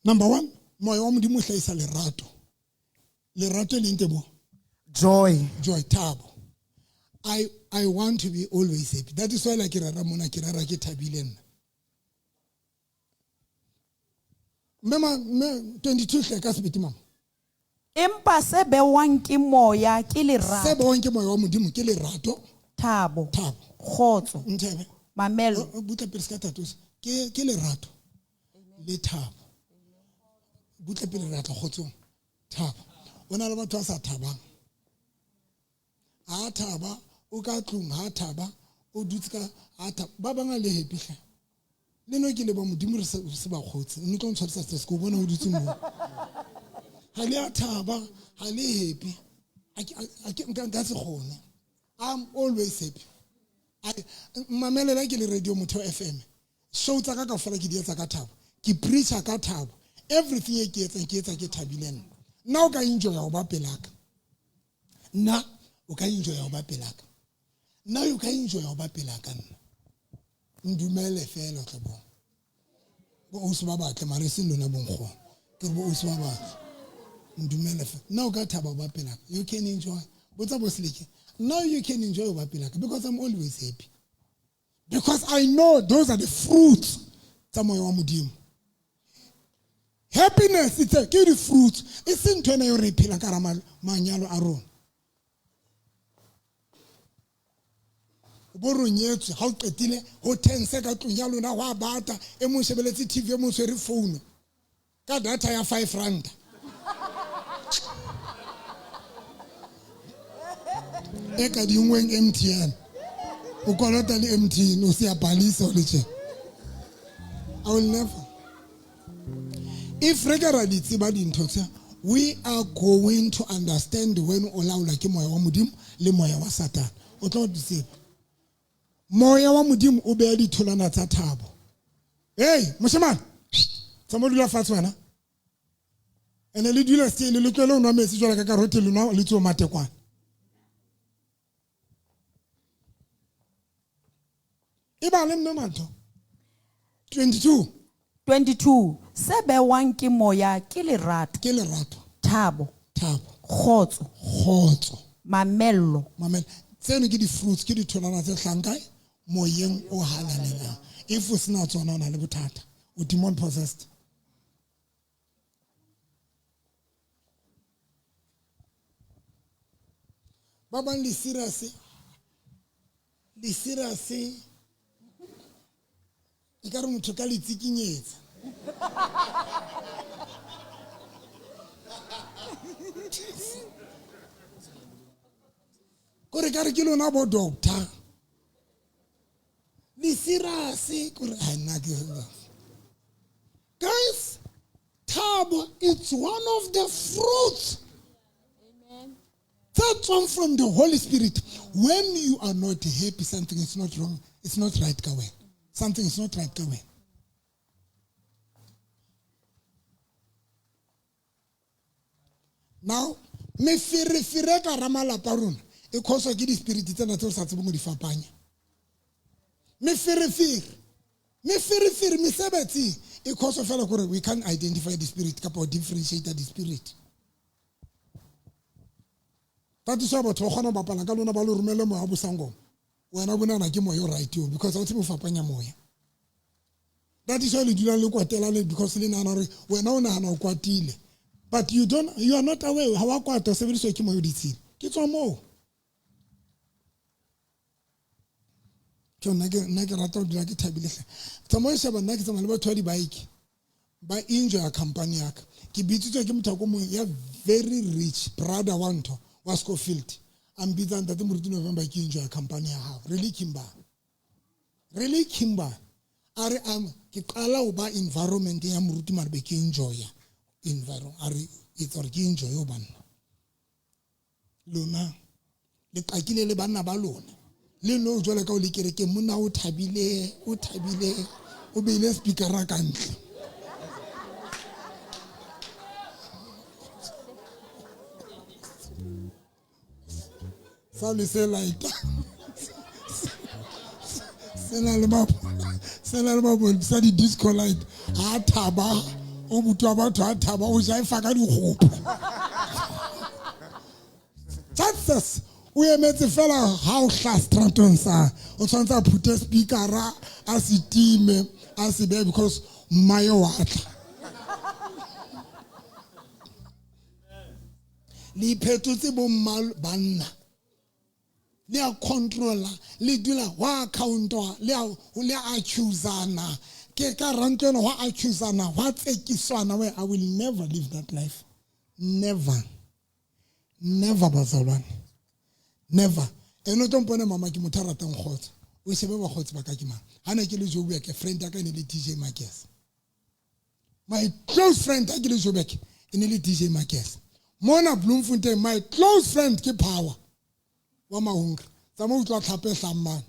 Number 1, moya wa Modimo o hlahisa lerato. Lerato le ntse bo?
Joy.
Joy, thabo. I want to be always happy. That is why like ke rera mona, ke rera ke thabile nna. Mme mme 22 hle ka sebete mama.
Empa se bewang ke moya ke lerato.
Se bewang ke moya wa Modimo ke lerato.
Thabo.
Thabo.
Kgotso.
Nthebe.
Mamelo.
O butla pele se ka thatosa. Ke lerato. Le thabo. Butla pele re tla kgotsong. Thabo. O na le batho ba sa thabang. Ha thaba, o ka tlung ha thaba, o dutse ka ha thaba. Ba bang a le happy hle. Le no ke le ba Modimo re se ba kgotse. Mme tlo ntshwarisa stress ke o bona o dutse moo. Ha le a thaba, ha le happy. A ke nka se kgone. I'm always happy. Mamelela ke le radio Motheo FM. Show tsa ka kaofela ke di etsa ka thabo. Ke preacher ka thabo. Everything e ke etsang ke etsa ke thabile nna. Nna o ka enjoy ho ba pelaka. Nna o ka enjoy ho ba pelaka. Nna o ka enjoy ho ba pelaka nna. Ndumele fela tla bona. Bo o se ba batle mare se lona bonkgono. Ke re bo o se ba batle. Ndumele fela. Nna o ka thaba ho ba pelaka. You can enjoy. Botsa bo Seleke. Now you can enjoy ho ba pelaka because I'm always happy. Because I know those are the fruits tsa moya wa Modimo. Happiness it's a ke di fruits. E se ntho ena eo re e phelang ka hara manyalo a rona. Bo re nyetswe, ha o qetile ho tense ka tlung ya lona, ho a bata, e mong shebeletse TV, e mong tshwere phone ka data ya 5 rand. E ka dingweng MTN. O kolota le MTN, o se a balisa o le tje. I will never. If re ka ra di tseba dintho tse, we are going to understand when o laolwa ke moya wa Modimo le moya wa Satan. O tlo di tseba. Moya wa Modimo o beha ditholwana tsa thabo. Hey, moshemane, tsamaya dula fatshe wena. Ene le dula still, le tlohele ho nwa metsi jwalo ka karoti le nwa le tsoho matekwane. E bale mme mantho. 22.
22 se bewang ke moya ke lerato.
Ke lerato.
Thabo.
Thabo.
Kgotso.
Kgotso.
Mamello.
Mamello. Tseno ke di-fruits, ke ditholwana tse hlahang kae? Moyeng o halalelang. If o sena tsona o na le bothata. O demon possessed. Ba bang le serious. Le serious. Ekare motho ka le tsikinyetsa. Kore ka re ke lona bo doctor. Le serious kore ha nna ke. Guys, thabo, it's one of the fruits.
Amen.
That one from the Holy Spirit. When you are not happy, something is not wrong. It's not right ka wena. Something is not right ka wena. Now, meferefere ka hara malapa a rona e cause-wa ke di-spirit tsena tseo re sa tsebeng ho di fapanya. Meferefere. Meferefere mesebetsing e cause-wa fela kore we can't identify the spirit kapa differentiate the spirit. That is why batho ba kgona ho bapala ka lona ba le romele moya wa bosangoma. Wena o bonana ke moya o right eo because ha o tsebe ho fapanya moya. That is why le dulang le kwatela le because le nahana hore wena o nahana o kwatile. But you don't, you are not aware ha wa kwata o sebediswa ke moya o ditshila. Ke tswa moo. Ke nna ke nna ke rata ho dula ke thabile hle. Tsamaya o sheba nna ke tsamaya le batho ba di-bike. Ba enjoy company ya ka. Ke bitsitswe ke motho wa ko mong ya very rich brother wa ntho wa Schofield. A mpitsa ntate Moruti November ke enjoy company ya hao. Really Kimba. Really Kimba. A re am ke qala ho ba environment ya Moruti mare be ke enjoy environment. A re it's or ke enjoy ho banna. Lona le qakile le banna ba lona. Le no jwale ka o le kerekeng monna o thabile, o thabile, o beile speakera ka ntle. Sa le se laita. Se na le ba se na le ba sa di disco light. Ha thaba o butwa batho ha thaba o jaifa ka dikgopo. Chances o emetse fela ha o hla stratong sa o tshwantse a phute speakera a se time a se be because mmayo wa tla. Le iphetotse bo mma banna. Le a controller, le dula wa accountwa, le a accusana. Ke ka rantlo wa accusana, wa tsekiswana. We I will never live that life. Never. Never bazalwane. Never. Eno tlo mpone mama ke motho a ratang kgotso. O shebe bakgotsi ba ka ke mang. Ha ne ke le Joburg, friend ya ka e ne le DJ Marquez. My close friend ha ke le Joburg e ne le DJ Marquez. Mona Bloemfontein, my close friend ke Power. Wa Mahunga. Tsamaya utlwa tlhape hlang mane.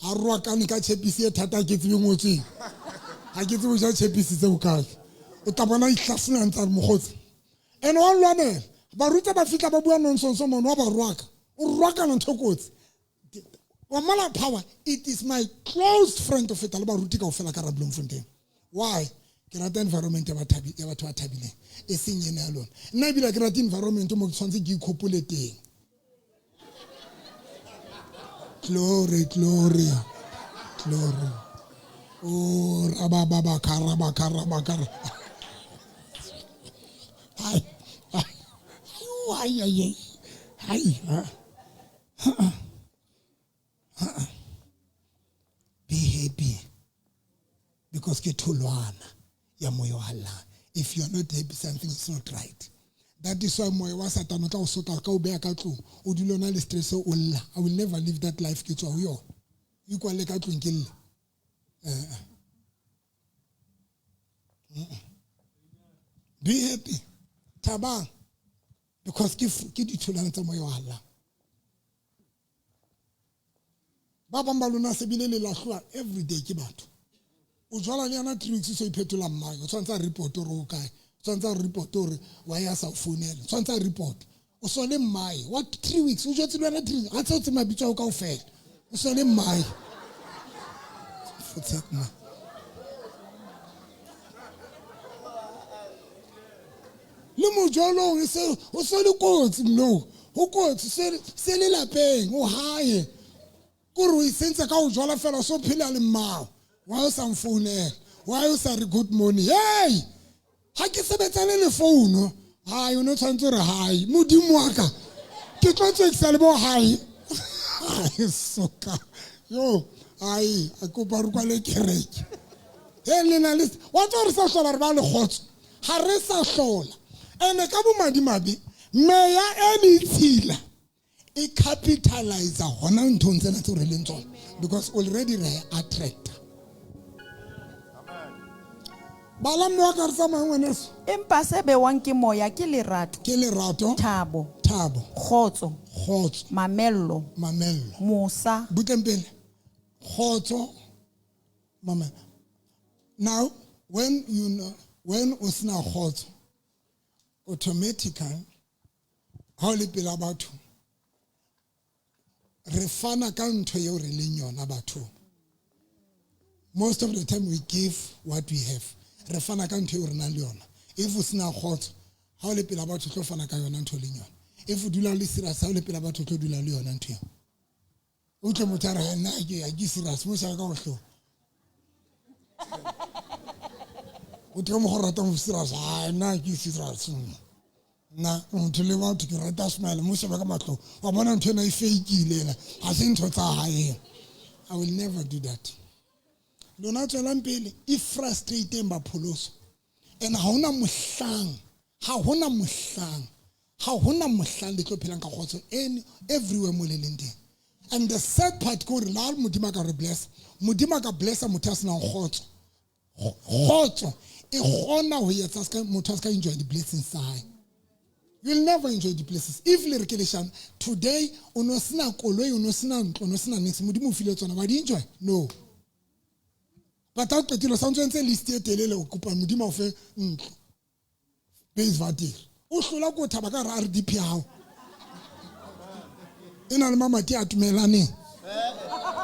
A roakane ka tšhepisi e thata ke tsebe ngotsweng. Ha ke tsebe ho ja tšhepisi tse bokae. O tla bona itlhafuna ntse a re mokgotsi. Ene wa lwanela. Baruta ba fihla ba bua nonsense mone wa ba roaka. O roakana ntho kotsi. Wa mala Power, it is my close friend ho feta le baruti kaofela ka Bloemfontein. Why? Ke rata environment ya batho ba thabileng. E seng ena ya lona. Nna ebile ke rata environment mo ke tshwanetse ke ikhopole teng. Glory, glory, glory. Oh, rabababa, karaba, karaba, karaba. Hai, hai, hai, hai, hai. Be happy. Because ke tholwana ya moya wa Allah. If you are not happy, something is not right. That is why moya wa Satan o tla o sotla ka o beha ka tlung. O dule o na le stress o lla. I will never live that life ke tswa ho yona. O ikwalle ka tlung ke lle. Be happy. Thabang. Because ke ditholwana tsa moya wa Allah. Ba bang ba lona se bile le lahluwa every day ke batho. O jwala le yona 3 weeks so iphetola mmae. O tshwantse a report hore o kae. O tshwantse a report hore wa ya sa o founela. O tshwantse a report. O so le mmae. What 3 weeks? O jwetse le wena 3 weeks. Ha tse o tse mabitso ao kaofela. O so le mmae. Voetsek man. Le mojolong se o se le kotsi no. O kotsi se le lapeng o hae. Kore o isentse ka o jola fela so phela le mmao. Why o sa mfounela? Why o sa re good morning? Hey! Ha ke sebetsane le phone. Hi, o no tshwanetse re hi. Modimo wa ka. Ke tlo tswekisa le bo hi. Soka. Yo, ai, a kopa re kwale kereke. He lena le wa tswa re sa hlola re ba le kgotso. Ha re sa hlola. Ene ka bomadimabe meya e ditshila e capitalize hona nthong tsena tseo re leng tsona because already re attract. Bala mme wa ka re tsamaya ngwaneso.
Empa se bewang ke moya ke lerato.
Ke lerato.
Thabo.
Thabo.
Kgotso.
Kgotso.
Mamello.
Mamello.
Mosa.
Butleng pele. Kgotso. Mamello. Now, when you know, when o sena kgotso, automatically, ha o le pela batho, re fana ka ntho eo re leng yona bathong. Most of the time we give what we have. Re fana ka ntho eo re nang le yona. If o sena kgotso, ha o le pela batho tlo fana ka yona ntho e leng yona. If o dula le serious, ha o le pela batho tlo dula le yona ntho eo. O tle motho a re, nna ha ke serious, mo shaka ka ho hloka. O tle mo go rata mo serious, ha nna ke serious. Nna motho le batho ke rata smile, mo sheba ka mahlo. Wa bona ntho ena e fake-ile ena. Ha se ntho tsa hae. I will never do that. Lona tswelang pele e frustrating ba pholoso. And ha hona mohlang, ha hona mohlang, ha hona mohlang le tlo phelang ka kgotso any everywhere mo le leng teng. And the sad part ke hore la Modimo ka re bless, Modimo ka blessa motho a senang kgotso. Kgotso e kgona ho etsa ska motho a ska enjoy the blessings tsa hae. You'll never enjoy the blessings. If le re ke leshano today o no sena koloi, o no sena ntlo, o no sena niks, Modimo o file tsona, wa di enjoy? No. But ha o qetile o santse o entse list e telele o kopa Modimo o fe ntlo. Base vatir. O hlola ko thaba ka re RDP ya hao. E na le mamati a tumelaneng.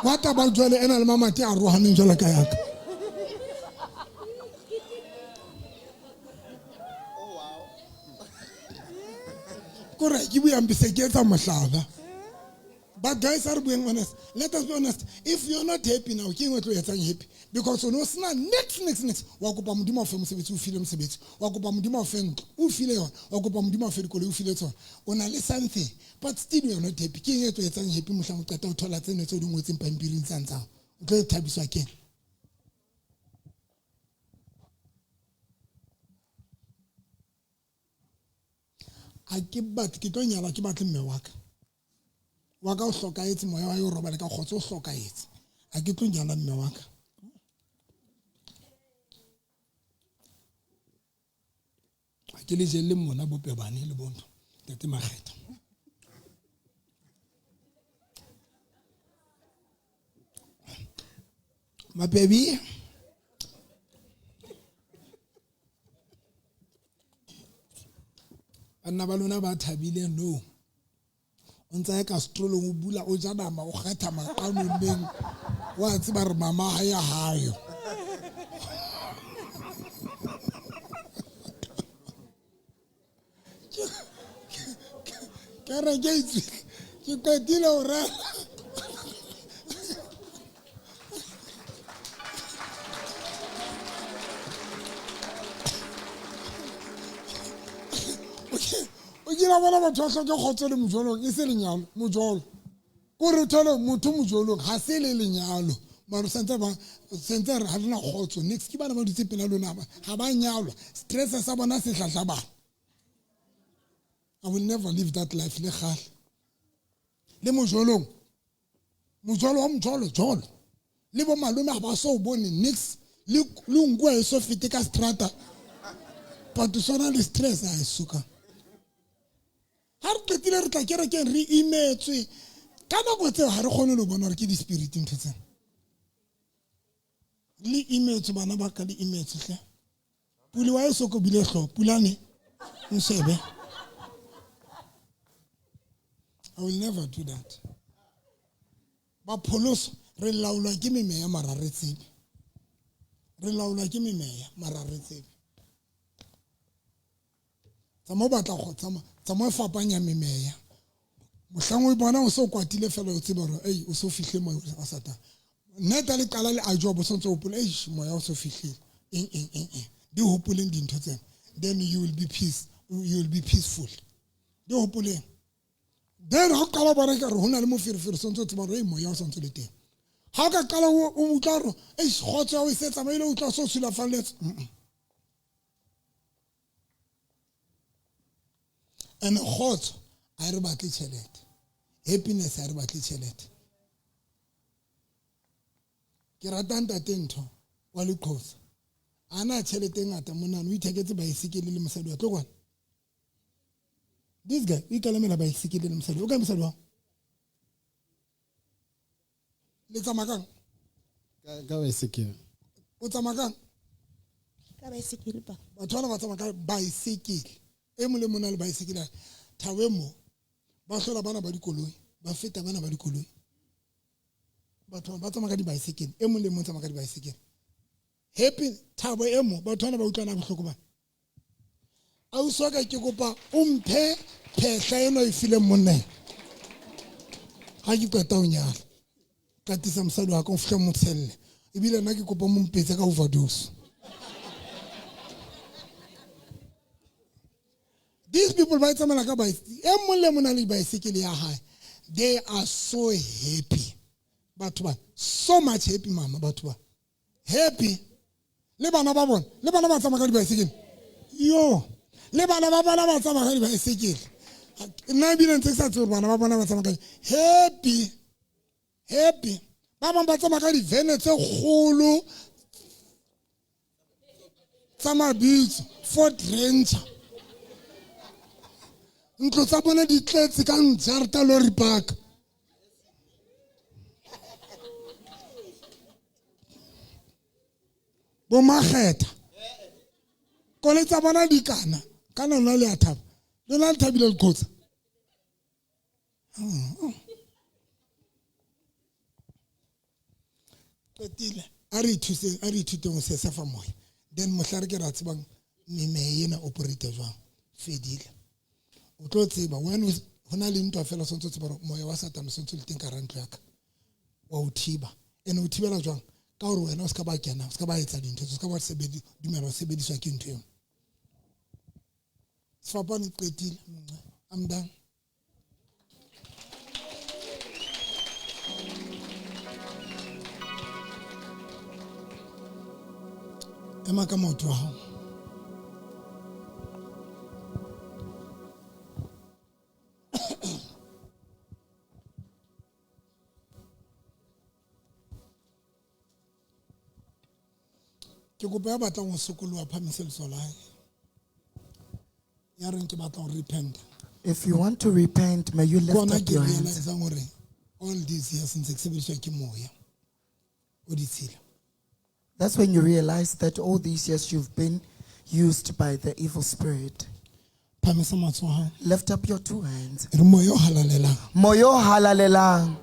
What about jwale e na le mamati a rohaneng jwalo ka yaka? Kore ke bua mpise ke etsa mohlala. But guys are being honest. Let us be honest. If you're not happy now, ke eng o tlo etsang happy? Because o no sena next. Wa kopa Modimo a fe mosebetsi, o file mosebetsi. Wa kopa Modimo a fe ntlo, o file yona. Wa kopa Modimo a fe dikoloi, o file tsona. O na le something, but still you're not happy. Ke eng e tlo etsang happy mohlang o qeta ho thola tseno tseo di ngotseng pampiring tsa ntsang? O tlo thabiswa ke eng? Ha ke batle, ke tlo nyala, ke batle mme wa ka. Wa ka o hlokahetse, moya wa hae o robale ka kgotso, o hlokahetse. Ha ke tlo nyala mme wa ka. Ha ke le jelle mona bopebane le bontho, Ntate Makgetha. Mapebi. Banna ba lona ba thabile no. O ntsa ya ka setrolong o bula o ja nama o kgetha maqanoneng wa tseba re mama ha ya hayo. Ke re ke itse ke qetile ho rera. O kile wa bona batho ba hloke kgotso le mojolong e se lenyalo mojolo. Kore o thole motho mojolong ha se le lenyalo. Mara sentse ba sentse re ha rena kgotso next ke bana ba dutse pela lona ba ha ba nyalwa stress sa bona se hlahlabana. I will never live that life le kgale. Le mojolong mojolo wa mojolo jolo. Le bo malome ha ba so bone next le nngwe e so fete ka strata. But sona le stress ha e suka. Ha re qetile re tla kerekeng re imetswe. Ka nako tseo ha re kgone le bona hore ke di-spirit ntho tsena. Le imetswe bana ba ka le imetswe hle. Pule wa eso ko bile hlo Pulane nshebe. I will never do that. Ba pholoso re laolwa ke memeya mara re tsebe. Re laolwa ke memeya mara re tsebe. Tsamao batla go tsamao fapanya memeya. Mohlang o bona o so kwatile fela o tsebe hore ei o so fihle moya wa Satane. Nna le qala le a job o sontse o hopola eish moya o so fihlile. Eng eng eng eng. Di hopoleng dintho tsena. Then you will be peace. You will be peaceful. Di hopoleng. Then ha o qala bona ka re hona le moferefere sontse o tseba hore ei moya o sontse le teng. Ha o ka qala o utlwa hore eish kgotso ya o e se tsamaile o utlwa so sulafalletse. And kgotso ha re batle tjhelete. Happiness ha re batle tjhelete. Ke rata ntate ntho wa leqhosa. Ana tjhelete e ngata monana o itheketse baesekele le mosadi wa tlo kwana. This guy o ikalamela baesekele le mosadi. O kae mosadi wa hao? Le tsamaya kang?
Ka baesekele.
O tsamaya kang?
Ka baesekele pa.
Batho bana ba tsamaya ka baesekele. E mong le mong o na le baesekele. Thabo e mo ba hlola bana ba dikoloi, ba feta bana ba dikoloi. Batho ba tsamaya ka dibaesekele. E mong le mong o tsamaya ka dibaesekele. Happy thabo e mo batho bana ba utlwana bohloko ba. Ausi wa ka ke kopa o mphe phehla eno e fileng monna. Ha ke qeta ho nyala. Katisa mosadi wa ka o fihle mo tshelle. Ebile nna ke kopa mo mpetse ka overdose. These people ba tsamaela ka baesekele. E mong le mong na le baesekele ya hae. They are so happy. Batho ba so much happy mama batho ba. Happy. Le bana ba bona, le bana ba tsamaya ka dibaesekele. Yo, le bana ba bona ba tsamaya ka dibaesekele. Nna ebile ntse ke sa tsebe hore bana ba bona ba tsamaya ka happy. Happy. Ba bang ba tsamaya ka divene tse kgolo tsa mabitso, Ford Ranger. Ntlo tsa bona di tletse ka njarta lorry park. Bo makgetha. Koloi tsa bona di kana. Kana lona le a thaba. Lona le thabile leqhotsa. Qetile. A re ithuseng, a re ithuteng ho sesa fa moya. Then mohla re ke ra tsebang memeya ena operate jwang. Fedile. O tlo tseba when ho na le ntwa fela sontse o tseba hore moya wa Satane sontse le teng ka hara ntlo ya ka. Wa o thiba. Ene o thibela jwang? Ka hore wena o ska ba kena, o ska ba etsa dintho, o ska ba dumela ho sebediswa ke ntho eo. Sefapano qetile. I'm done. Ema ka maoto a hao. Ke kopa ya batlang ho sokoloha phamise letsoho la hae. Ya reng ke batla ho repent.
If you want to repent, may you lift
Kona
up
ke
your hands.
realisang hore all these years ntse ke sebediswa ke moya o ditshila.
That's when you realize that all these years you've been used by the evil spirit.
Phamisa matsoho a hao.
Lift up your two hands.
Re moya o halalelang.
Moya o halalelang.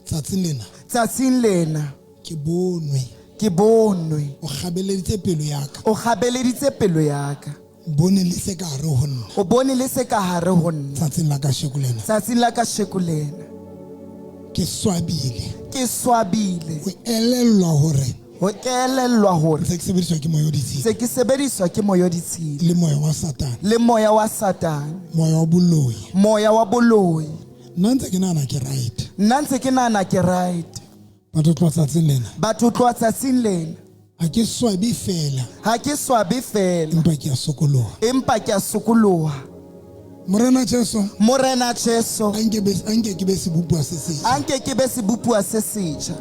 Tsatsing lena.
Tsatsing lena.
Ke bonwe.
Ke bonwe.
O kgabeleditse pelo ya ka.
O kgabeleditse pelo ya ka.
Bone le se ka hare ho nna.
O bone le se ka hare ho nna.
Tsatsing la kasheko lena.
Tsatsing la kasheko lena.
Ke swabile.
Ke swabile.
Ho elellwa hore.
Ho elellwa hore.
Ntse ke sebediswa ke moya o ditshila.
Ntse ke sebediswa ke moya o ditshila.
Le moya wa Satane.
Le moya wa Satane.
Moya wa boloi.
Moya wa boloi.
Nna ntse ke nahana ke right.
Nna ntse ke nahana ke right.
Batho tloha tsatsing lena.
Batho tloha tsatsing lena.
Ha ke swabe fela.
Ha ke swabe fela.
Empa ke a sokoloha.
Empa ke a sokoloha.
Morena Jesu.
Morena Jesu.
Anke ke be sebopuwa se setjha.
Anke ke be sebopuwa se setjha.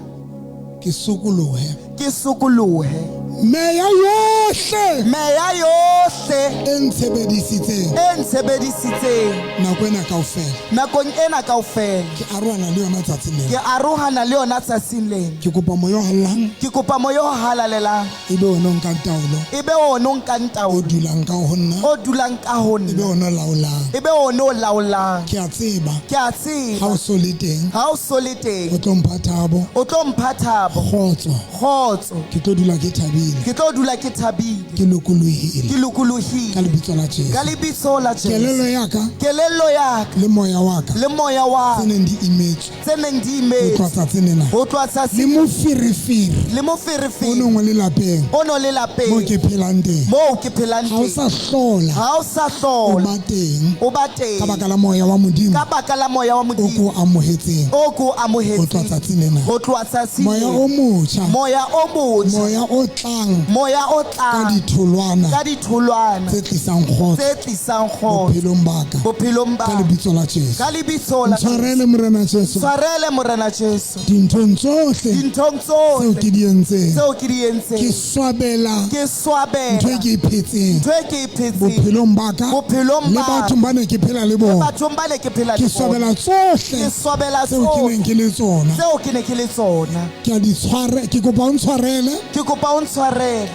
Ke sokolohe.
Ke sokolohe.
Meya yohle.
Meya yohle.
E Ntshebedisitseng.
E ntshebedisitseng.
Nako ena kaofela.
Nakong ena kaofela.
Ke arohana le yona tsatsing lena.
Ke arohana le yona tsatsing lena.
Ke kopa moya o halalelang.
Ke kopa moya o halalelang.
E be ona o nkang taolo.
E be ona o nkang taolo.
O dulang ka ho nna.
O dulang ka ho nna.
E be ona o laolang.
E be ona o laolang.
Ke a tseba.
Ke a tseba.
Ha o so le teng.
Ha o so le teng.
O tlo mpha thabo.
O tlo mpha thabo.
Kgotso.
Kgotso.
Ke tlo dula ke thabile.
Ke tlo dula ke thabile.
Ke lokolohile.
Ke lokolohile.
Ka lebitso la Jesu.
Ka lebitso la Jesu.
Kelello ya ka.
Kelello ya ka.
Le moya wa ka.
Le moya wa ka.
Tse neng di imetswe.
Tse neng di imetswe.
Ho tloha tsatsing lena.
Ho tloha tsatsing.
Le moferefere.
Le moferefere.
O nong o le lapeng.
O no le lapeng.
Moo ke phelang teng.
Moo ke phelang teng.
Ha o sa hlola.
Ha o sa hlola.
O ba teng.
O ba teng.
Ka baka la moya wa Modimo.
Ka baka la moya wa Modimo.
O ko amohetseng.
O ko amohetseng.
Ho tloha tsatsing lena.
Ho tloha tsatsing.
Moya o motjha.
Moya o motjha.
Moya o tlang.
Moya o tlang.
Ka ditholwana.
Ka ditholwana.
Tse tlisang kgotso.
Tse tlisang kgotso.
Bophelong ba ka.
Bophelong ba
Ka lebitso la Jesu.
Ka lebitso la Jesu.
Ntshwarele Morena Jesu.
Tshwarele Morena Jesu.
Dinthong tsohle.
Dinthong tsohle.
Tseo ke di entseng.
Tseo ke di entseng.
Ke swabela.
Ke swabela.
Ntho e ke e phetseng.
Ntho e ke e phetseng.
Bophelong ba ka.
Bophelong ba.
Le bathong ba ne ke phela le bona.
Le bathong ba ne ke phela le bona.
Ke swabela tsohle.
Ke swabela
Tseo ke neng ke le tsona.
Tseo ke ne ke le tsona.
Ke a di tshware, ke kopa o ntshwarele.
Ke kopa o ntshwarele.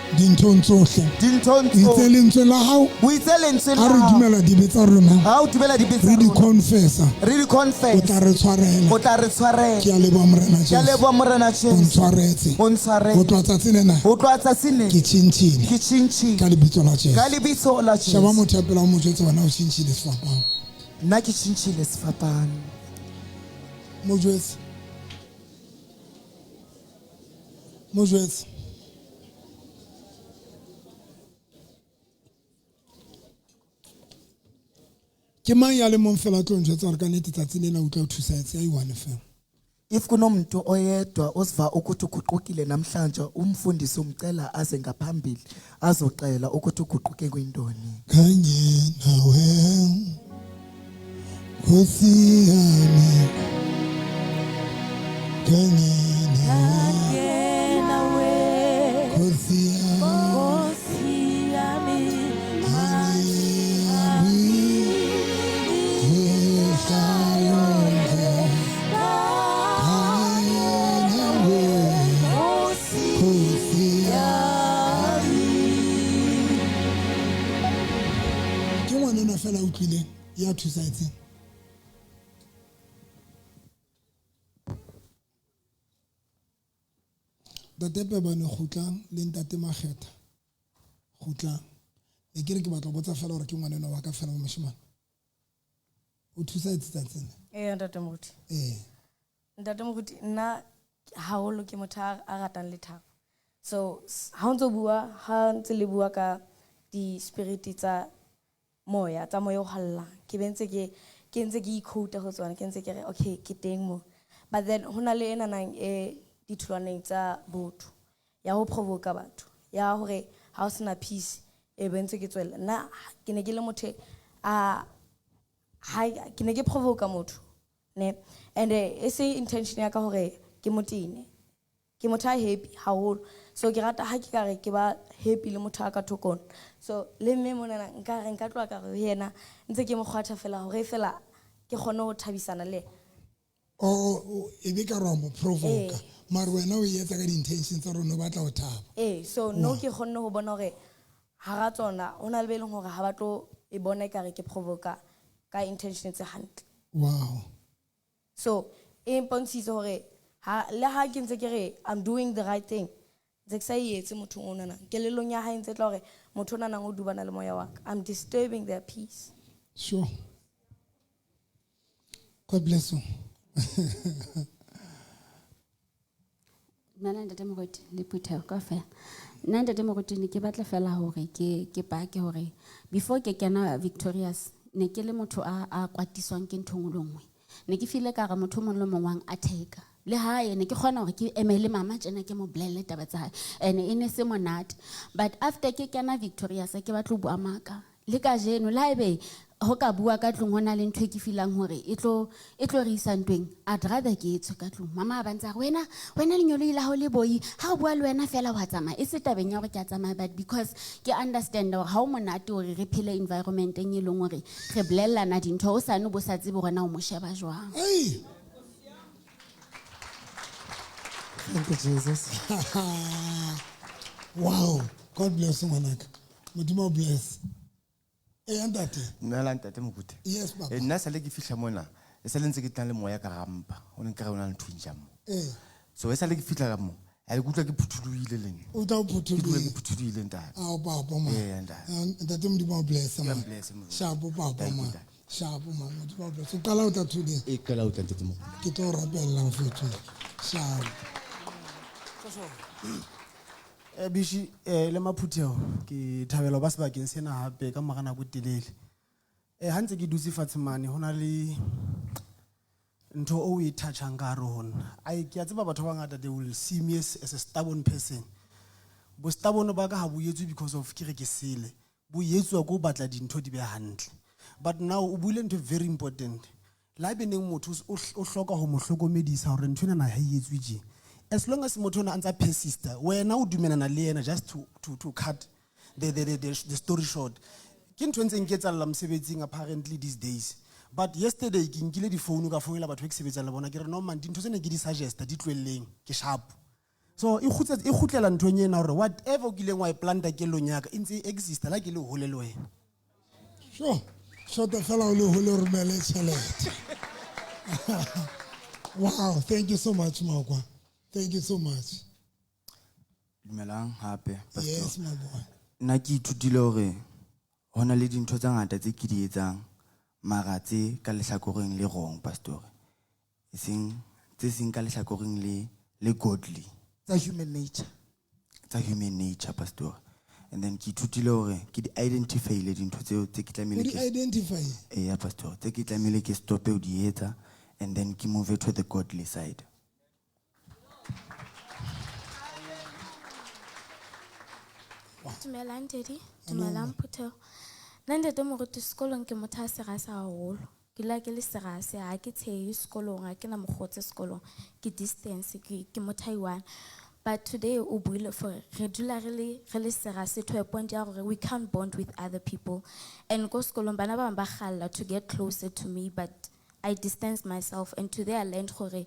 Dinthong tsohle.
Dinthong
tsohle. Itse lentswe la hao.
O itse lentswe la
Ha re dumela dibe tsa rona.
Ha o dumela dibe tsa
Re
rona.
di confessa.
Re di confess.
O tla re tshwarela.
O tla re tshwarela.
Ke a leboha Morena Jesu.
Ke a leboha Morena Jesu.
O ntshwaretse.
O ntshwaretse.
Ho tloha tsatsing lena.
Ho tloha tsatsing lena.
Ke tjhentjhile.
Ke tjhentjhile.
Ka lebitso la Jesu.
Ka lebitso la Jesu.
Sheba motho ya pela o mo jwetse wena o tjhentjhile sefapano.
Nna ke tjhentjhile sefapano.
Mo jwetse. Mo jwetse. Ke mang ya le mong fela tlo njwetsa hore ka nnete tsatsi lena o tla o thusahetse ya i-one fela.
If kunomuntu oyedwa osiva ukuthi uguqukile namhlanje umfundisi umcela aze ngaphambili azoxela ukuthi uguquke kwintoni.
Kanye nawe Nkosi yami kanye nawe Nkosi yami Ke ngwanenwa fela a utlwileng ya thusahetseng. Ntate Pebane kgutlang le ntate Makgetha kgutlang. Ne ke re ke batla ho botsa fela hore ke ngwanenwa wa ka fela wa moshemane. O thusahetse tsatsing lena?
Ee, ntate Moruti.
Ee.
Ntate Moruti, nna haholo ke motho a ratang lethabo. So ha o ntso bua, ha ntse le bua ka di-spirit tsa moya, tsa moya o hallang, ke be ntse ke ntse ke i-quote-a ho tsona, ke ntse ke re okay, ke teng mo. But then ho na le enanang e ditholwaneng tsa botho ya ho provoka batho, ya hore ha o sena peace e be ntse ke tswella. Nna ke ne ke le motho a ha ke ne ke provoka motho ne, and e se intention ya ka hore ke motene, ke motho a happy haholo. So ke rata ha ke ka re ke ba happy le motho a ka thokong. So le mme monana nka re nka tloha ka re ho yena ntse ke mo kgwatha fela hore fela ke kgone ho thabisana le yena.
O e be ka re wa mo provoka. Mara wena o e etsa ka di-intention tsa rona o batla ho thaba.
Ee, so no ke kgonne ho bona hore hara tsona ho na le be leng hore ha ba tlo e bona ekare ke provoka ka intention tse hantle.
Wow.
So e mpontshitse hore ha le ha ke ntse ke re I'm doing the right thing, ntse ke sa e etse mothong o nanang. Kelellong ya hae ntse tla hore motho o nanang o dubana le moya wa ka. I'm disturbing their peace.
Sure. God bless you.
Nna ntate Moruti le phutheho kaofela. Nna ntate Moruti ne ke batla fela hore ke pake hore before ke kena Victorious ne ke le motho a kwatiswang ke ntho nngwe le nngwe. Ne ke feel ka re motho mong le mong wa attack-a. Le hae ne ke kgona hore ke emele mama tjena ke mo bolelle taba tsa hae. Ene e ne se monate. But after ke kena Victorious ke batla ho bua maka. Le kajeno le haebe Ho ka bua ka tlung ho na le ntho e ke feelang hore e tlo e tlo re isa ntweng, I'd rather ke etswe ka tlung. Mama a ba ntse a re wena wena lenyoloi la hao le boi ha o bua le wena fela wa tsamaya, e se tabeng ya hore ke a tsamaya, but because ke understand hore ha o monate hore re phele environmenteng e leng hore re bolellana dintho o sane bo sa tsebe hore na o mo sheba jwang.
Hey!
Thank you, Jesus.
Wow. God bless you, ngwanaka. Modimo bless. Eh, ntate.
Nna ntate Moruti.
Yes, papa.
Eh, nna sale ke fihla mona, e sale ntse ke tla le moya ka rampa. O ne nkare o na le ntho mo.
Eh.
So e sale ke fihla ka mo, a le kutlwa ke phuthulohile le nna.
O tla o
Ke dula
phuthulohile.
ke phuthulohile ntate.
Ao papa ma.
Eh, ntate.
Ntate Modimo bless ma.
God bless Moruti.
Shapo papa
Thank you,
ma.
ntate.
Shapo ma. Modimo bless. O qala o tla today.
E qala o tla ntate Moruti.
Ke tlo rapella mfethu. Shapo.
Bishi le maphutheo ke thabela ho ba sebakeng sena hape ka mora nako e telele. Ha ntse ke dutse fatshe mane ho na le ntho o e touchang ka hare ho nna. Ai ke a tseba batho ba bangata they will see me as a stubborn person. Bo stubborn ba ka ha bo etswe because of ke re ke sele. Bo etswa ke ho batla dintho di be hantle. But now o buile ntho very important. La ebe neng motho o hloka ho mo hlokomedisa hore ntho ena ha e etswe tje. As long as motho ona a ntsa persista, wena o dumelana le yena just to cut the story short. Ke ntho e ntseng ke etsahalla mosebetsing apparently these days. But yesterday ke nkile di-phone ka founela batho ba ke sebetsang le bona, ke re no man, dintho tsena ke di suggesta, di tlohelleng, ke sharp. So e e kgutlela nthong ena hore whatever o kileng wa e planta kellong ya ka, e ntse e exista la ke le hole le wena.
Sure. Shota fela o le hole o romele tjhelete. Wow, thank you so much, Makwa. Thank you so much.
Dumelang hape, Pastor.
Yes, my boy.
Nna ke ithutile hore ho na le dintho tse ngata tse ke di etsang mara tse ka lehlakoreng le wrong, Pastor. Eseng tse seng ka lehlakoreng le godly.
Tsa human nature.
Tsa human nature, Pastor. And then ke ithutile hore ke di identify-ile dintho tseo tse ke tlamehile
O di
ke
identify?
Eya, Pastor, tse ke tlamehile ke stope ho di etsa and then ke move to the godly side.
Dumelang Daddy, dumelang phuthego. Nna ntate Moruti sekolong ke motho a serase haholo. Ke dula ke le serase, ha ke tshehe sekolong, ha ke na mokgotsi sekolong. Ke distance, ke motho a i-one. But today o buile for re dula re le serase to a point ya hore we can't bond with other people. And ko sekolong bana ba bang ba kgalla to get closer to me, but I distance myself. And today I learned hore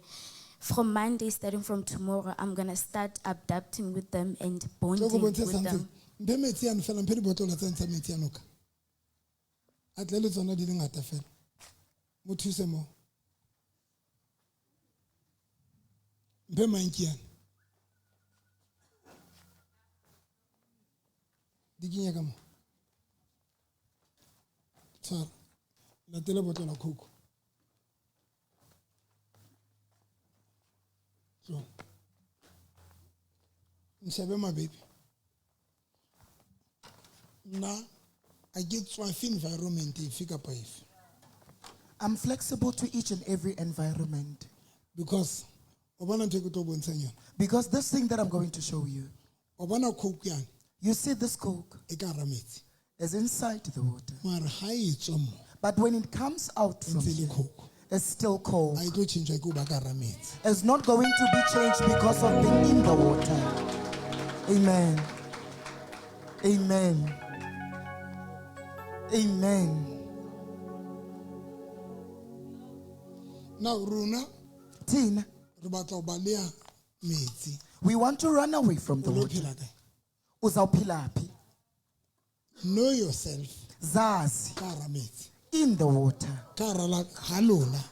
from Monday, starting from tomorrow, I'm going to start adapting with them and bonding
Tlo ko bontshe
with
something.
them.
Mphe metsi ano fela, mphe dibotlolo tsa ntsha metsi ano ka. A tle le tsona di le ngata fela. Mo thuse mo. Mphe manki ano. Di kenya ka mo. Tshwara. Latela botlolo ya Coke. Tlo. Nshebe ma baby. Nna a ke tswafe environment efe kapa efe.
I'm flexible to each and every environment.
Because o bona ntho e ke tlo bontshang yona.
Because this thing that I'm going to show you.
O bona Coke yane.
You see this Coke.
E ka hara metsi.
Is inside the water.
Mara ha e tswa mo.
But when it comes out
E
from
ntse e le
here,
Coke.
it's still cold.
Ha e tlo tjhentjhwa ke ho ba ka hara metsi.
It's not going to be changed because of being in the water. Amen. Amen. Amen.
Now, rona,
Tina,
re batla ho baleha metsi.
We want to run away from the
O lo
water.
phela kae?
Uzawuphila phi?
Know yourself.
Zazi.
Ka hara metsi.
In the water.
Ka hara la ha lona.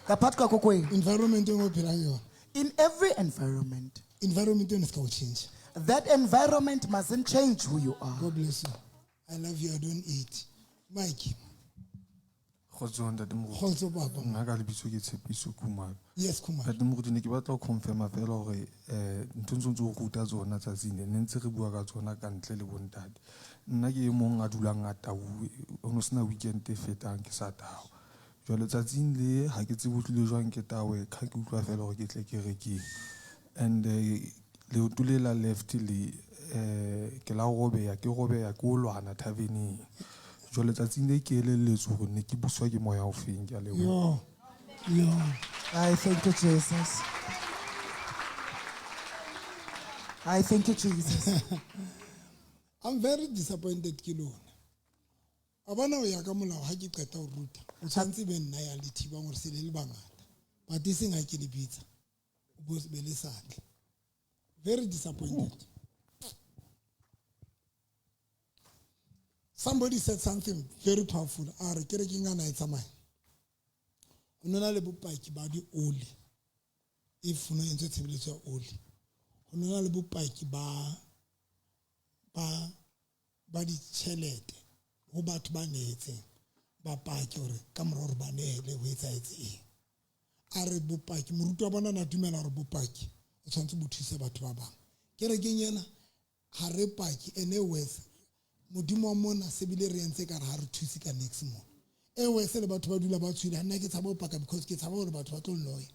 Ngaphakathi kwakho kwenu.
Environment e o phelang yona.
In every environment.
Environment eno se ka o tjhentjha.
That environment mustn't change who you are.
God bless you. I love you. I don't eat. Mike.
Kgotso ntate Moruti.
Kgotso papa.
Nna ka lebitso ke Tshepiso Khumalo.
Yes, Khumalo.
Ntate Moruti, ne ke batla ho confirma fela hore, ntho ntse o ruta tsona tsatsing le, ne ntse re bua ka tsona ka ntle le bontate. Nna ke e mong a dulang a tauwe, ho no sena weekend e fetang ke sa tawa. Jwale tsatsing le ha ke tsebe ho tlile jwang ke tawe, ka ke utlwa fela hore ke tle kerekeng. And leoto le la left le, ke la robeha, ke robeha ke o lwana taverneng. Jwale tsatsing le ke elelletswe hore ne ke buswa ke moya o feng. Ke a leboha.
Yo. Yo.
I thank you, Jesus. I thank you, Jesus.
I'm very disappointed ke lona. A bona ho ya ka molao ha ke qeta ho ruta, o tshwantse be nna ya le thibang hore se le le bangata. But e seng ha ke le bitsa, o bo be le sa tle. Very disappointed. Somebody said something very powerful. A re kerekeng ana e tsamaya. Ho nona le bopaki ba di oli. If no entse tshebeletso ya oli. Ho nona le bopaki ba ditjhelete ho batho ba nehetseng, ba paki hore ka mora hore ba nehele ho etsahetse eng. A re bopaki, moruti wa bona na dumela hore bopaki o tshwanetse bo thuse batho ba bang. Kerekeng ena ha re paki ene worse. Modimo wa mona se bile re entse ka re ha re thuse ka next mona. E worse le batho ba dula ba tshwile, ha nna ke tshaba ho paka because ke tshaba hore batho ba tlo nloya.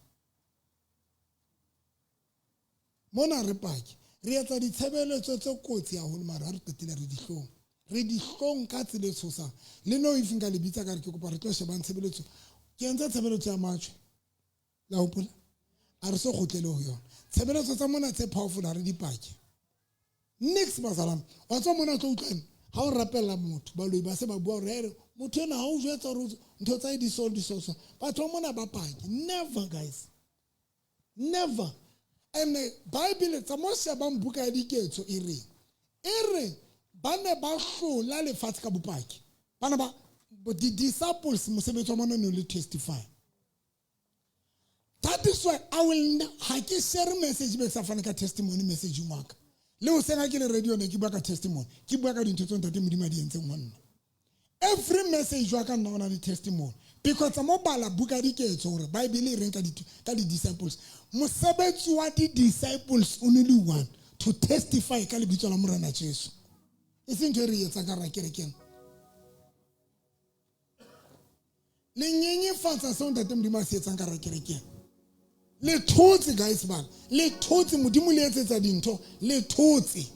Mona re paki, re etsa ditshebeletso tse kotsi haholo mara ha re qetile re dihlong. Re dihlong ka tsela e tshosang. Le no if nka le bitsa ka re ke kopa re tlo shebang tshebeletso. Ke entse tshebeletso ya majwe. La hopola? A re so kgutlele ho yona. Tshebeletso tsa mona tse powerful ha re di pake. Nix bazalwane. Wa tswa mona tlo utlwang ha o rapella motho, baloi ba se ba bua hore here motho ena ha o jwetsa hore ntho tsa di sol di so. Batho ba mona ba pake. Never guys. Never. And Bible tsa mo shebang buka ya diketso e reng? E re ba ne ba hlola lefatshe ka bopaki. Bana ba the disciples mosebetsi wa bona ne le testify. That is why I will ha ke share message be sa fana ka testimony message wa ka. Le o sena ke le radio ne ke bua ka testimony. Ke bua ka dintho tse ntate Modimo a di entseng ho nna. Every message wa ka nna ona le testimony. Because mo bala buka diketso hore Bible e reng ka di disciples. Mosebetsi wa di disciples only one to testify ka lebitso la Morena Jesu. E seng ntho e re etsang ka ra kerekeng. Le nyenyefatsa seo ntate Modimo a se etsang ka ra kerekeng. Le thotse guys bana. Le thotse Modimo le etsetsa dintho. Le thotse.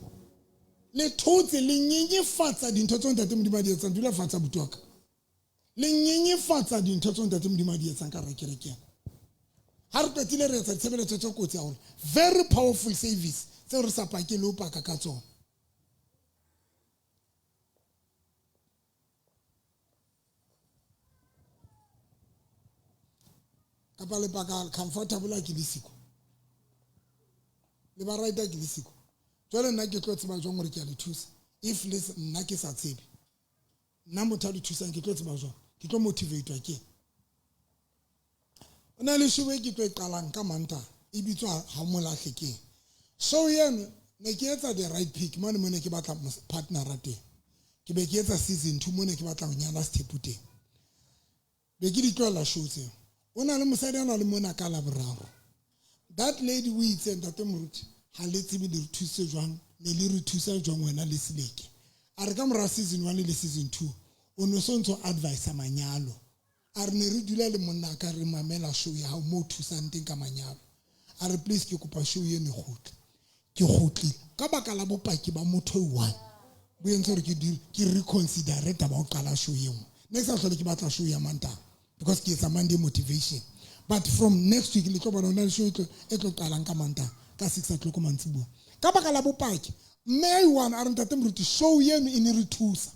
Le thotse le nyenyefatsa dintho tseo ntate Modimo a di etsang. Dula fatshe abuti wa ka. Le nyenyefatsa dintho tseo ntate Modimo a di etsang ka ra kerekeng. Ha re qetile re etsa ditshebeletso tse kotsi haholo. Very powerful service tseo re sa pake le ho paka ka tsona. Kapa le paka comfortable ke le siko. Le ba right ke le siko. Jwale nna ke tlo tseba jwang hore ke a le thusa. If le nna ke sa tsebe. Nna motho a le thusang ke tlo tseba jwang. Ke tlo motivatewa ke. O na le show e ke tlo e qalang ka Mantaha e bitswa ha molahle keng. Show eno ne ke etsa the right pick mane mo ne ke batla partner teng. Ke be ke etsa season 2 mo ne ke batla ho nyala Sethepu teng. Be ke di tlohela show tseo. O na le mosadi a na le mona ka Laboraro. That lady o itse ntate Moruti ha le tsebe le re thuse jwang, ne le re thusa jwang wena le Seleke. A re ka mora season 1 le season 2 o no so ntso advise manyalo. A re ne re dula le monna ka re mamela show ya hao mo thusang teng ka manyalo. A re please ke kopa show eno e kgutle. Ke kgutlile ka baka la bopaki ba motho o one. Bo entse hore ke reconsider taba ho qala show e nngwe. Next time hlole ke batla show ya Mantaha. Because ke etsa Monday motivation. But from next week le tlo bona hona le show e tlo qalang ka Mantaha ka 6 o'clock mantsiboya. Ka baka la bopaki mme a one a re ntate Moruti show eno e ne re thusa.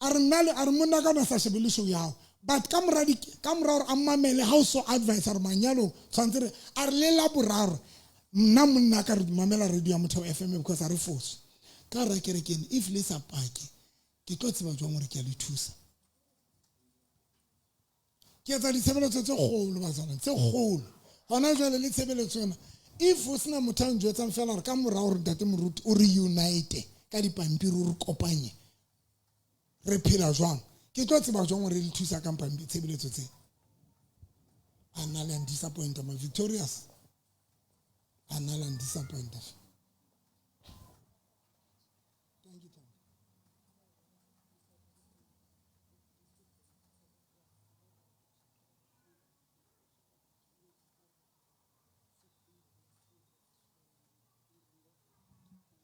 A re nna le a re monna ka na sa shebele show ya hao. But ka mora hore a mamele ha o so advise hore manyalong tshwantse re a re le Laboraro nna monna ka re mamela radio ya Motheo FM because a re fose. Ka ra kerekeng if le sa pake ke tlo tseba jwang hore ke a le thusa. Ke etsa ditshebeletso tse kgolo batswana tse kgolo. Hona jwale le tshebeletso ena if o sena motho a njwetsang fela hore ka mora hore ntate Moruti o re unite ka dipampiri o re kopanye re phela jwang, ke tlo tseba jwang hore le thusa ka tshebeletso tse. A nna le disappoint ma Victorious. A nna le disappoint. Thank you.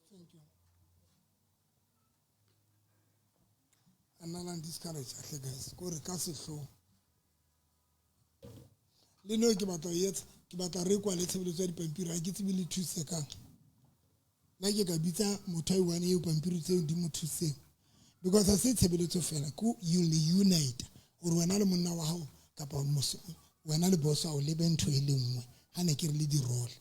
Thank you. A nna la discourage hle guys, ko re ka sehloho. Le no ke batla ho etsa, ke batla re kwale tshebeletso ya dipampiri, ha ke tsebe le thuse kang. Nna ke ka bitsa motho a i-one eo pampiri tseo di mo thuseng. Because ha se tshebeletso fela, ke you le unite hore wena le monna wa hao kapa wena le boss wa hao le be ntho e le nngwe. Ha ne ke re le di-role.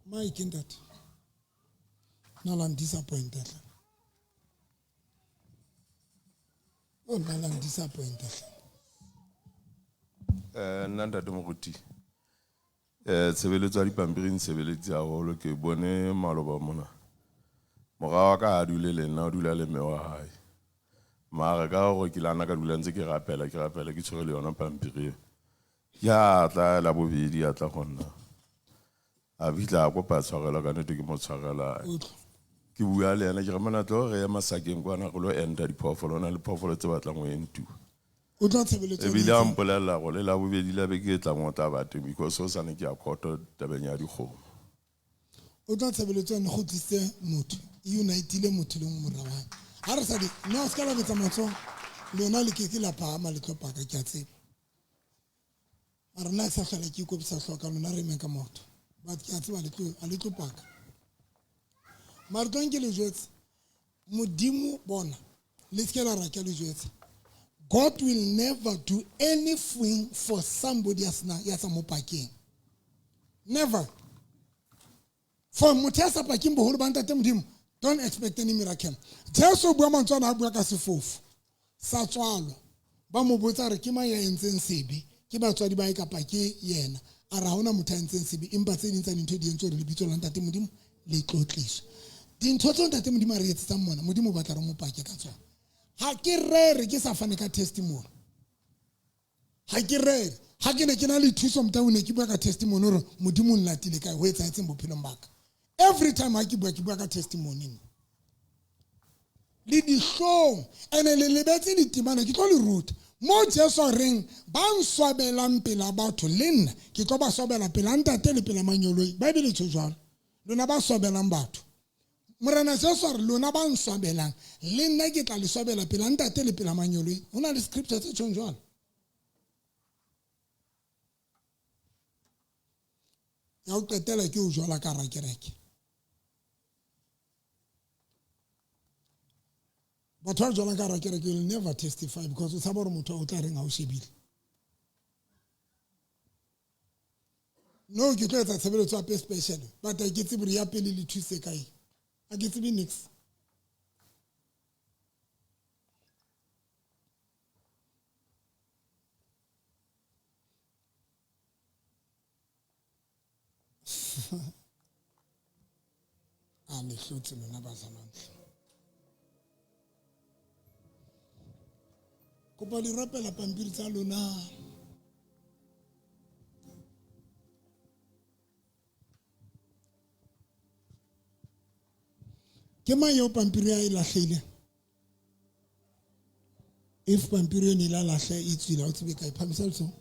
Mike ntate. Nna la disappointed. O nna la disappointed.
Nna ntate Moruti. Tshebeletso ya dipampiri ntshebeleditse haholo, ke bone maloba mona. Mora wa ka ha dule le nna, o dula le mme wa hae. Mara ka hore ke lana ka dula ntse ke rapela, ke rapela, ke tshwere le yona pampiri eo. Ya tla la bobedi, ya tla go nna. A fihla a kopa tshwarelo, ka nnete ke mo tshwarela. Ke bua le yena, ke re mona tlo re ye masakeng kwana re lo enta diphoofolo, ho na le phoofolo tse batlang ho entiwa.
O tla tshebeletso
Ebile a mpolella hore le labobedi la beke e tlang o tla ba teng because hosane ke ya court tabeng ya dikgomo.
O tla tshebeletso ne go tlisitse motho, e unitile motho le mora wa hae. Ha re sa di, no se ka la betsa matsoho, lona le ke ke la phahama le tlo paka, ke a tseba. Mara nna ke sa hlola ke ikopisa hloka lona re emeng ka maoto. But ke a tseba ha le tlo paka. Mara tlo nke le jwetse, Modimo bona, le se ke la ra ke le jwetsa. God will never do anything for somebody ya sa mo pakeng. Never. For motho ya sa pakeng boholo ba ntate Modimo, don't expect any miracle. Jesu o bua mantswe ana a bua ka sefofu sa tswalo. Ba mo botsa re ke mang ya entseng sebe? Ke batswadi ba hae kapa ke yena? A re ha hona motho ya entseng sebe, empa tse ding tsa dintho di entswe hore lebitso la ntate Modimo le tlotliswe. Dintho tseo ntate Modimo a re etsetsang mona, Modimo o batla re mo pake ka tsona. Ha ke rere ke sa fane ka testimony. Ha ke rere, ha ke ne ke na le thuso motho o ne ke bua ka testimony hore Modimo o nlatile kae, ho etsahetseng bophelong ba ka. Every time ha ke bua, ke bua ka testimony nna. Le dihlong, ene le lebetse ditemana, ke tlo le ruta. Mo Jesu a reng, ba nswabelang pela batho le nna, ke tlo ba swabela pela ntate le pela manyoloi. Bible e tjho jwalo. Lona ba swabelang batho. Morena Jesu a re, lona ba nswabelang, le nna ke tla le swabela pela ntate le pela manyoloi. Ho na le scripture tse tjhong jwalo. Ya ho qetela ke o jwala ka hara kereke. Batho ba jwalang ka hara kereke, you'll never testify because o tshaba hore motho o tla reng ha o shebile. No, ke tlo etsa tshebeletso hape special, but ha ke tsebe hore ya pele le thuse kae. Ha ke tsebe niks. A le hlotse lona bazalwane. Kopa le rapela pampiri tsa lona. Ke mang eo pampiri ya e lahlehileng? If pampiri eno e la lahleha e tswile, ha o tsebe kae, phamisa letsoho.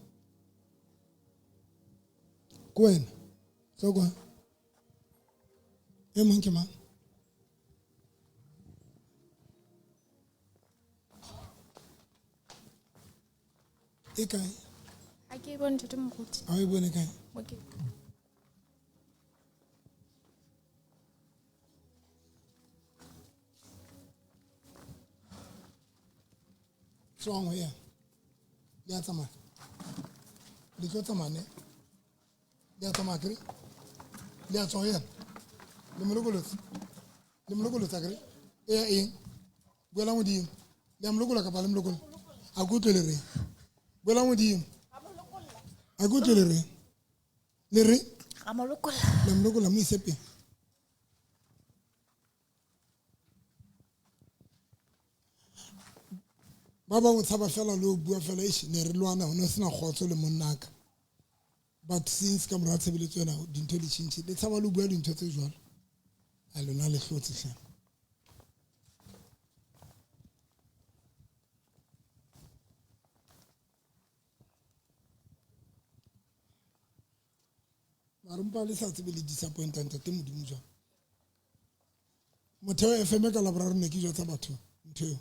Ke wena? Tlo kwa. E mong ke mang? E kae?
Ha ke e bone, ntate Moruti.
Ha o e bone kae?
Mo ke.
Tswang ho yena. Le a tsamaya. Le tlo tsamaya ne? Le a tsamaya akere? Le a tswa ho yena? Le mo lokolotse? Le mo lokolotse akere? E ya eng? Buela modimo. Le a mo lokola kapa le mo lokola? A ke utlwe le reng? Buela modimo. A ke utlwe le reng? Le reng?
Ra mo lokolla.
Le mo lokola, mo ise pele. Ba bangwe tshaba fela le ho bua fela, eish, ne re lwana, ho ne ho sena kgotso le monnaka. But since ka mora tshebeletso ena, dintho di tjhentjhile. Le tshaba le ho bua dintho tse jwalo. A lona le hlotse hle. Mara mpa le sa tsebe le disappoint ntate Modimo jwang. Motheo FM ka Laboraro ne ke jwetsa batho ntho eo.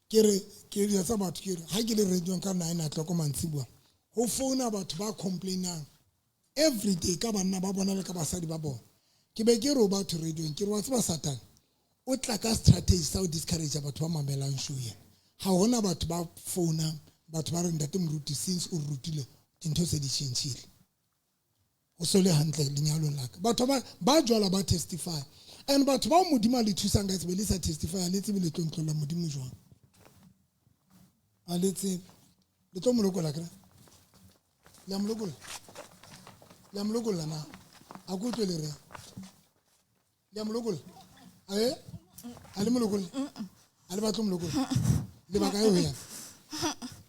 Ke re ke jwetsa batho ke re ha ke le radio ka 9 o'clock mantsiboa ho founa batho ba complainang every day ka banna ba bona le ka basadi ba bona. Ke be ke re ho batho radio ke re wa tseba Satan o tla ka strategy sa ho discourage batho ba mamelang show ena. Ha hona batho ba founang batho ba re ntate moruti since o rutile dintho se di tjhentjhile. O so le hantle lenyalong la ka. Batho ba jwala ba testify. And batho ba Modimo a le thusang ka tsebe le sa testify le tsebe le tlontlolla Modimo jwang. A le tsebe. Le tlo molokola kra. Le a molokola. Le a molokola na. A go tlwe le re. Le a molokola. A e? A le molokola. A le batlo molokola. Le ba kae ho ya?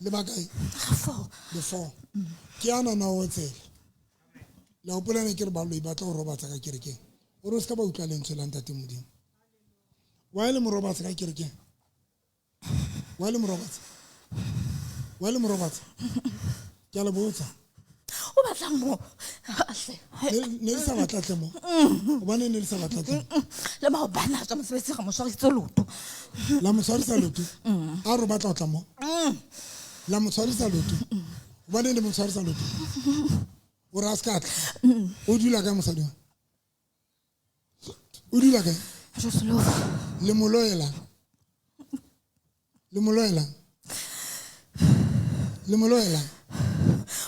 Le ba kae? Le four. Ke ana na o tsela. Le hopola ne ke re baloi ba tla o robatsa ka kerekeng. O re o se ka ba utlwa lentswe la ntate Modimo. Wa le mo robatsa ka kerekeng? Wa le mo robatsa? Wa le mo robatsa? Ke a le botsa.
O batla mo.
Ne le sa batla tle mo. Hobane ne le sa batla tle.
Le maobane a tswa mosebetsing ga mo tshwarisitse loto.
La mo tshwarisa loto? A re o batla ho tla mo? La mo tshwarisa loto? Hobane le mo tshwarisa loto? O re a se ka tla. O dula kae mosadi wa? O dula kae? Le mo loela. Le mo loela. Le mo loela.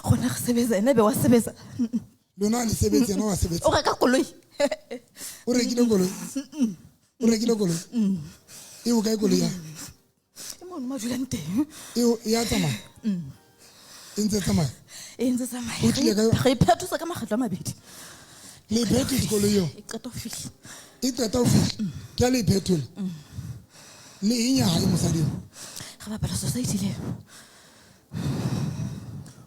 Gona re sebetsa ena be wa sebetsa.
Lona le sebetsa ena wa sebetsa.
O reka koloi.
O rekile koloi. O rekile koloi. E o kae koloi ya?
E mono mo dulang teng.
E ya tsamaya. E ntse tsamaya.
E ntse tsamaya.
O tlile ka
re iphetotsa ka makgetlo a mabedi.
Le iphetotse koloi eo?
E qeta ho fihla.
E qeta ho fihla. Ke a le iphetola. Le eng ya hae mosadi eo?
Re bapala society le.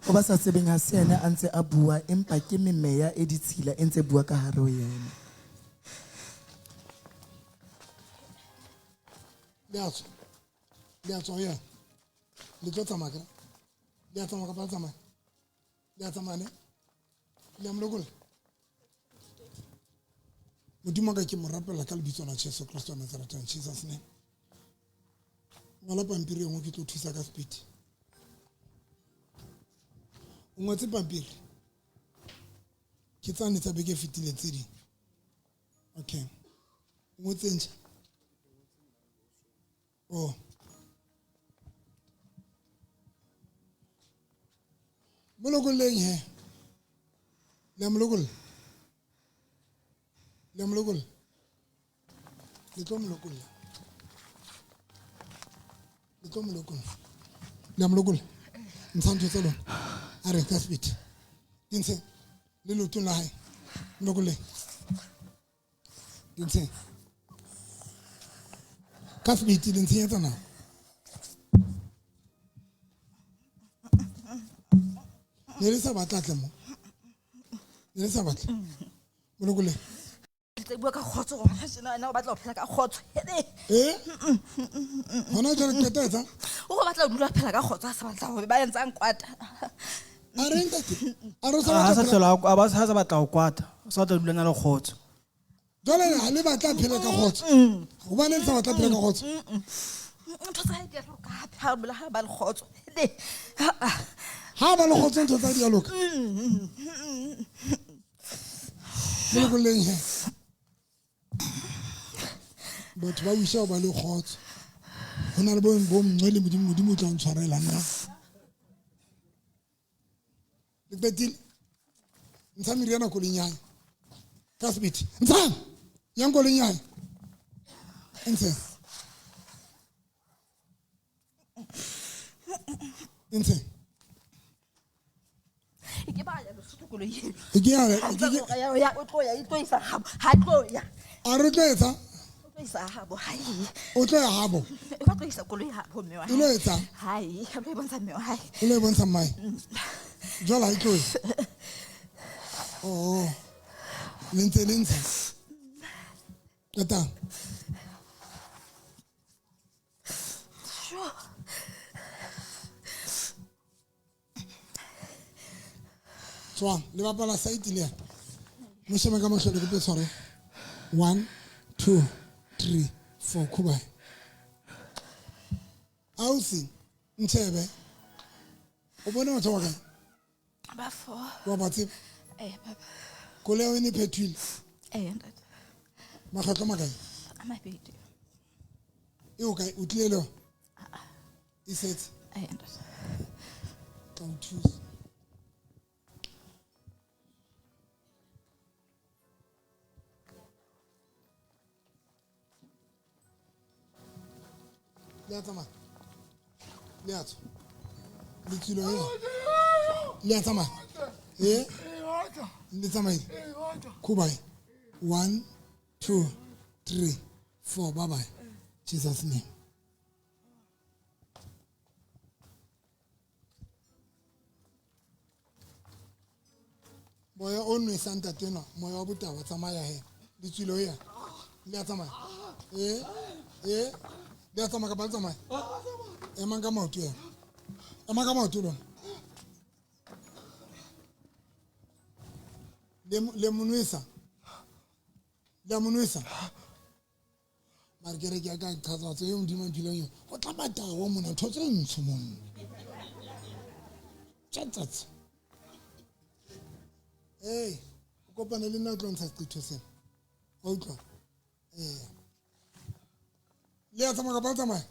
O ba sa tsebeng ha se yena a ntse a bua empa ke memeya e ditshila e ntse bua ka hare ho yena.
Le a tswa. Le a tswa ho yena. Le tlo tsamaya ka? Le a tsamaya kapa le tsamaya? Le a tsamaya ne? Le a molokolla? Modimo ka ke mo rapela ka lebitso la Jesu Kristo wa Nazareth in Jesus name. Ngola pampiri e nngwe ke tlo thusa ka speed. O ngotse pampiri. Ke tsane tsa beke e fetileng tse ding. Okay. O ngotse ntjha? Oh. Molokolleng he. Le a molokolla? Le a molokolla? Le tlo molokolla. Le tlo molokolla. Le a molokolla. Ntsha ntho tsa lona. A re ka speed. Dintshe le leotong la hae. Molokolleng. Dintshe. Ka speed le ntshenyetsa nako. Ne le sa batla tle mo. Ne le sa batla. Molokolleng.
Ntse bua ka kgotso gona tjena wena o batla ho phela ka kgotso.
Eh? Hona jwale qeta etsa?
O go batla ho dula phela ka kgotso a sa batla ho ba entsang kwata.
A re ntate. A re sa
Ha sa
batla.
hlola a ba sa batla ho kwata. O sa batla ho dula na le kgotso.
Jwale ha le batla phela ka kgotso. Hobane le sa batla phela ka kgotso.
Ntho tsa hae di a loka hape ha bola ha ba le kgotso.
Ha ba le kgotso ntho tsa di a loka. Molokolleng he. Batho ba wisha ba le kgotso. Ho na le bo nngwe le Modimo, Modimo o tla ntshwarela nna. Le qetile? Ntsha meriana koloing ya hae. Ka sebete. Ntsha! Yang koloing ya hae. Ntshe. Ntshe.
Ke ba ya Lesotho koloi eo.
E ke ya,
Ha
e ke
tlo ya, ya, o tlo ya, e tlo isa habo. Ha tlo ya.
A re tlo etsa?
O tlo isa habo, ha e.
O tlo ya habo?
E ba tlo isa koloi habo mme wa
O lo etsa?
Ha e, ha tlo e bontsha mme wa hae.
O lo e bontsha mmae? Jwale ha e tlo. Oh. Le ntse le ntsha. Qetang.
Sure.
Tswang, le bapala site le. Mo shebe ka mahlole ke tshware. 1 2 3 4 khubae. Ausi ntshebe o bone batho ba kae?
Ba four.
Wa ba tseba?
Eh baba.
Koloi ya wena e phethwile?
Eh ntate.
Makgetlo a makae?
A mabedi.
E o kae? O tlile le yona? E setse?
Eh ntate.
Tla o thusa. Le a tsamaya? Le a tswa? Le tswile ho yona? Le a tsamaya? Eh? Le tsamaile? Khubae. 1 2 3 4. Bye bye. Jesus name. Moya o nwesang ntate enwa, moya wa botaba, tsamaya he. Le tswile ho yena? Le a tsamaya? Eh? Eh? Le a tsamaya kapa le tsamaya? Emang ka maoto ena. Emang ka maoto lona. Le mo nwesa. Le a mo nwesa. Mare kereke ya ka qhathatso eo Modimo a mphileng yona. Ho tla batawa mona, ntho tse ntsho monna. Tjhatsatsa. Hey, o kopane le nna o tlo ntsha seqetho sena. Wa utlwa? Ee. Le a tsamaya kapa le tsamaya?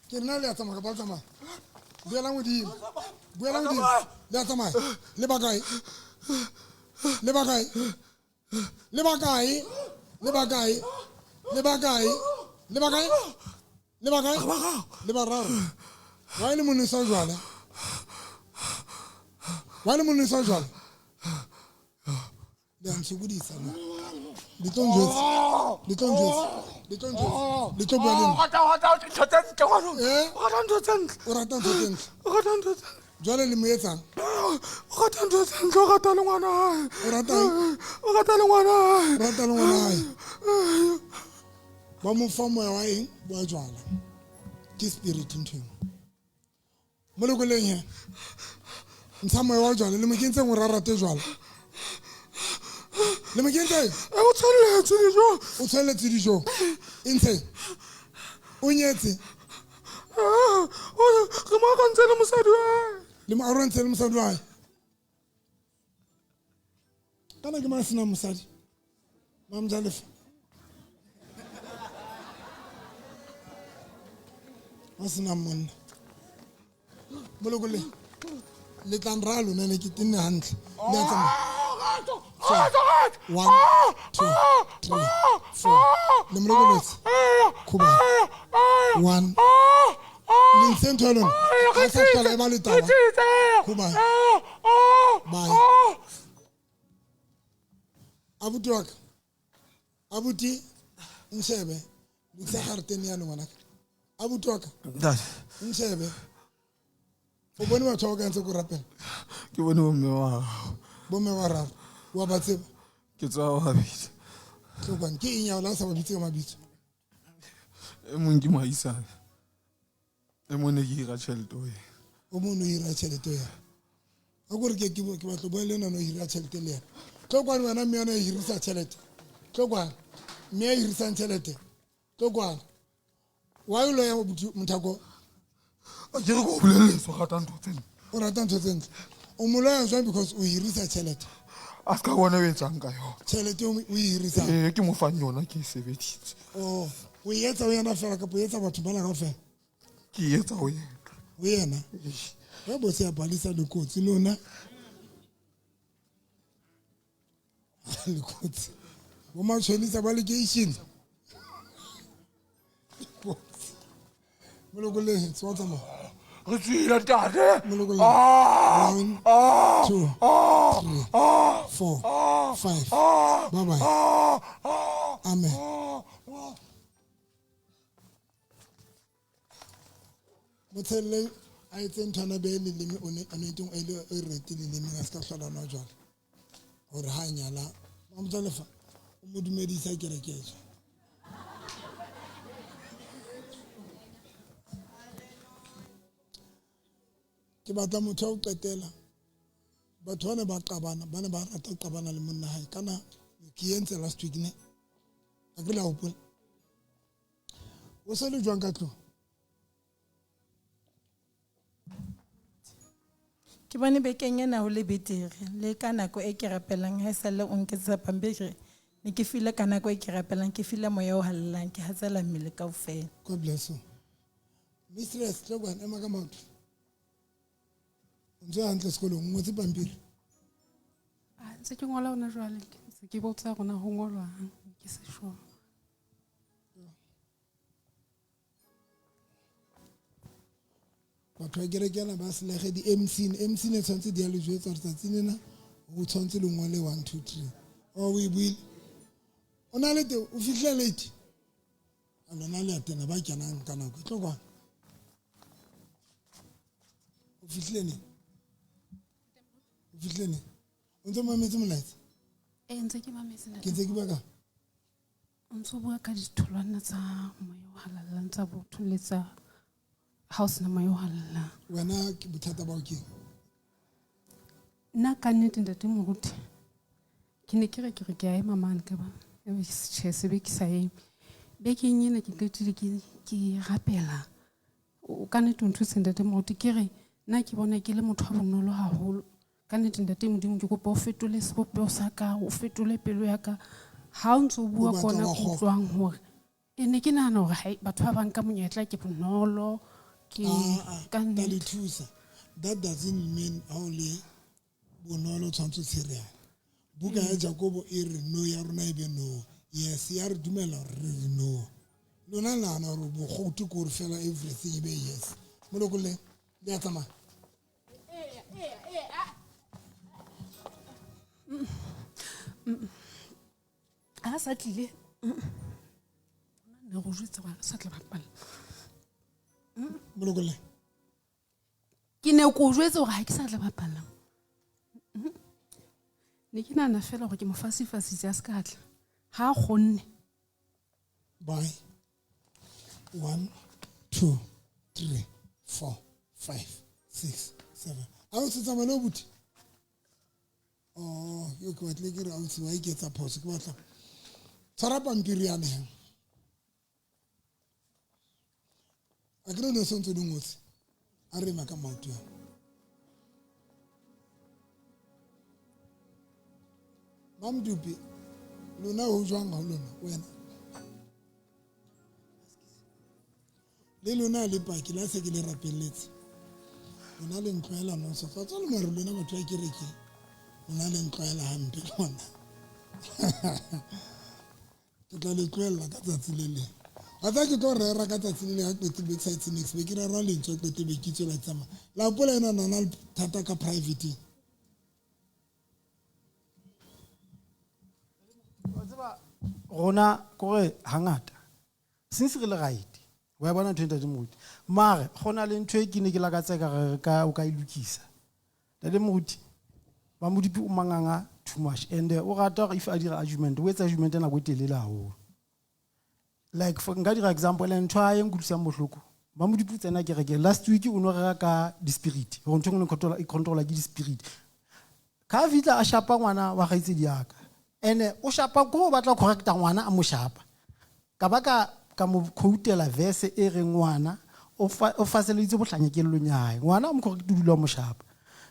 Ke nna le a tsamaya kapa le tsamaya? Buela Modimo. Buela Modimo. Le a tsamaya? Le ba kae? Le ba kae? Le ba kae? Le ba kae? Le ba kae? Le ba kae? Le ba kae? Le bararo. Wa le monwesa jwala? Wa le monwesa jwala? Le a ntshokodisa mo. Le tlo njwetsa. Le tlo njwetsa. Le tlo njwetsa. Le tlo bua le nna. Eh?
O rata ntho tse ntle.
O rata ntho tse ntle.
O rata ntho tse ntle.
Jwale le mo etsang?
O rata ntho tse ntle, o rata le ngwana hae.
O rata eng?
O rata le ngwana hae.
O rata le ngwana hae. Ba mo fa moya wa eng? Wa jwala. Ke spirit ntho eo. Mo lokoleng he. Ntsha moya wa jwala, le mo kentseng hore a rate jwala. Le mo kentseng?
O tshwelletse dijo.
O tshwelletse dijo. E ntshe. O nyetse.
Re mo arantse le mosadi wa hae.
Le mo arantse le mosadi wa hae. Kana ke mang a senang mosadi? Mamjalefa. A senang monna. Molokoleng. Le tla nraya lona ne ke tenne hantle. Le a tsamaya. 1 2 3 4. Le mo lokolotse. Khuba. 1. Le ntshe ntho ya lona. Ha sa hlola e ba le taba. Khuba. Bye. Abuti wa ka. Abuti nshebe. Lokisa garetene yane ngwanaka. Abuti wa ka.
Ntate.
Nshebe. O bone batho ba ka ntse ko rapela?
Ke bone bomme wa hao.
Bomme ba raro. Wa ba tseba?
Ke tswa ba babedi.
Tlokwane, ke eng ya o la o sa ba bitse ka mabitso?
E mong ke moahisane. E mong ne ke hira tjhelete ho yena.
O mong o hira tjhelete ho yena. A ko re ke ke batla bua le ena o hira tjhelete le yena. Tlokwane wena mme yona e hirisa tjhelete. Tlokwane mme ya hirisang tjhelete. Tlokwane. Why o loya Mothako?
A ke re ko o bolelletse o rata ntho tse ntle.
O rata ntho tse ntle. O mo loya jwang because o hirisa tjhelete?
A se ka bona o etsang ka yona.
Tjhelete o e hirisang?
Ee, ke mo fang yona ke e sebeditse.
Oh, o e etsa ho yena fela kapa o etsa batho bana kaofela?
Ke e etsa ho yena.
Ho yena? Wa botse ya balisa le kotsi lona. Le kotsi. Bo matshwenisa ba lekeishene. Kotsi. Molokoleng, tswa tsamaya.
Re tswile ntate.
Molokoleng. 1 2 3 4 5. Bye bye. Amen. Motshelle a etse nthwana be leleme o ne anointing oil e rete leleme a ska hlola nwa jwala. Hore ha nyala Mamjalefa o mo dumedisa kereke e. Ke batla motho wa ho qetela. Batho ba ne ba qabana, ba ne ba rata ho qabana le monna hae. Kana ke entse last week ne. A ke la hopola. O se le jwang ka tlung?
Ke bone bekeng ena ho le betere le ka nako e ke rapelang ha esale o nketsetsa pampiri ne ke file ka nako e ke rapelang ke file moya o halalelang ke hatsela mmele kaofela.
God bless you. Mistress, tlo kwana, ema ka maoto. O ntse o ya hantle sekolong, o ngotse pampiri.
Ah, ntse ke ngola hona jwale, ke ntse ke botsa hore na ho ngolwang, ke se sure.
Batho ba kereke ena ba selege di-M_C, M_C ne tshwanetse di ya le jwetsa hore tsatsi lena o tshwanetse le ngole 1 2 3. O o e buile. O na le teng, o fihlile late. A lona le a tena ba kenang ka nako. Tlo kwana. O fihlile neng? O fihlile neng? O ntse o mametse molaetsa?
Ee, ntse ke mametse ntate.
Ke ntse ke bua kang?
O ntso bua ka ditholwana tsa moya o halalelang tsa botho le tsa ha o sena moya o halalelang.
Wena ke bothata ba hao keng?
Nna ka nnete ntate moruti, ke ne ke re ke re ke a ema mane ka ba ebe tjhe se be ke sa eme. Bekeng ena ke qetile ke rapela. O ka nnete o nthuse ntate moruti, ke re nna ke bona ke le motho wa bonolo haholo. Ka nnete ntate Modimo ke kopa o fetole sebopeho sa ka, o fetole pelo ya ka. Ha o ntso bua
O batla
kona
wa
ke
kgopo.
utlwang hore e ne ke nahana hore hai batho ba bang ka monyetla ke bonolo ke ka
Ka le
nnete.
thusa. That doesn't mean ha o le bonolo o tshwanetse o tshereana. Buka ya Jakobo e re no ya rona e be no. Yes, ya re dumela hore re re no. Lona le nahana hore bokgoutu ke hore fela everything e be yes. Molokolle, le a tsamaya.
Ha sa tlile. Ne go jwetse hore ha sa tla bapala.
Molokolle.
Ke ne ko jwetse hore ha ke sa tla bapala. Ne ke nahana fela hore ke mo fasifasitse a se ka tla. Ha a kgonne.
Bye. 1 2 3 4 5 6 7. A o se tsamaye le abuti? Oh, yo ke batlile ke re ausi wa iketsa phoso, ke batla. Tshwara pampiri yane he. A ke re ne o sentse o di ngotse. A re ema ka maoto yana. Mamdupi, lona ho jwang ha lona wena? Le lona le paki la se ke le rapelletse. Lona le ntlwaela nonsense. Wa tseba le mare lona batho ba kerekeng. Lona le ntlwaela hampe lona. Ke tla le tlohella ka tsatsi le leng. Wa tseba ke tlo rera ka tsatsi le leng ha qetile be ke sa etse niks, be ke rera lentswe qetile be ke tswela ke tsamaya. La hopola ena nana le thata ka private.
Wa tseba rona kore hangata since re le right wa bona ntho e ntate moruti mare gona le ntho e ke ne ke lakatsa ka re ka o ka e lokisa ntate moruti ba Modipi o manganga too much and o rata hore if a dira argument o etsa argument nako e telele haholo. Like for nka dira example ntho a e nkutlwisang bohloko ba Modipi o tsena kereke last week o no rera ka di-spirit hore ntho e nngwe e controla ke di-spirit. Ka fihla a shapa ngwana wa kgaitsedi ya ka ene o shapa ko o batla ho correcta ngwana a mo shapa ka ba ka mo quotela verse e reng ngwana o faseleditse bohlanya kellong ya hae ngwana o mo correct o dula o mo shapa.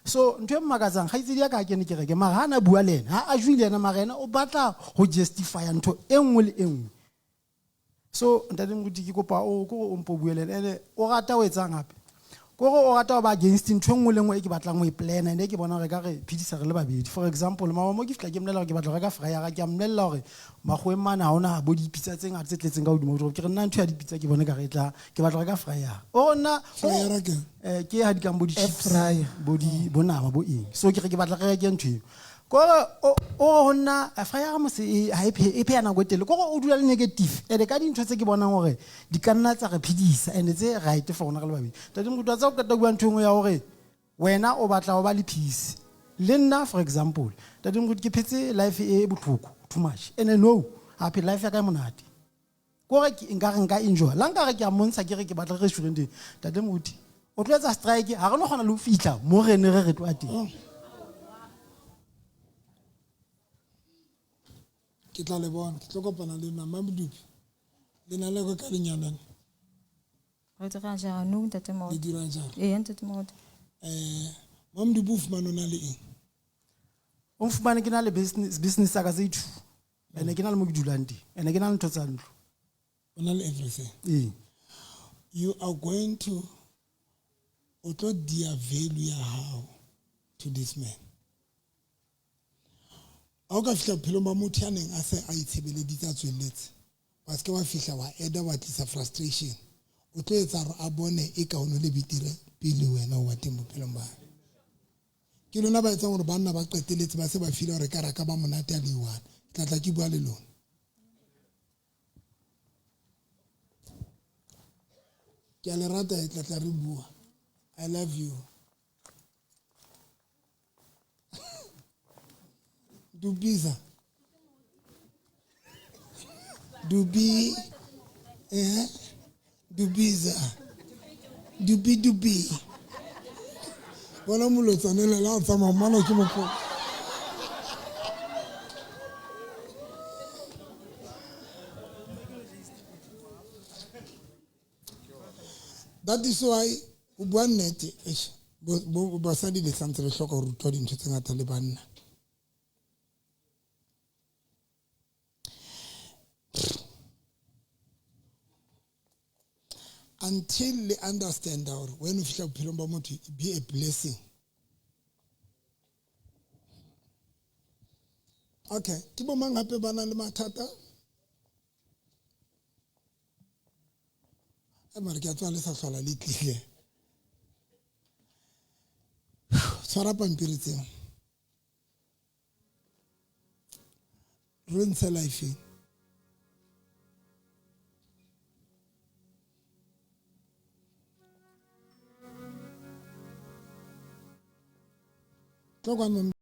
So ntho e mmakatsang kgaitsedi ya ka ha kene kereke mara ha na bua le ena ha a jwile yena mara yena o batla ho justify ntho e nngwe le e nngwe. So ntate moruti ke kopa o ko o mpo bue le ena ene o rata ho etsang hape kore o rata ho ba against ntho e nngwe le nngwe e ke batlang ho e plana ene ke bona hore ka re phedisa re le babedi. For example mama mo ke fihla ke mmolella hore ke batla ho reka fryer ke a mmolella hore makgoweng mane ha hona bo dipitsa tse ngata tse tletseng ka hodimo ke re nna ntho ya dipitsa ke bone ka re e tla ke batla ho reka fryer. O nna
Fryer ke?
Ke ha di kang bo di
Air
chips,
fryer.
bo di bo nama bo eng. So ke re ke batla re reke ntho eo. Kore o ho nna fryer mo se e ha e phe e pheha nako e telele. Kore o dula le negative. Ene ka dintho tse ke bonang hore di ka nna tsa re phedisa and tse right for rona re le babedi. Ntate moruti wa tseba o qeta ho bua ntho e nngwe ya hore wena o batla ho ba le peace. Le nna for example, ntate moruti ke phetse life e bohloko too much. Ene no, hape life ya ka e monate. Kore ke nka re nka enjoy. La nka re ke a montsha ke re ke batla restaurant-eng. Ntate moruti o tlo etsa strike ha re no kgona le ho fihla mo re ne re re tloha teng.
Ke tla le bona, ke tlo kopana le nna Mamodupi. Le na le ka lenyalong.
Re dira jara nou ntate
Le
Moruti.
dira jara?
Ee, ntate Moruti.
Mamodupi o fumane o na le eng?
O nfumane ke na le business ya ka tse two. Ene ke na le mo ke dulang teng. Ene ke na le ntho tsa ntlo.
O na le everything.
Ee.
You are going to o tlo dia value ya hao to this man. Ha o ka fihla bophelong ba motho ya neng a se a itshebeleditse a tswelletse, wa se ke wa fihla wa eda wa tlisa frustration. O tlo etsa hore a bone e ka o no le betere pele wena o wa teng bophelong ba hae. Ke lona ba etsang hore banna ba qetelletse ba se ba feel hore ekare a ka ba monate a le one. Ke tla tla ke bua le lona. Ke a le rata, e tla tla re bua. I love you. Dubisa. Dubi. Dubiza. Dubi dubi. Bona molotsana le la tsamaya mmana ke mokgo. That is why o bua nnete, eish, basadi le santse le hloka ho rutwa dintho tse ngata le banna. Until they understand hore when o fihla bophelong ba motho, be a blessing. Okay, ke bo mang hape ba nang le mathata? Mare ke a tswa le sa hlola le tlile. Tshwara pampiri tseo. Re ntshe life. Tlo kwano.